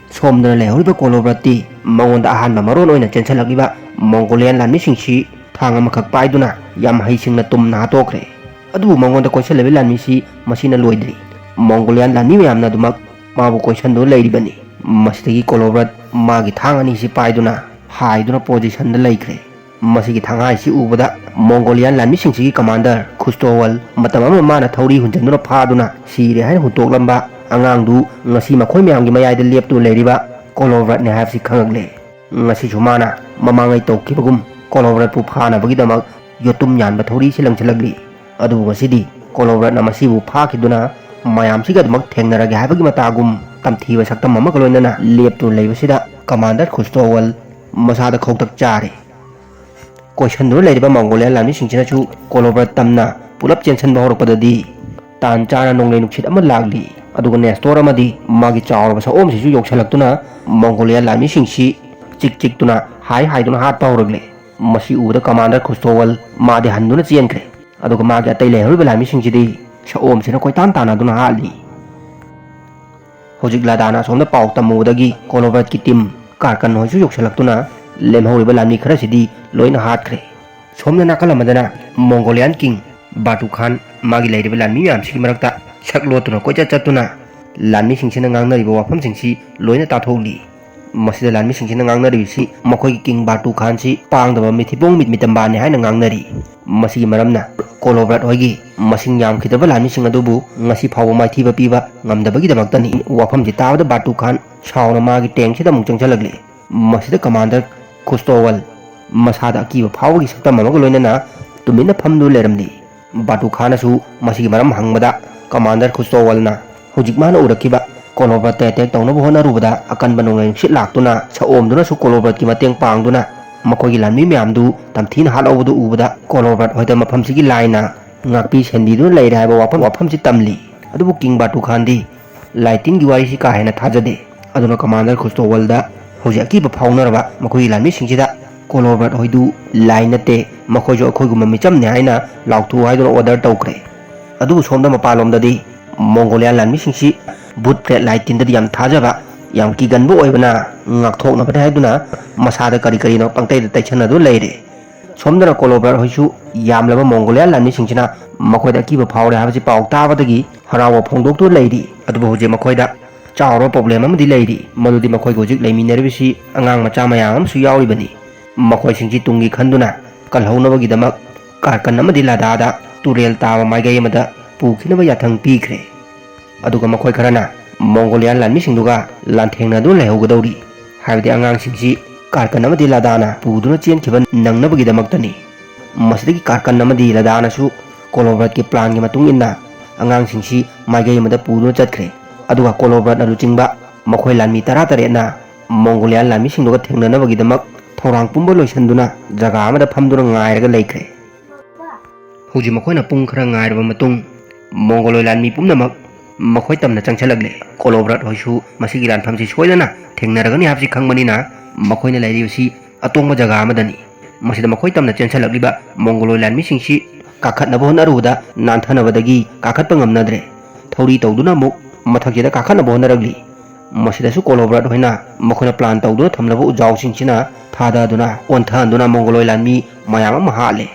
ꯁꯣꯝꯗꯅ ꯂꯩꯍꯧꯔꯤꯕ ꯀꯣꯂꯣꯕ꯭ꯔꯠꯇꯤ ꯃꯉꯣꯟꯗ ꯑꯍꯥꯟꯕ ꯃꯔꯣꯟ ꯑꯣꯏꯅ ꯆꯦꯟꯁꯤꯜꯂꯛꯂꯤꯕ ꯃꯣꯡꯒꯣꯂꯤꯌꯥꯟ ꯂꯥꯟꯃꯤꯁꯤꯡꯁꯤ ꯊꯥꯡ ꯑꯃꯈꯛ ꯄꯥꯏꯗꯨꯅ ꯌꯥꯝ ꯍꯩꯁꯤꯡꯅ ꯇꯨꯝꯅ ꯍꯥꯠꯇꯣꯛꯈ꯭ꯔꯦ꯫ ꯑꯗꯨꯕꯨ ꯃꯉꯣꯟꯗ ꯀꯣꯏꯁꯤꯜꯂꯤꯕ ꯂꯥꯟꯃꯤꯁꯤ ꯃꯁꯤꯅ ꯂꯣꯏꯗ꯭ꯔꯤ꯫ ꯃꯣꯡꯒꯣꯂꯤꯌꯥꯟ ꯂꯥꯟꯃꯤ ꯃꯌꯥꯝꯅ ꯑꯗꯨꯃꯛ ꯃꯥꯕꯨ ꯀꯣꯏꯁꯟꯗꯨꯅ ꯂꯩꯔꯤꯕꯅꯤ꯫ ꯃꯁꯤꯗꯒꯤ ꯀꯣꯂꯣꯕ꯭ꯔꯠ ꯃꯥꯒꯤ ꯊꯥꯡ ꯑꯅꯤꯁꯤ ꯄꯥꯏꯗꯨꯅ ꯍꯥꯏꯗꯨꯅ ꯄꯣꯖꯤꯁꯟꯗ ꯂꯩꯈ꯭ꯔꯦ꯫ ꯃꯁꯤꯒꯤ ꯊꯥꯡꯍꯥꯏꯁꯤ ꯎꯕꯗ ꯃꯣꯡꯒꯣꯂꯤꯌꯥꯟ ꯂꯥꯟꯃꯤꯁꯤꯡꯁꯤꯒꯤ ꯀꯃꯥꯟꯗꯔ ꯈꯨꯁꯇꯣꯋꯜ, ꯃꯇꯝ ꯑꯃ ꯃꯥꯅ ꯊꯧꯔꯤ ꯍꯨꯟꯖꯟꯗꯨꯅ ꯐꯥꯗꯨꯅ ꯁꯤꯔꯦ ꯍꯥꯏꯅ ꯍꯨꯟꯇꯣꯛꯂꯝꯕ ꯑꯉꯥꯡꯗꯨ ꯉꯁꯤ ꯃꯈꯣꯏ ꯃꯌꯥꯝꯒꯤ ꯃꯌꯥꯏꯗ ꯂꯦꯞꯇꯨꯅ ꯂꯩꯔꯤꯕ ꯀꯣꯂꯣꯕ꯭ꯔꯠꯅꯦ ꯍꯥꯏꯕꯁꯤ ꯈꯪꯂꯛꯂꯦ꯫ ꯉꯁꯤꯁꯨ ꯃꯥꯅ ꯃꯃꯥꯡꯉꯩ ꯇꯧꯈꯤꯕꯒꯨꯝ ꯀꯣꯂꯣꯕ꯭ꯔꯠꯄꯨ ꯐꯥꯅꯕꯒꯤꯗꯃꯛ ꯌꯣꯠꯇꯨꯝ ꯌꯥꯟꯕ ꯊꯧꯔꯤꯁꯤ ꯂꯪꯁꯤꯜꯂꯛꯂꯤ꯫ ꯑꯗꯨꯕꯨ ꯉꯁꯤꯗꯤ ꯀꯣꯂꯣꯕ꯭ꯔꯠꯅ ꯃꯁꯤꯕꯨ ꯐꯥꯈꯤꯗꯨꯅ ꯃꯌꯥꯝꯁꯤꯒ ꯑꯗꯨꯃꯛ ꯊꯦꯡꯅꯔꯒꯦ ꯍꯥꯏꯕꯒꯤ ꯃꯇꯥꯒꯨꯝ ꯇꯝꯊꯤꯕ ꯁꯛꯇꯝ ꯑꯃꯒ ꯂꯣꯏꯅꯅ ꯂꯦꯞꯇꯨꯅ ꯂꯩꯕꯁꯤꯗ ꯀꯃꯥꯟꯗꯔ ꯈꯨꯁꯇꯣꯋꯜ ꯃꯁꯥꯗ ꯈꯧꯇꯛ ꯆꯥꯔꯦ꯫ ꯀꯣꯏꯁꯟꯗꯨꯅ ꯂꯩꯔꯤꯕ ꯃꯣꯡꯒꯣꯂꯤꯌꯥꯟ ꯂꯥꯟꯃꯤꯁꯤꯡꯁꯤꯅꯁꯨ ꯀꯣꯂꯣꯕ꯭ꯔꯠ ꯇꯝꯅ ꯄꯨꯂꯞ ꯆꯦꯟꯁꯤꯟꯕ ꯍꯧꯔꯛꯄꯗꯗꯤ ꯇꯥꯟ ꯆꯥꯅ ꯅꯣꯡꯂꯩ ꯅꯨꯡꯁꯤꯠ ꯑꯃ ꯂꯥꯛꯂꯤ꯫ ꯑꯗꯨꯒ ꯅꯦꯁꯇꯣꯔ ꯑꯃꯗꯤ ꯃꯥꯒꯤ ꯆꯥꯎꯔꯕ ꯁꯑꯣꯝꯁꯤꯁꯨ ꯌꯧꯁꯤꯜꯂꯛꯇꯨꯅ ꯃꯣꯡꯒꯣꯂꯤꯌꯥꯟ ꯂꯥꯟꯃꯤꯁꯤꯡꯁꯤ ꯆꯤꯛ ꯆꯤꯛꯇꯨꯅ ꯍꯥꯏ ꯍꯥꯏꯗꯨꯅ ꯍꯥꯠꯄ ꯍꯧꯔꯛꯂꯦ꯫ ꯃꯁꯤ ꯎꯕꯗ ꯀꯃꯥꯟꯗꯔ ꯈꯨꯁꯇꯣꯋꯜ ꯃꯥꯗꯤ ꯍꯟꯗꯨꯅ ꯆꯦꯟꯈ꯭ꯔꯦ꯫ ꯑꯗꯨꯒ ꯃꯥꯒꯤ ꯑꯇꯩ ꯂꯩꯍꯧꯔꯤꯕ ꯂꯥꯟꯃꯤꯁꯤꯡꯁꯤꯗꯤ ꯁꯑꯣꯝꯁꯤꯅ ꯀꯣꯏꯇꯥꯟ ꯇꯥꯟꯅꯗꯨꯅ ꯍꯥꯠꯂꯤ꯫ ꯍꯧꯖꯤꯛ ꯂꯥꯗꯥꯅ ꯑꯁꯣꯝꯗ ꯄꯥꯎ ꯇꯝꯃꯨꯕꯗꯒꯤ ꯀꯣꯂꯣꯕ꯭ꯔꯠꯀꯤ ꯇꯤꯝ ꯀꯥꯔꯀꯟ ꯍꯣꯏꯁꯨ ꯌꯧꯁꯤꯜꯂꯛꯇꯨꯅ ꯂꯦꯝꯍꯧꯔꯤꯕ ꯂꯥꯟꯃꯤ ꯈꯔꯁꯤꯗꯤ ꯂꯣꯏꯅ ꯍꯥꯠꯈ꯭ꯔꯦ꯫ ꯁꯣꯝꯗ ꯅꯥꯀꯜ ꯑꯃꯗꯅ ꯃꯣꯡꯒꯣꯂꯤꯌꯥꯟ ꯀꯤꯡ ꯕꯥꯇꯨ ꯈꯥꯟ ꯃꯥꯒꯤ ꯂꯩꯔꯤꯕ ꯂꯥꯟꯃꯤ ꯃꯌꯥꯝꯁꯤꯒꯤ ꯃꯔꯛꯇ ꯁꯛ ꯂꯣꯠꯇꯨꯅ ꯀꯣꯏꯆꯠ ꯆꯠꯇꯨꯅ ꯂꯥꯟꯃꯤꯁꯤꯡꯁꯤꯅ ꯉꯥꯡꯅꯔꯤꯕ ꯋꯥꯐꯝꯁꯤꯡꯁꯤ ꯂꯣꯏꯅ ꯇꯥꯊꯣꯛꯂꯤ꯫ ꯃꯁꯤꯗ ꯂꯥꯟꯃꯤꯁꯤꯡꯁꯤꯅ ꯉꯥꯡꯅꯔꯤꯕꯁꯤ ꯃꯈꯣꯏꯒꯤ ꯀꯤꯡ ꯕꯥꯇꯨ ꯈꯥꯟꯁꯤ ꯄꯥꯡꯗꯕ ꯃꯤꯊꯤꯕꯣꯡ ꯃꯤꯠ ꯃꯤꯇꯝꯕꯥꯅꯤ ꯍꯥꯏꯅ ꯉꯥꯡꯅꯔꯤ꯫ ꯃꯁꯤꯒꯤ ꯃꯔꯝꯅ ꯀꯣꯂꯣꯕ꯭ꯔꯠ ꯍꯣꯏꯒꯤ ꯃꯁꯤꯡ ꯌꯥꯝꯈꯤꯗꯕ ꯂꯥꯟꯃꯤꯁꯤꯡ ꯑꯗꯨꯕꯨ ꯉꯁꯤ ꯐꯥꯎꯕ ꯃꯥꯏꯊꯤꯕ ꯄꯤꯕ ꯉꯝꯗꯕꯒꯤꯗꯃꯛꯇꯅꯤ꯫ ꯋꯥꯐꯝꯁꯤ ꯇꯥꯕꯗ ꯕꯥꯇꯨ ꯈꯥꯟ ꯁꯥꯎꯅ ꯃꯥꯒꯤ ꯇꯦꯡꯁꯤꯗ ꯑꯃꯨꯛ ꯆꯪꯁꯤꯜꯂꯛꯂꯤ꯫ ꯃꯁꯤꯗ ꯀꯃꯥꯟꯗꯔ ꯈꯨꯁꯇꯣꯋꯜ ꯃꯁꯥꯗ ꯑꯀꯤꯕ ꯐꯥꯎꯕꯒꯤ ꯁꯛꯇꯝ ꯑꯃꯒ ꯂꯣꯏꯅꯅ ꯇꯨꯃꯤꯟꯅ ꯐꯝꯗꯨꯅ ꯂꯩꯔꯝꯂꯤ꯫ ꯕꯥꯇꯨ ꯈꯥꯟꯅꯁꯨ ꯃꯁꯤꯒꯤ ꯃꯔꯝ ꯍꯪꯕꯗ ꯀꯃꯥꯟꯗꯔ ꯈꯨꯁꯇꯣꯋꯜꯅ ꯍꯧꯖꯤꯛ ꯃꯥꯅ ꯎꯔꯛꯈꯤꯕ ꯀꯣꯂꯣꯕ꯭ꯔꯠꯇ ꯑꯦꯇꯦꯛ ꯇꯧꯅꯕ ꯍꯣꯠꯅꯔꯨꯕꯗ ꯑꯀꯟꯕ ꯅꯣꯡꯂꯩ ꯅꯨꯡꯁꯤꯠ ꯂꯥꯛꯇꯨꯅ ꯁꯑꯣꯝꯗꯨꯅꯁꯨ ꯀꯣꯂꯣꯕ꯭ꯔꯠꯀꯤ ꯃꯇꯦꯡ ꯄꯥꯡꯗꯨꯅ ꯃꯈꯣꯏꯒꯤ ꯂꯥꯟꯃꯤ ꯃꯌꯥꯝꯗꯨ ꯇꯝꯊꯤꯅ ꯍꯥꯠꯍꯧꯕꯗꯨ ꯎꯕꯗ ꯀꯣꯂꯣꯕ꯭ꯔꯠ ꯍꯣꯏꯗ ꯃꯐꯝꯁꯤꯒꯤ ꯂꯥꯏꯅ ꯉꯥꯛꯄꯤ ꯁꯦꯟꯕꯤꯗꯨꯅ ꯂꯩꯔꯦ ꯍꯥꯏꯕ ꯋꯥꯐꯝ ꯋꯥꯐꯝꯁꯤ ꯇꯝꯂꯤ꯫ ꯑꯗꯨꯕꯨ ꯀꯤꯡ ꯕꯥꯇꯨ ꯈꯥꯟꯗꯤ ꯂꯥꯏ ꯇꯤꯟꯒꯤ ꯋꯥꯔꯤꯁꯤ ꯀꯥ ꯍꯦꯟꯅ ꯊꯥꯖꯗꯦ꯫ ꯑꯗꯨꯅ ꯀꯃꯥꯟꯗꯔ ꯈꯨꯁꯇꯣꯋꯜꯗ ꯍꯧꯖꯤꯛ ꯑꯀꯤꯕ ꯐꯥꯎꯅꯔꯕ ꯃꯈꯣꯏꯒꯤ ꯂꯥꯟꯃꯤꯁꯤꯡꯁꯤꯗ ꯀꯣꯂꯣꯕ꯭ꯔꯠ ꯍꯣꯏꯗꯨ ꯂꯥꯏ ꯅꯠꯇꯦ, ꯃꯈꯣꯏꯁꯨ ꯑꯩꯈꯣꯏꯒꯨꯝꯕ ꯃꯤꯆꯝꯅꯤ ꯍꯥꯏꯅ ꯂꯥꯎꯊꯣꯛꯎ ꯍꯥꯏꯗꯨꯅ ꯑꯣꯔꯗꯔ ꯇꯧꯈ꯭ꯔꯦ꯫ ꯑꯗꯨꯕꯨ ꯁꯣꯝꯗ ꯃꯄꯥꯟꯂꯣꯝꯗꯗꯤ ꯃꯣꯡꯒꯣꯂꯤꯌꯥꯟ ꯂꯥꯟꯃꯤꯁꯤꯡꯁꯤ ꯚꯨꯠ ꯄ꯭ꯔꯦꯠ ꯂꯥꯏ ꯇꯤꯟꯗꯗꯤ ꯌꯥꯝ ꯊꯥꯖꯕ, ꯌꯥꯝ ꯀꯤꯒꯟꯕ ꯑꯣꯏꯕꯅ ꯉꯥꯛꯊꯣꯛꯅꯕꯅꯤ ꯍꯥꯏꯗꯨꯅ ꯃꯁꯥꯗ ꯀꯔꯤ ꯀꯔꯤꯅꯣ ꯄꯪꯇꯩꯗ ꯇꯩꯁꯟꯅꯗꯨꯅ ꯂꯩꯔꯦ꯫ ꯁꯣꯝꯗꯅ ꯀꯣꯂꯣꯕ꯭ꯔꯠ ꯍꯣꯏꯁꯨ ꯌꯥꯝꯂꯕ ꯃꯣꯡꯒꯣꯂꯤꯌꯥꯟ ꯂꯥꯟꯃꯤꯁꯤꯡꯁꯤꯅ ꯃꯈꯣꯏꯗ ꯑꯀꯤꯕ ꯐꯥꯎꯔꯦ ꯍꯥꯏꯕꯁꯤ ꯄꯥꯎ ꯇꯥꯕꯗꯒꯤ ꯍꯔꯥꯎꯕ ꯐꯣꯡꯗꯣꯛꯇꯨꯅ ꯂꯩꯔꯤ꯫ ꯑꯗꯨꯕꯨ ꯍꯧꯖꯤꯛ ꯃꯈꯣꯏꯗ ꯆꯥꯎꯔꯕ ꯄ꯭ꯔꯣꯕ꯭ꯂꯦꯝ ꯑꯃꯗꯤ ꯂꯩꯔꯤ꯫ ꯃꯗꯨꯗꯤ ꯃꯈꯣꯏꯒ ꯍꯧꯖꯤꯛ ꯂꯩꯃꯤꯟꯅꯔꯤꯕꯁꯤ ꯑꯉꯥꯡ ꯃꯆꯥ ꯃꯌꯥꯝ ꯑꯃꯁꯨ ꯌꯥꯎꯔꯤꯕꯅꯤ꯫ ꯃꯈꯣꯏꯁꯤꯡꯁꯤ ꯇꯨꯡꯒꯤ ꯈꯟꯗꯨꯅ ꯀꯜꯍꯧꯅꯕꯒꯤꯗꯃꯛ ꯀꯥꯔꯀꯟ ꯑꯃꯗꯤ ꯂꯥꯗꯥꯗ ꯇꯨꯔꯦꯜ ꯇꯥꯕ ꯃꯥꯏꯀꯩ ꯑꯃꯗ ꯄꯨꯈꯤꯅꯕ ꯌꯥꯊꯪ ꯄꯤꯈ꯭ꯔꯦ꯫ ꯑꯗꯨꯒ ꯃꯈꯣꯏ ꯈꯔꯅ ꯃꯣꯡꯒꯣꯂꯤꯌꯥꯟ ꯂꯥꯟꯃꯤꯁꯤꯡꯗꯨꯒ ꯂꯥꯟꯊꯦꯡꯅꯗꯨꯅ ꯂꯩꯍꯧꯒꯗꯧꯔꯤ꯫ ꯍꯥꯏꯕꯗꯤ ꯑꯉꯥꯡꯁꯤꯡꯁꯤ ꯀꯥꯔꯀꯟ ꯑꯃꯗꯤ ꯂꯥꯗꯥꯅ ꯄꯨꯗꯨꯅ ꯆꯦꯟꯈꯤꯕ ꯅꯪꯅꯕꯒꯤꯗꯃꯛꯇꯅꯤ꯫ ꯃꯁꯤꯗꯒꯤ ꯀꯥꯔꯀꯟ ꯑꯃꯗꯤ ꯂꯥꯗꯥꯅꯁꯨ ꯀꯣꯂꯣꯕ꯭ꯔꯠꯀꯤ ꯄ꯭ꯂꯥꯟꯒꯤ ꯃꯇꯨꯡ ꯏꯟꯅ ꯑꯉꯥꯡꯁꯤꯡꯁꯤ ꯃꯥꯏꯀꯩ ꯑꯃꯗ ꯄꯨꯗꯨꯅ ꯆꯠꯈ꯭ꯔꯦ꯫ ꯑꯗꯨꯒ ꯀꯣꯂꯣꯕ꯭ꯔꯠꯅ ꯂꯨꯆꯤꯡꯕ ꯃꯈꯣꯏ ꯂꯥꯟꯃꯤ ꯇꯔꯥꯇꯔꯦꯠꯅ ꯃꯣꯡꯒꯣꯂꯤꯌꯥꯟ ꯂꯥꯟꯃꯤꯁꯤꯡꯗꯨꯒ ꯊꯦꯡꯅꯅꯕꯒꯤꯗꯃꯛ ꯊꯧꯔꯥꯡ ꯄꯨꯝꯕ ꯂꯣꯏꯁꯤꯟꯗꯨꯅ ꯖꯒꯥ ꯑꯃꯗ ꯐꯝꯗꯨꯅ ꯉꯥꯏꯔꯒ ꯂꯩꯈ꯭ꯔꯦ꯫ ꯍꯧꯖꯤꯛ ꯃꯈꯣꯏꯅ ꯄꯨꯡ ꯈꯔ ꯉꯥꯏꯔꯕ ꯃꯇꯨꯡ ꯃꯣꯡꯒꯣꯂꯣꯏ ꯂꯥꯟꯃꯤ ꯄꯨꯝꯅꯃꯛ ꯃꯈꯣꯏ ꯇꯝꯅ ꯆꯪꯁꯤꯜꯂꯛꯂꯦ꯫ ꯀꯣꯂꯣꯕ꯭ꯔꯠ ꯍꯣꯏꯁꯨ ꯃꯁꯤꯒꯤ ꯂꯥꯟꯐꯝꯁꯤ ꯁꯣꯏꯗꯅ ꯊꯦꯡꯅꯔꯒꯅꯤ ꯍꯥꯏꯕꯁꯤ ꯈꯪꯕꯅꯤꯅ ꯃꯈꯣꯏꯅ ꯂꯩꯔꯤꯕꯁꯤ ꯑꯇꯣꯡꯕ ꯖꯒꯥ ꯑꯃꯗꯅꯤ꯫ ꯃꯁꯤꯗ ꯃꯈꯣꯏ ꯇꯝꯅ ꯆꯦꯟꯁꯤꯜꯂꯛꯂꯤꯕ ꯃꯣꯡꯒꯣꯂꯣꯏ ꯂꯥꯟꯃꯤꯁꯤꯡꯁꯤ ꯀꯥꯈꯠꯅꯕ ꯍꯣꯠꯅꯔꯨꯕꯗ ꯅꯥꯟꯊꯅꯕꯗꯒꯤ ꯀꯥꯈꯠꯄ ꯉꯝꯅꯗ꯭ꯔꯦ꯫ ꯊꯧꯔꯤ ꯇꯧꯗꯨꯅ ꯑꯃꯨꯛ ꯃꯊꯛꯁꯤꯗ ꯀꯥꯈꯠꯅꯕ ꯍꯣꯠꯅꯔꯛꯂꯤ꯫ ꯃꯁꯤꯗꯁꯨ ꯀꯣꯂꯣꯕ꯭ꯔꯠ ꯍꯣꯏꯅ ꯃꯈꯣꯏꯅ ꯄ꯭ꯂꯥꯟ ꯇꯧꯗꯨꯅ ꯊꯝꯂꯕ ꯎꯖꯥꯎꯁꯤꯡꯁꯤꯅ ꯊꯥꯗꯗꯨꯅ ꯑꯣꯟꯊꯍꯟꯗꯨꯅ ꯃꯣꯡꯒꯣꯂꯣꯏ ꯂꯥꯟꯃꯤ ꯃꯌꯥꯝ ꯑꯃ ꯍꯥꯠꯂꯦ꯫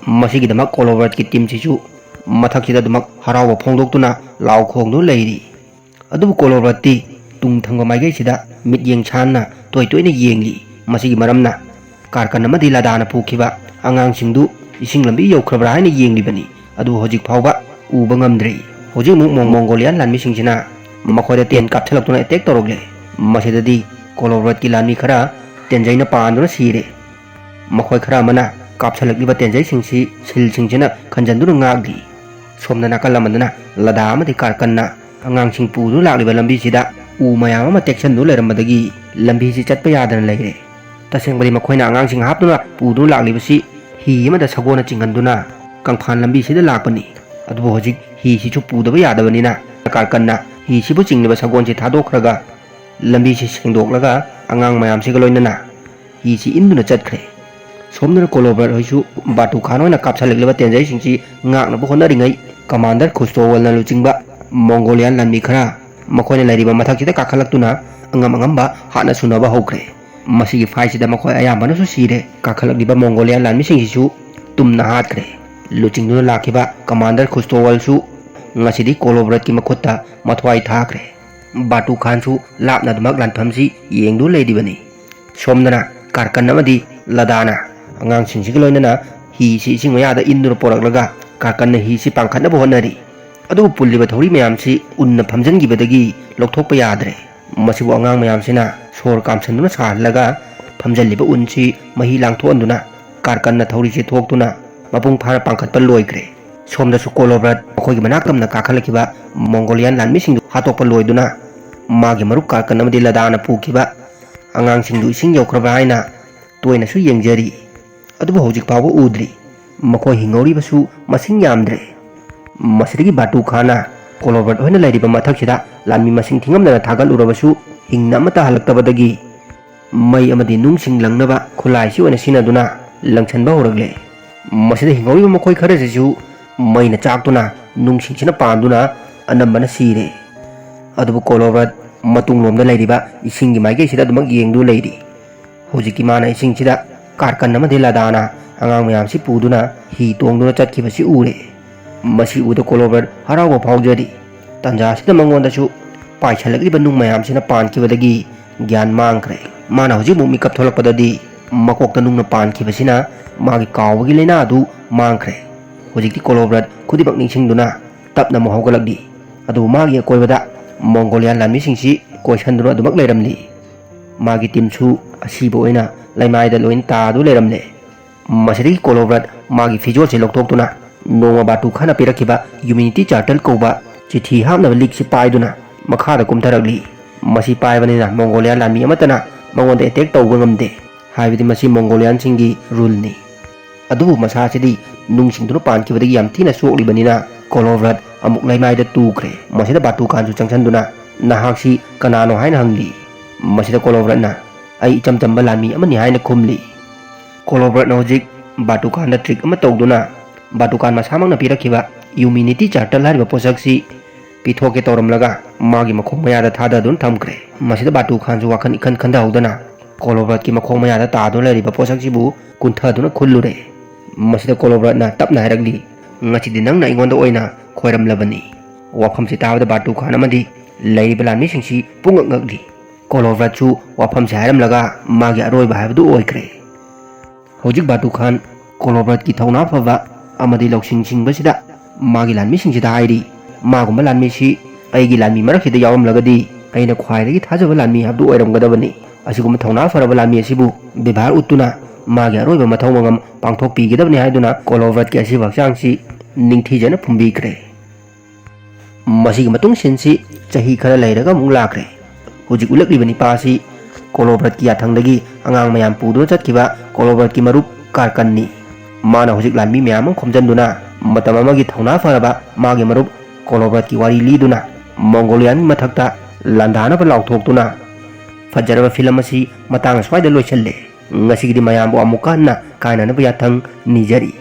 ꯃꯁꯤꯒꯤꯗꯃꯛ ꯀꯣꯂꯣꯕ꯭ꯔꯠꯀꯤ ꯇꯤꯝꯁꯤꯁꯨ ꯃꯊꯛꯁꯤꯗ ꯑꯗꯨꯃꯛ ꯍꯔꯥꯎꯕ ꯐꯣꯡꯗꯣꯛꯇꯨꯅ ꯂꯥꯎ ꯈꯣꯡꯗꯨꯅ ꯂꯩꯔꯤ꯫ ꯑꯗꯨꯕꯨ ꯀꯣꯂꯣꯕ꯭ꯔꯠꯇꯤ ꯇꯨꯡ ꯊꯪꯕ ꯃꯥꯏꯀꯩꯁꯤꯗ ꯃꯤꯠꯌꯦꯡ ꯁꯥꯟꯅ ꯇꯣꯏ ꯇꯣꯏꯅ ꯌꯦꯡꯂꯤ꯫ ꯃꯁꯤꯒꯤ ꯃꯔꯝꯅ ꯀꯥꯔꯀꯟ ꯑꯃꯗꯤ ꯂꯥꯗꯥꯅ ꯄꯨꯈꯤꯕ ꯑꯉꯥꯡꯁꯤꯡꯗꯨ ꯏꯁꯤꯡ ꯂꯝꯕꯤ ꯌꯧꯈ꯭ꯔꯕ꯭ꯔꯥ ꯍꯥꯏꯅ ꯌꯦꯡꯂꯤꯕꯅꯤ꯫ ꯑꯗꯨꯕꯨ ꯍꯧꯖꯤꯛ ꯐꯥꯎꯕ ꯎꯕ ꯉꯝꯗ꯭ꯔꯤ꯫ ꯍꯧꯖꯤꯛ ꯑꯃꯨꯛ ꯃꯣꯡ-, ꯃꯣꯡꯒꯣꯂꯤꯌꯥꯟ ꯂꯥꯟꯃꯤꯁꯤꯡꯁꯤꯅ ꯃꯈꯣꯏꯗ ꯇꯦꯟ ꯀꯥꯞꯁꯤꯜꯂꯛꯇꯨꯅ ꯑꯦꯇꯦꯛ ꯇꯧꯔꯛꯂꯦ꯫ ꯃꯁꯤꯗꯗꯤ ꯀꯣꯂꯣꯕ꯭ꯔꯠꯀꯤ ꯂꯥꯟꯃꯤ ꯈꯔ ꯇꯦꯟꯖꯩꯅ ꯄꯥꯟꯗꯨꯅ ꯁꯤꯔꯦ꯫ ꯃꯈꯣꯏ ꯈꯔ ꯑꯃꯅ ꯀꯥꯞꯁꯤꯜꯂꯛꯂꯤꯕ ꯇꯦꯟꯖꯩꯁꯤꯡꯁꯤ ꯁꯤꯜꯁꯤꯡꯁꯤꯅ ꯈꯟꯖꯟꯗꯨꯅ ꯉꯥꯛꯂꯤ꯫ ꯁꯣꯝꯗ ꯅꯥꯀꯜ ꯑꯃꯗꯅ ꯂꯗꯥ ꯑꯃꯗꯤ ꯀꯥꯔꯀꯟꯅ ꯑꯉꯥꯡꯁꯤꯡ ꯄꯨꯗꯨꯅ ꯂꯥꯛꯂꯤꯕ ꯂꯝꯕꯤꯁꯤꯗ ꯎ ꯃꯌꯥꯝ ꯑꯃ ꯇꯦꯛꯁꯟꯗꯨꯅ ꯂꯩꯔꯝꯕꯗꯒꯤ ꯂꯝꯕꯤꯁꯤ ꯆꯠꯄ ꯌꯥꯗꯅ ꯂꯩꯔꯦ꯫ ꯇꯁꯦꯡꯕꯗꯤ ꯃꯈꯣꯏꯅ ꯑꯉꯥꯡꯁꯤꯡ ꯍꯥꯞꯇꯨꯅ ꯄꯨꯗꯨꯅ ꯂꯥꯛꯂꯤꯕꯁꯤ ꯍꯤ ꯑꯃꯗ ꯁꯒꯣꯜꯅ ꯆꯤꯡꯍꯟꯗꯨꯅ ꯀꯪꯐꯥꯟ ꯂꯝꯕꯤꯁꯤꯗ ꯂꯥꯛꯄꯅꯤ꯫ ꯑꯗꯨꯕꯨ ꯍꯧꯖꯤꯛ ꯍꯤꯁꯤꯁꯨ ꯄꯨꯗꯕ ꯌꯥꯗꯕꯅꯤꯅ ꯀꯥꯔꯀꯟꯅ ꯍꯤꯁꯤꯕꯨ ꯆꯤꯡꯂꯤꯕ ꯁꯒꯣꯜꯁꯤ ꯊꯥꯗꯣꯛꯈ꯭ꯔꯒ ꯂꯝꯕꯤꯁꯤ ꯁꯦꯡꯗꯣꯛꯂꯒ ꯑꯉꯥꯡ ꯃꯌꯥꯝꯁꯤꯒ ꯂꯣꯏꯅꯅ ꯍꯤꯁꯤ ꯏꯟꯗꯨꯅ ꯆꯠꯈ꯭ꯔꯦ꯫ ꯁꯣꯝꯗꯅ ꯀꯣꯂꯣꯕ꯭ꯔꯠ ꯍꯣꯏꯁꯨ ꯕꯥꯇꯨ ꯈꯥꯟ ꯍꯣꯏꯅ ꯀꯥꯞꯁꯤꯜꯂꯛꯂꯤꯕ ꯇꯦꯟꯖꯩꯁꯤꯡꯁꯤ ꯉꯥꯛꯅꯕ ꯍꯣꯠꯅꯔꯤꯉꯩ ꯀꯃꯥꯟꯗꯔ ꯈꯨꯁꯇꯣꯋꯜꯅ ꯂꯨꯆꯤꯡꯕ ꯃꯣꯡꯒꯣꯂꯤꯌꯥꯟ ꯂꯥꯟꯃꯤ ꯈꯔ ꯃꯈꯣꯏꯅ ꯂꯩꯔꯤꯕ ꯃꯊꯛꯁꯤꯗ ꯀꯥꯈꯠꯂꯛꯇꯨꯅ ꯑꯉꯝ ꯑꯉꯝꯕ ꯍꯥꯠꯅ ꯁꯨꯅꯕ ꯍꯧꯈ꯭ꯔꯦ꯫ ꯃꯁꯤꯒꯤ ꯐꯥꯏꯠꯁꯤꯗ ꯃꯈꯣꯏ ꯑꯌꯥꯝꯕꯅꯁꯨ ꯁꯤꯔꯦ꯫ ꯀꯥꯈꯠꯂꯛꯂꯤꯕ ꯃꯣꯡꯒꯣꯂꯤꯌꯥꯟ ꯂꯥꯟꯃꯤꯁꯤꯡꯁꯤꯁꯨ ꯇꯨꯝꯅ ꯍꯥꯠꯈ꯭ꯔꯦ꯫ ꯂꯨꯆꯤꯡꯗꯨꯅ ꯂꯥꯛꯈꯤꯕ ꯀꯃꯥꯟꯗꯔ ꯈꯨꯁꯇꯣꯋꯜꯁꯨ ꯉꯁꯤꯗꯤ ꯀꯣꯂꯣꯕ꯭ꯔꯠꯀꯤ ꯃꯈꯨꯠꯇ ꯃꯊ꯭ꯋꯥꯏ ꯊꯥꯈ꯭ꯔꯦ꯫ ꯕꯥꯇꯨ ꯈꯥꯟꯁꯨ ꯂꯥꯞꯅ ꯑꯗꯨꯃꯛ ꯂꯥꯟꯐꯝꯁꯤ ꯌꯦꯡꯗꯨꯅ ꯂꯩꯔꯤꯕꯅꯤ꯫ ꯁꯣꯝꯗꯅ ꯀꯥꯔꯀꯟ ꯑꯃꯗꯤ ꯂꯗꯥꯅ ꯑꯉꯥꯡꯁꯤꯡꯁꯤꯒ ꯂꯣꯏꯅꯅ ꯍꯤꯁꯤ ꯏꯁꯤꯡ ꯃꯌꯥꯗ ꯏꯟꯗꯨꯅ ꯄꯣꯔꯛꯂꯒ ꯀꯥꯔꯀꯟꯅ ꯍꯤꯁꯤ ꯄꯥꯡꯈꯠꯅꯕ ꯍꯣꯠꯅꯔꯤ꯫ ꯑꯗꯨꯕꯨ ꯄꯨꯜꯂꯤꯕ ꯊꯧꯔꯤ ꯃꯌꯥꯝꯁꯤ ꯎꯟꯅ ꯐꯝꯖꯤꯟꯈꯤꯕꯗꯒꯤ ꯂꯧꯊꯣꯛꯄ ꯌꯥꯗ꯭ꯔꯦ꯫ ꯃꯁꯤꯕꯨ ꯑꯉꯥꯡ ꯃꯌꯥꯝꯁꯤꯅ ꯁꯣꯔ ꯀꯥꯝꯁꯟꯗꯨꯅ ꯁꯥꯍꯜꯂꯒ ꯐꯝꯖꯤꯜꯂꯤꯕ ꯎꯟꯁꯤ ꯃꯍꯤ ꯂꯥꯡꯊꯣꯛꯍꯟꯗꯨꯅ ꯀꯥꯔꯀꯟꯅ ꯊꯧꯔꯤꯁꯤ ꯊꯣꯛꯇꯨꯅ ꯃꯄꯨꯡ ꯐꯥꯅ ꯄꯥꯡꯈꯠꯄ ꯂꯣꯏꯈ꯭ꯔꯦ꯫ ꯁꯣꯝꯗꯁꯨ ꯀꯣꯂꯣꯕ꯭ꯔꯠ ꯃꯈꯣꯏꯒꯤ ꯃꯅꯥꯛ ꯇꯝꯅ ꯀꯥꯈꯠꯂꯛꯈꯤꯕ ꯃꯣꯡꯒꯣꯂꯤꯌꯥꯟ ꯂꯥꯟꯃꯤꯁꯤꯡꯗꯨ ꯍꯥꯠꯇꯣꯛꯄ ꯂꯣꯏꯗꯨꯅ ꯃꯥꯒꯤ ꯃꯔꯨꯞ ꯀꯥꯔꯀꯟ ꯑꯃꯗꯤ ꯂꯗꯥꯅ ꯄꯨꯈꯤꯕ ꯑꯉꯥꯡꯁꯤꯡꯗꯨ ꯏꯁꯤꯡ ꯌꯧꯈ꯭ꯔꯕ꯭ꯔꯥ ꯍꯥꯏꯅ ꯇꯣꯏꯅꯁꯨ ꯌꯦꯡꯖꯔꯤ꯫ ꯑꯗꯨꯕꯨ ꯍꯧꯖꯤꯛ ꯐꯥꯎꯕ ꯎꯗ꯭ꯔꯤ꯫ ꯃꯈꯣꯏ ꯍꯤꯡꯍꯧꯔꯤꯕꯁꯨ ꯃꯁꯤꯡ ꯌꯥꯝꯗ꯭ꯔꯦ꯫ ꯃꯁꯤꯗꯒꯤ ꯕꯥꯇꯨ ꯈꯥꯟꯅ ꯀꯣꯂꯣꯕ꯭ꯔꯠ ꯍꯣꯏꯅ ꯂꯩꯔꯤꯕ ꯃꯊꯛꯁꯤꯗ ꯂꯥꯟꯃꯤ ꯃꯁꯤꯡ ꯊꯤꯉꯝꯗꯅ ꯊꯥꯒꯠꯂꯨꯔꯕꯁꯨ ꯍꯤꯡꯅ ꯑꯃꯠꯇ ꯍꯜꯂꯛꯇꯕꯗꯒꯤ ꯃꯩ ꯑꯃꯗꯤ ꯅꯨꯡꯁꯤꯡ ꯂꯪꯅꯕ ꯈꯨꯠꯂꯥꯏꯁꯤ ꯑꯣꯏꯅ ꯁꯤꯖꯤꯟꯅꯗꯨꯅ ꯂꯪꯁꯟꯕ ꯍꯧꯔꯛꯂꯦ꯫ ꯃꯁꯤꯗ ꯍꯤꯡꯍꯧꯔꯤꯕ ꯃꯈꯣꯏ ꯈꯔꯁꯤꯁꯨ ꯃꯩꯅ ꯆꯥꯛꯇꯨꯅ ꯅꯨꯡꯁꯤꯡꯁꯤꯅ ꯄꯥꯟꯗꯨꯅ ꯑꯅꯝꯕꯅ ꯁꯤꯔꯦ꯫ ꯑꯗꯨꯕꯨ ꯀꯣꯂꯣꯕ꯭ꯔꯠ ꯃꯇꯨꯡꯂꯣꯝꯗ ꯂꯩꯔꯤꯕ ꯏꯁꯤꯡꯒꯤ ꯃꯥꯏꯀꯩꯁꯤꯗ ꯑꯗꯨꯃꯛ ꯌꯦꯡꯗꯨꯅ ꯂꯩꯔꯤ꯫ ꯍꯧꯖꯤꯛꯇꯤ ꯃꯥꯅ ꯏꯁꯤꯡꯁꯤꯗ ꯀꯥꯔꯀꯟ ꯑꯃꯗꯤ ꯂꯗꯥꯅ ꯑꯉꯥꯡ ꯃꯌꯥꯝꯁꯤ ꯄꯨꯗꯨꯅ ꯍꯤ ꯇꯣꯡꯗꯨꯅ ꯆꯠꯈꯤꯕꯁꯤ ꯎꯔꯦ꯫ ꯃꯁꯤ ꯎꯕꯗ ꯀꯣꯂꯣꯕ꯭ꯔꯠ ꯍꯔꯥꯎꯕ ꯐꯥꯎꯖꯔꯤ꯫ ꯇꯟꯖꯥꯁꯤꯗ ꯃꯉꯣꯟꯗꯁꯨ ꯄꯥꯏꯁꯜꯂꯛꯂꯤꯕ ꯅꯨꯡ ꯃꯌꯥꯝꯁꯤꯅ ꯄꯥꯟꯈꯤꯕꯗꯒꯤ ꯒ꯭ꯌꯥꯟ ꯃꯥꯡꯈ꯭ꯔꯦ꯫ ꯃꯥꯅ ꯍꯧꯖꯤꯛ ꯑꯃꯨꯛ ꯃꯤꯀꯞ ꯊꯣꯛꯂꯛꯄꯗꯗꯤ ꯃꯀꯣꯛꯇ ꯅꯨꯡꯅ ꯄꯥꯟꯈꯤꯕꯁꯤꯅ ꯃꯥꯒꯤ ꯀꯥꯎꯕꯒꯤ ꯂꯥꯏꯅꯥ ꯑꯗꯨ ꯃꯥꯡꯈ꯭ꯔꯦ꯫ ꯍꯧꯖꯤꯛꯇꯤ ꯀꯣꯂꯣꯕ꯭ꯔꯠ ꯈꯨꯗꯤꯡꯃꯛ ꯅꯤꯡꯁꯤꯡꯗꯨꯅ ꯇꯞꯅ ꯑꯃꯨꯛ ꯍꯧꯒꯠꯂꯛꯂꯤ꯫ ꯑꯗꯨꯕꯨ ꯃꯥꯒꯤ ꯑꯀꯣꯏꯕꯗ ꯃꯣꯡꯒꯣꯂꯤꯌꯥꯟ ꯂꯥꯟꯃꯤꯁꯤꯡꯁꯤ ꯀꯣꯏꯁꯟꯗꯨꯅ ꯑꯗꯨꯃꯛ ꯂꯩꯔꯝꯂꯤ꯫ ꯃꯥꯒꯤ ꯇꯤꯝꯁꯨ ꯑꯁꯤꯕ ꯑꯣꯏꯅ ꯂꯩꯃꯥꯏꯗ ꯂꯣꯏꯅ ꯇꯥꯗꯨꯅ ꯂꯩꯔꯝꯂꯦ꯫ ꯃꯁꯤꯗꯒꯤ ꯀꯣꯂꯣꯕ꯭ꯔꯠ ꯃꯥꯒꯤ ꯐꯤꯖꯣꯜꯁꯤ ꯂꯧꯊꯣꯛꯇꯨꯅ ꯅꯣꯡꯃ ꯕꯥꯇꯨ ꯈꯥꯟꯅ ꯄꯤꯔꯛꯈꯤꯕ ꯌꯨꯃꯤꯅꯤꯇꯤ ꯆꯥꯔꯇꯔ ꯀꯧꯕ ꯆꯤꯊꯤ ꯍꯥꯞꯅꯕ ꯂꯤꯛꯁꯤ ꯄꯥꯏꯗꯨꯅ ꯃꯈꯥꯗ ꯀꯨꯝꯊꯔꯛꯂꯤ꯫ ꯃꯁꯤ ꯄꯥꯏꯕꯅꯤꯅ ꯃꯣꯡꯒꯣꯂꯤꯌꯥ ꯂꯥꯟꯃꯤ ꯑꯃꯠꯇꯅ ꯃꯉꯣꯟꯗ ꯑꯦꯇꯦꯛ ꯇꯧꯕ ꯉꯝꯗꯦ꯫ ꯍꯥꯏꯕꯗꯤ ꯃꯁꯤ ꯃꯣꯡꯒꯣꯂꯤꯌꯥꯟꯁꯤꯡꯒꯤ ꯔꯨꯜꯅꯤ꯫ ꯑꯗꯨꯕꯨ ꯃꯁꯥꯁꯤꯗꯤ ꯅꯨꯡꯁꯤꯡꯗꯨꯅ ꯄꯥꯟꯈꯤꯕꯗꯒꯤ ꯌꯥꯝ ꯊꯤꯅ ꯁꯣꯛꯂꯤꯕꯅꯤꯅ ꯀꯣꯂꯣꯕ꯭ꯔꯠ ꯑꯃꯨꯛ ꯂꯩꯃꯥꯏꯗ ꯇꯨꯈ꯭ꯔꯦ꯫ ꯃꯁꯤꯗ ꯕꯥꯇꯨ ꯈꯥꯟꯁꯨ ꯆꯪꯁꯤꯟꯗꯨꯅ "ꯅꯍꯥꯛꯁꯤ ꯀꯅꯥꯅꯣ?" ꯍꯥꯏꯅ ꯍꯪꯂꯤ꯫ ꯃꯁꯤꯗ ꯀꯣꯂꯣꯕ꯭ꯔꯠꯅ "ꯑꯩ ꯏꯆꯝ ꯆꯝꯕ ꯂꯥꯟꯃꯤ ꯑꯃꯅꯤ" ꯍꯥꯏꯅ ꯈꯨꯝꯂꯤ꯫ ꯀꯣꯂꯣꯕ꯭ꯔꯠꯅ ꯍꯧꯖꯤꯛ ꯕꯥꯇꯨ ꯈꯥꯟꯗ ꯇ꯭ꯔꯤꯛ ꯑꯃ ꯇꯧꯗꯨꯅ ꯕꯥꯇꯨ ꯈꯥꯟ ꯃꯁꯥꯃꯛꯅ ꯄꯤꯔꯛꯈꯤꯕ ꯌꯨꯃꯤꯅꯤꯇꯤ ꯆꯥꯔꯇꯔ ꯍꯥꯏꯔꯤꯕ ꯄꯣꯠꯁꯛꯁꯤ ꯄꯤꯊꯣꯛꯀꯦ ꯇꯧꯔꯝꯂꯒ ꯃꯥꯒꯤ ꯃꯈꯣꯡ ꯃꯌꯥꯗ ꯊꯥꯗꯗꯨꯅ ꯊꯝꯈ꯭ꯔꯦ꯫ ꯃꯁꯤꯗ ꯕꯥꯇꯨ ꯈꯥꯟꯁꯨ ꯋꯥꯈꯜ ꯏꯈꯟ ꯈꯟꯊꯍꯧꯗꯅ ꯀꯣꯂꯣꯕ꯭ꯔꯠꯀꯤ ꯃꯈꯣꯡ ꯃꯌꯥꯗ ꯇꯥꯗꯨꯅ ꯂꯩꯔꯤꯕ ꯄꯣꯠꯁꯛꯁꯤꯕꯨ ꯀꯨꯟꯊꯗꯨꯅ ꯈꯨꯜꯂꯨꯔꯦ꯫ ꯃꯁꯤꯗ ꯀꯣꯂꯣꯕ꯭ꯔꯠꯅ ꯇꯞꯅ ꯍꯥꯏꯔꯛꯂꯤ, "ꯉꯁꯤꯗꯤ ꯅꯪꯅ ꯑꯩꯉꯣꯟꯗ ꯑꯣꯏꯅ ꯈꯣꯏꯔꯝꯂꯕꯅꯤ"꯫ ꯋꯥꯐꯝꯁꯤ ꯇꯥꯕꯗ ꯕꯥꯇꯨ ꯈꯥꯟ ꯑꯃꯗꯤ ꯂꯩꯔꯤꯕ ꯂꯥꯟꯃꯤꯁꯤꯡꯁꯤ ꯄꯨꯡꯉꯛ ꯉꯛꯂꯤ꯫ ꯀꯣꯂꯣꯕ꯭ꯔꯠꯁꯨ ꯋꯥꯐꯝꯁꯤ ꯍꯥꯏꯔꯝꯂꯒ ꯃꯥꯒꯤ ꯑꯔꯣꯏꯕ ꯍꯥꯏꯕꯗꯨ ꯑꯣꯏꯈ꯭ꯔꯦ꯫ ꯍꯧꯖꯤꯛ ꯕꯥꯇꯨ ꯈꯥꯟ ꯀꯣꯂꯣꯕ꯭ꯔꯠꯀꯤ ꯊꯧꯅꯥ ꯐꯕ ꯑꯃꯗꯤ ꯂꯧꯁꯤꯡ ꯁꯤꯡꯕꯁꯤꯗ ꯃꯥꯒꯤ ꯂꯥꯟꯃꯤꯁꯤꯡꯁꯤꯗ ꯍꯥꯏꯔꯤ, "ꯃꯥꯒꯨꯝꯕ ꯂꯥꯟꯃꯤꯁꯤ ꯑꯩꯒꯤ ꯂꯥꯟꯃꯤ ꯃꯔꯛꯁꯤꯗ ꯌꯥꯎꯔꯝꯂꯒꯗꯤ ꯑꯩꯅ ꯈ꯭ꯋꯥꯏꯗꯒꯤ ꯊꯥꯖꯕ ꯂꯥꯟꯃꯤ ꯍꯥꯏꯕꯗꯨ ꯑꯣꯏꯔꯝꯒꯗꯕꯅꯤ꯫ ꯑꯁꯤꯒꯨꯝꯕ ꯊꯧꯅꯥ ꯐꯔꯕ ꯂꯥꯟꯃꯤ ꯑꯁꯤꯕꯨ ꯕꯦꯕꯥꯔ ꯎꯠꯇꯨꯅ ꯃꯥꯒꯤ ꯑꯔꯣꯏꯕ ꯃꯊꯧ ꯃꯉꯝ ꯄꯥꯡꯊꯣꯛꯄꯤꯒꯗꯕꯅꯤ" ꯍꯥꯏꯗꯨꯅ ꯀꯣꯂꯣꯕ꯭ꯔꯠꯀꯤ ꯑꯁꯤꯕ ꯍꯛꯆꯥꯡꯁꯤ ꯅꯤꯡꯊꯤꯖꯅ ꯐꯨꯝꯕꯤꯈ꯭ꯔꯦ꯫ ꯃꯁꯤꯒꯤ ꯃꯇꯨꯡ ꯁꯤꯟꯁꯤ ꯆꯍꯤ ꯈꯔ ꯂꯩꯔꯒ ꯑꯃꯨꯛ ꯂꯥꯛꯈ꯭ꯔꯦ꯫ ꯍꯧꯖꯤꯛ ꯎꯠꯂꯛꯂꯤꯕ ꯅꯤꯄꯥ ꯑꯁꯤ ꯀꯣꯂꯣꯕ꯭ꯔꯠꯀꯤ ꯌꯥꯊꯪꯗꯒꯤ ꯑꯉꯥꯡ ꯃꯌꯥꯝ ꯄꯨꯗꯨꯅ ꯆꯠꯈꯤꯕ ꯀꯣꯂꯣꯕ꯭ꯔꯠꯀꯤ ꯃꯔꯨꯞ ꯀꯥꯔꯀꯟꯅꯤ꯫ ꯃꯥꯅ ꯍꯧꯖꯤꯛ ꯂꯥꯟꯃꯤ ꯃꯌꯥꯝ ꯑꯃ ꯈꯣꯝꯖꯤꯟꯗꯨꯅ ꯃꯇꯝ ꯑꯃꯒꯤ ꯊꯧꯅꯥ ꯐꯔꯕ ꯃꯥꯒꯤ ꯃꯔꯨꯞ ꯀꯣꯂꯣꯕ꯭ꯔꯠꯀꯤ ꯋꯥꯔꯤ ꯂꯤꯗꯨꯅ ꯃꯣꯡꯒꯣꯂꯤꯌꯥꯟꯒꯤ ꯃꯊꯛꯇ ꯂꯥꯟꯗꯥꯅꯕ ꯂꯥꯎꯊꯣꯛꯇꯨꯅ ꯐꯖꯔꯕ ꯐꯤꯂꯝ ꯑꯁꯤ ꯃꯇꯥꯡ ꯑꯁ꯭ꯋꯥꯏꯗ ꯂꯣꯏꯁꯤꯜꯂꯦ꯫ ꯉꯁꯤꯒꯤꯗꯤ ꯃꯌꯥꯝꯕꯨ ꯑꯃꯨꯛꯀ ꯍꯟꯅ ꯀꯥꯏꯅꯅꯕ ꯌꯥꯊꯪ ꯅꯤꯖꯔꯤ꯫